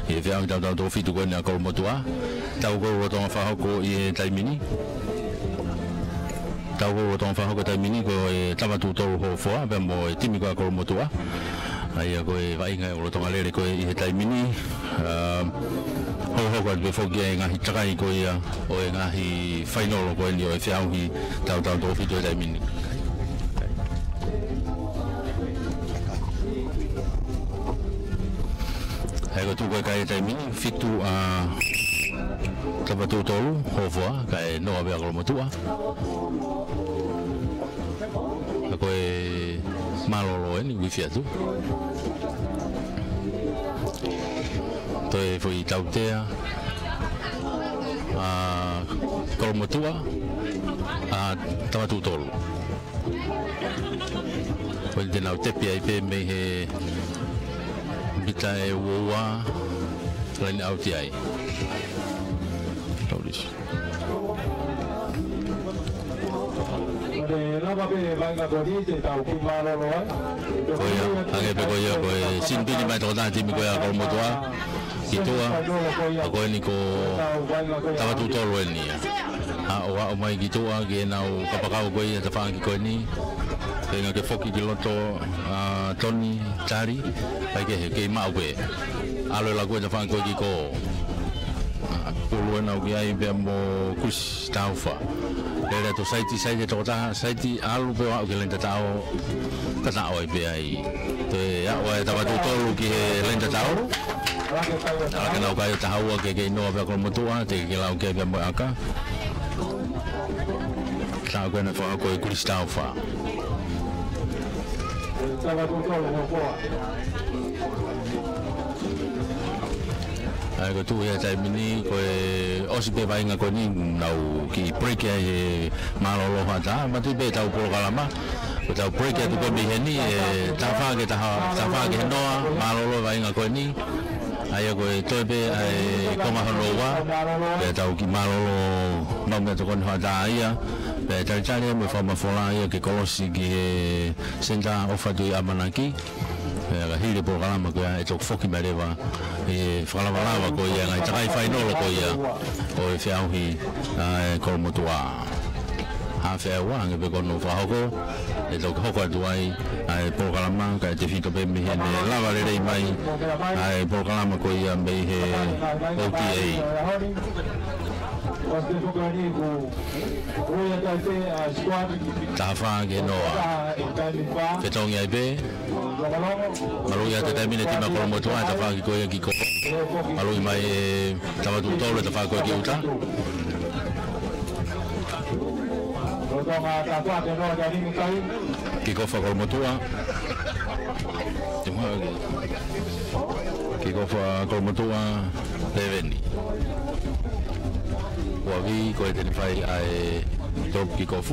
ʻi he feʻauhi tautau toko fitu ko eni ʻa Kolomotuʻa. Tau ko e lolotonga fakahoko ʻi he taimi ni. Tau ko e lolotonga fakahoko taimi ni ko e Tavatuʻutolu Hofoa, pea mo e timi ko ia ʻa Kolomotuʻa. ʻA ia ko e vaʻinga ʻoku lolotonga lele ko ē ʻi he taimi ni. ʻA, hokohoko atu pē foki e ngaahi takai ko ia ʻo e ngaahi fainolo ko eni ʻo e feʻauhi tautau toko fitu he taimi ni. He ko e tuʻu ko ē kai he taimi ni, fitu ʻa Tavatuʻutolu Hofoa, kae noa pē ʻa Kolomotuʻa. Ka ko e mālōlō eni, uifi atu. Toe foʻi tautea ʻa Kolomotuʻa, ʻa Tavatuʻutolu. Ko eni te nau tepi ai pē mei he mita ʻe uaua, laine ʻauti ai. Tau lisi. Ko e lava pē vaʻinga ko eni te tau kiʻi mālōlō ai. Ko ia, hangē pē ko ia, ko e sinipini mai tokotaha timi ko ia ʻa Kolomotuʻa ki tuʻa, ka ko eni ko Tavatuʻutolu eni ia. ʻA, ʻo aʻu mai ki tuʻa ki heʻenau kapakau ko ia tafaʻaki ko eni. Feinga ke foki ki loto, ʻa, Toni, Tali, ʻai ke he, kei maʻu pē. ʻAlu e laku e tafaʻaki ko ē ki kō. ʻA, pulu ʻenau ki ai pea mo Kusi Taufa. Lele atu saiti, saiti tokotaha, saiti ʻalu pē ʻo aʻu ki he laine tataʻo, tataʻo ai pē ai. Toe aʻu ai Tavatuʻutolu ki he laine tataʻo. ʻAlu ke nau kai ʻo taha ua ke kei noa pē ʻa Kolomotuʻa, te ke lau ke pea mo e ʻaka. Tau ko ena fakahoko ʻe Kusi Taufa. ʻA ia ko e tuʻu ia he taimi ni, ko e ʻosi pē vaʻinga ko eni, nau kiʻi break ai he mālōlō hoʻatā, manatuʻi pē ʻetau polokalama, ko ʻetau break atu ko ē mei heni, ʻe taha fā ki he taha, taha fā ki he noa, mālōlō vaʻinga ko eni, ʻa ia ko e toe pē ʻa e konga hono ua, pea tau kiʻi mālōlō maʻu mei he tokoni hoʻatā ia, pea talitali mo e fakamafola ia ke kolosi ki he Senitā ʻOfa Tuʻiʻamanaki. Pea ka hili e polokalama ko ia ʻe toki foki mai leva ʻi he fakalavalava ko ia ngaahi takai fainolo ko ia ʻo e feʻauhi ʻa e Kolomotuʻa. Haafe ʻa e ua, hangē pē ko hono fakahoko, ʻe toki hoko atu ai ʻa e polokalama, kae tefito pē mei he ne lava lelei mai ʻa e polokalama ko ia mei he O T A. Taha fā ki he noa. Fetongi ai pē. Maluʻi atu e taimi ni e timi ʻa Kolomotuʻa, tafaʻaki ko ia ki kō. Maluʻi mai e Tavatuʻutolu, tafaʻaki ko ia ki ʻuta. Kick off ʻa Kolomotuʻa. Te muʻaki. Kick off ʻa Kolomotuʻa, leveni. Ua vi, ko e te ne fai ʻa e top kick off.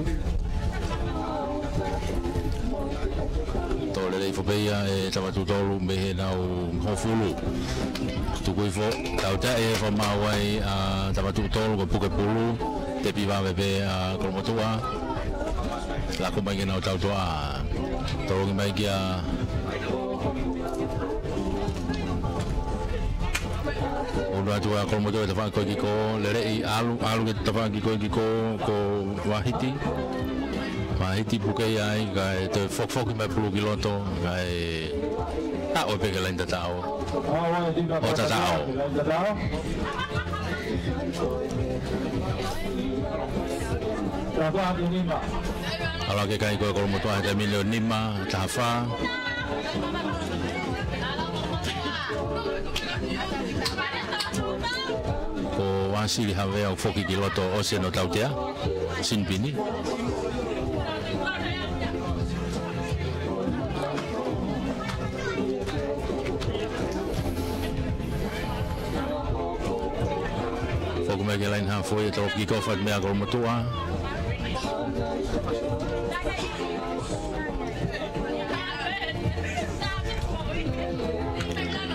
Tō lelei foki pē ia ʻe Tavatuʻutolu mei heʻenau hōfulu. Tuku hifo, tautea e fakamaau ai ʻa Tavatuʻutolu, ko e puke pulu, tepi vave pē ʻa Kolomotuʻa. Lako mai ke nau tautoʻa. Tolongi mai kia Unu atu ʻa Kolomotuʻa, tafaʻaki ko ia ki kō, lelei, ʻalu, ʻalu ki he tafaʻaki ko ia ki kō, ko Vahiti. Vahiti puke ai, kae toe fokifoki mai pulu ki loto, kae aʻu pē ki he laine tataʻo. ʻO tataʻo. ʻAlu hake e kai ko ia ʻa Kolomotuʻa he taimi ni ʻo nima, taha fā. Ko Vasili Havea ʻoku foki ki loto, ʻosi hono tautea, sinipini. Mai ke laine hafo ia, tolo kick off atu mei a Kolomotuʻa.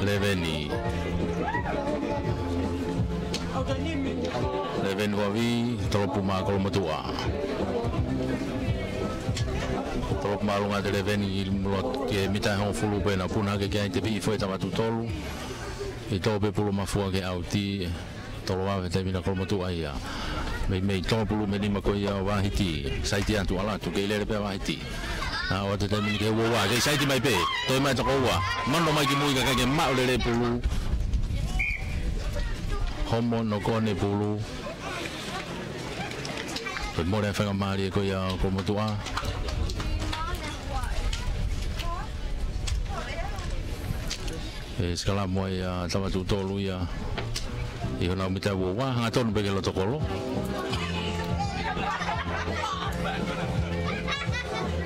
Leveni. Leveni Vavi, tolo pulu mei a Kolomotuʻa. Tolo pulu māʻolunga ʻa Leveni ʻi loto ki he mita hongofulu pea na puna ke ke ai te piʻi foʻi Tavatuʻutolu. ʻI tō pē pulu mafua ke ʻauti. Tolo vave taimi na Kolomotuʻa ia. Meimei tolo pulu mei nima ko ia ʻo Vahiti. Saiti atu ʻalu atu, kei lele pē ʻa Vahiti. Na ʻoatu taimi ni ke ua ua, kei saiti mai pē. Toe mai toko ua. Mano mai ki mui kae ʻikai ke maʻu lelei pulu. Homo nokone pulu. Toe mole faingamālie ko ia Kolomotuʻa. ʻE sikalamu ai ʻa Tavatuʻutolu ia ʻi honau mita ua ua, hangatonu pē ki loto kolo.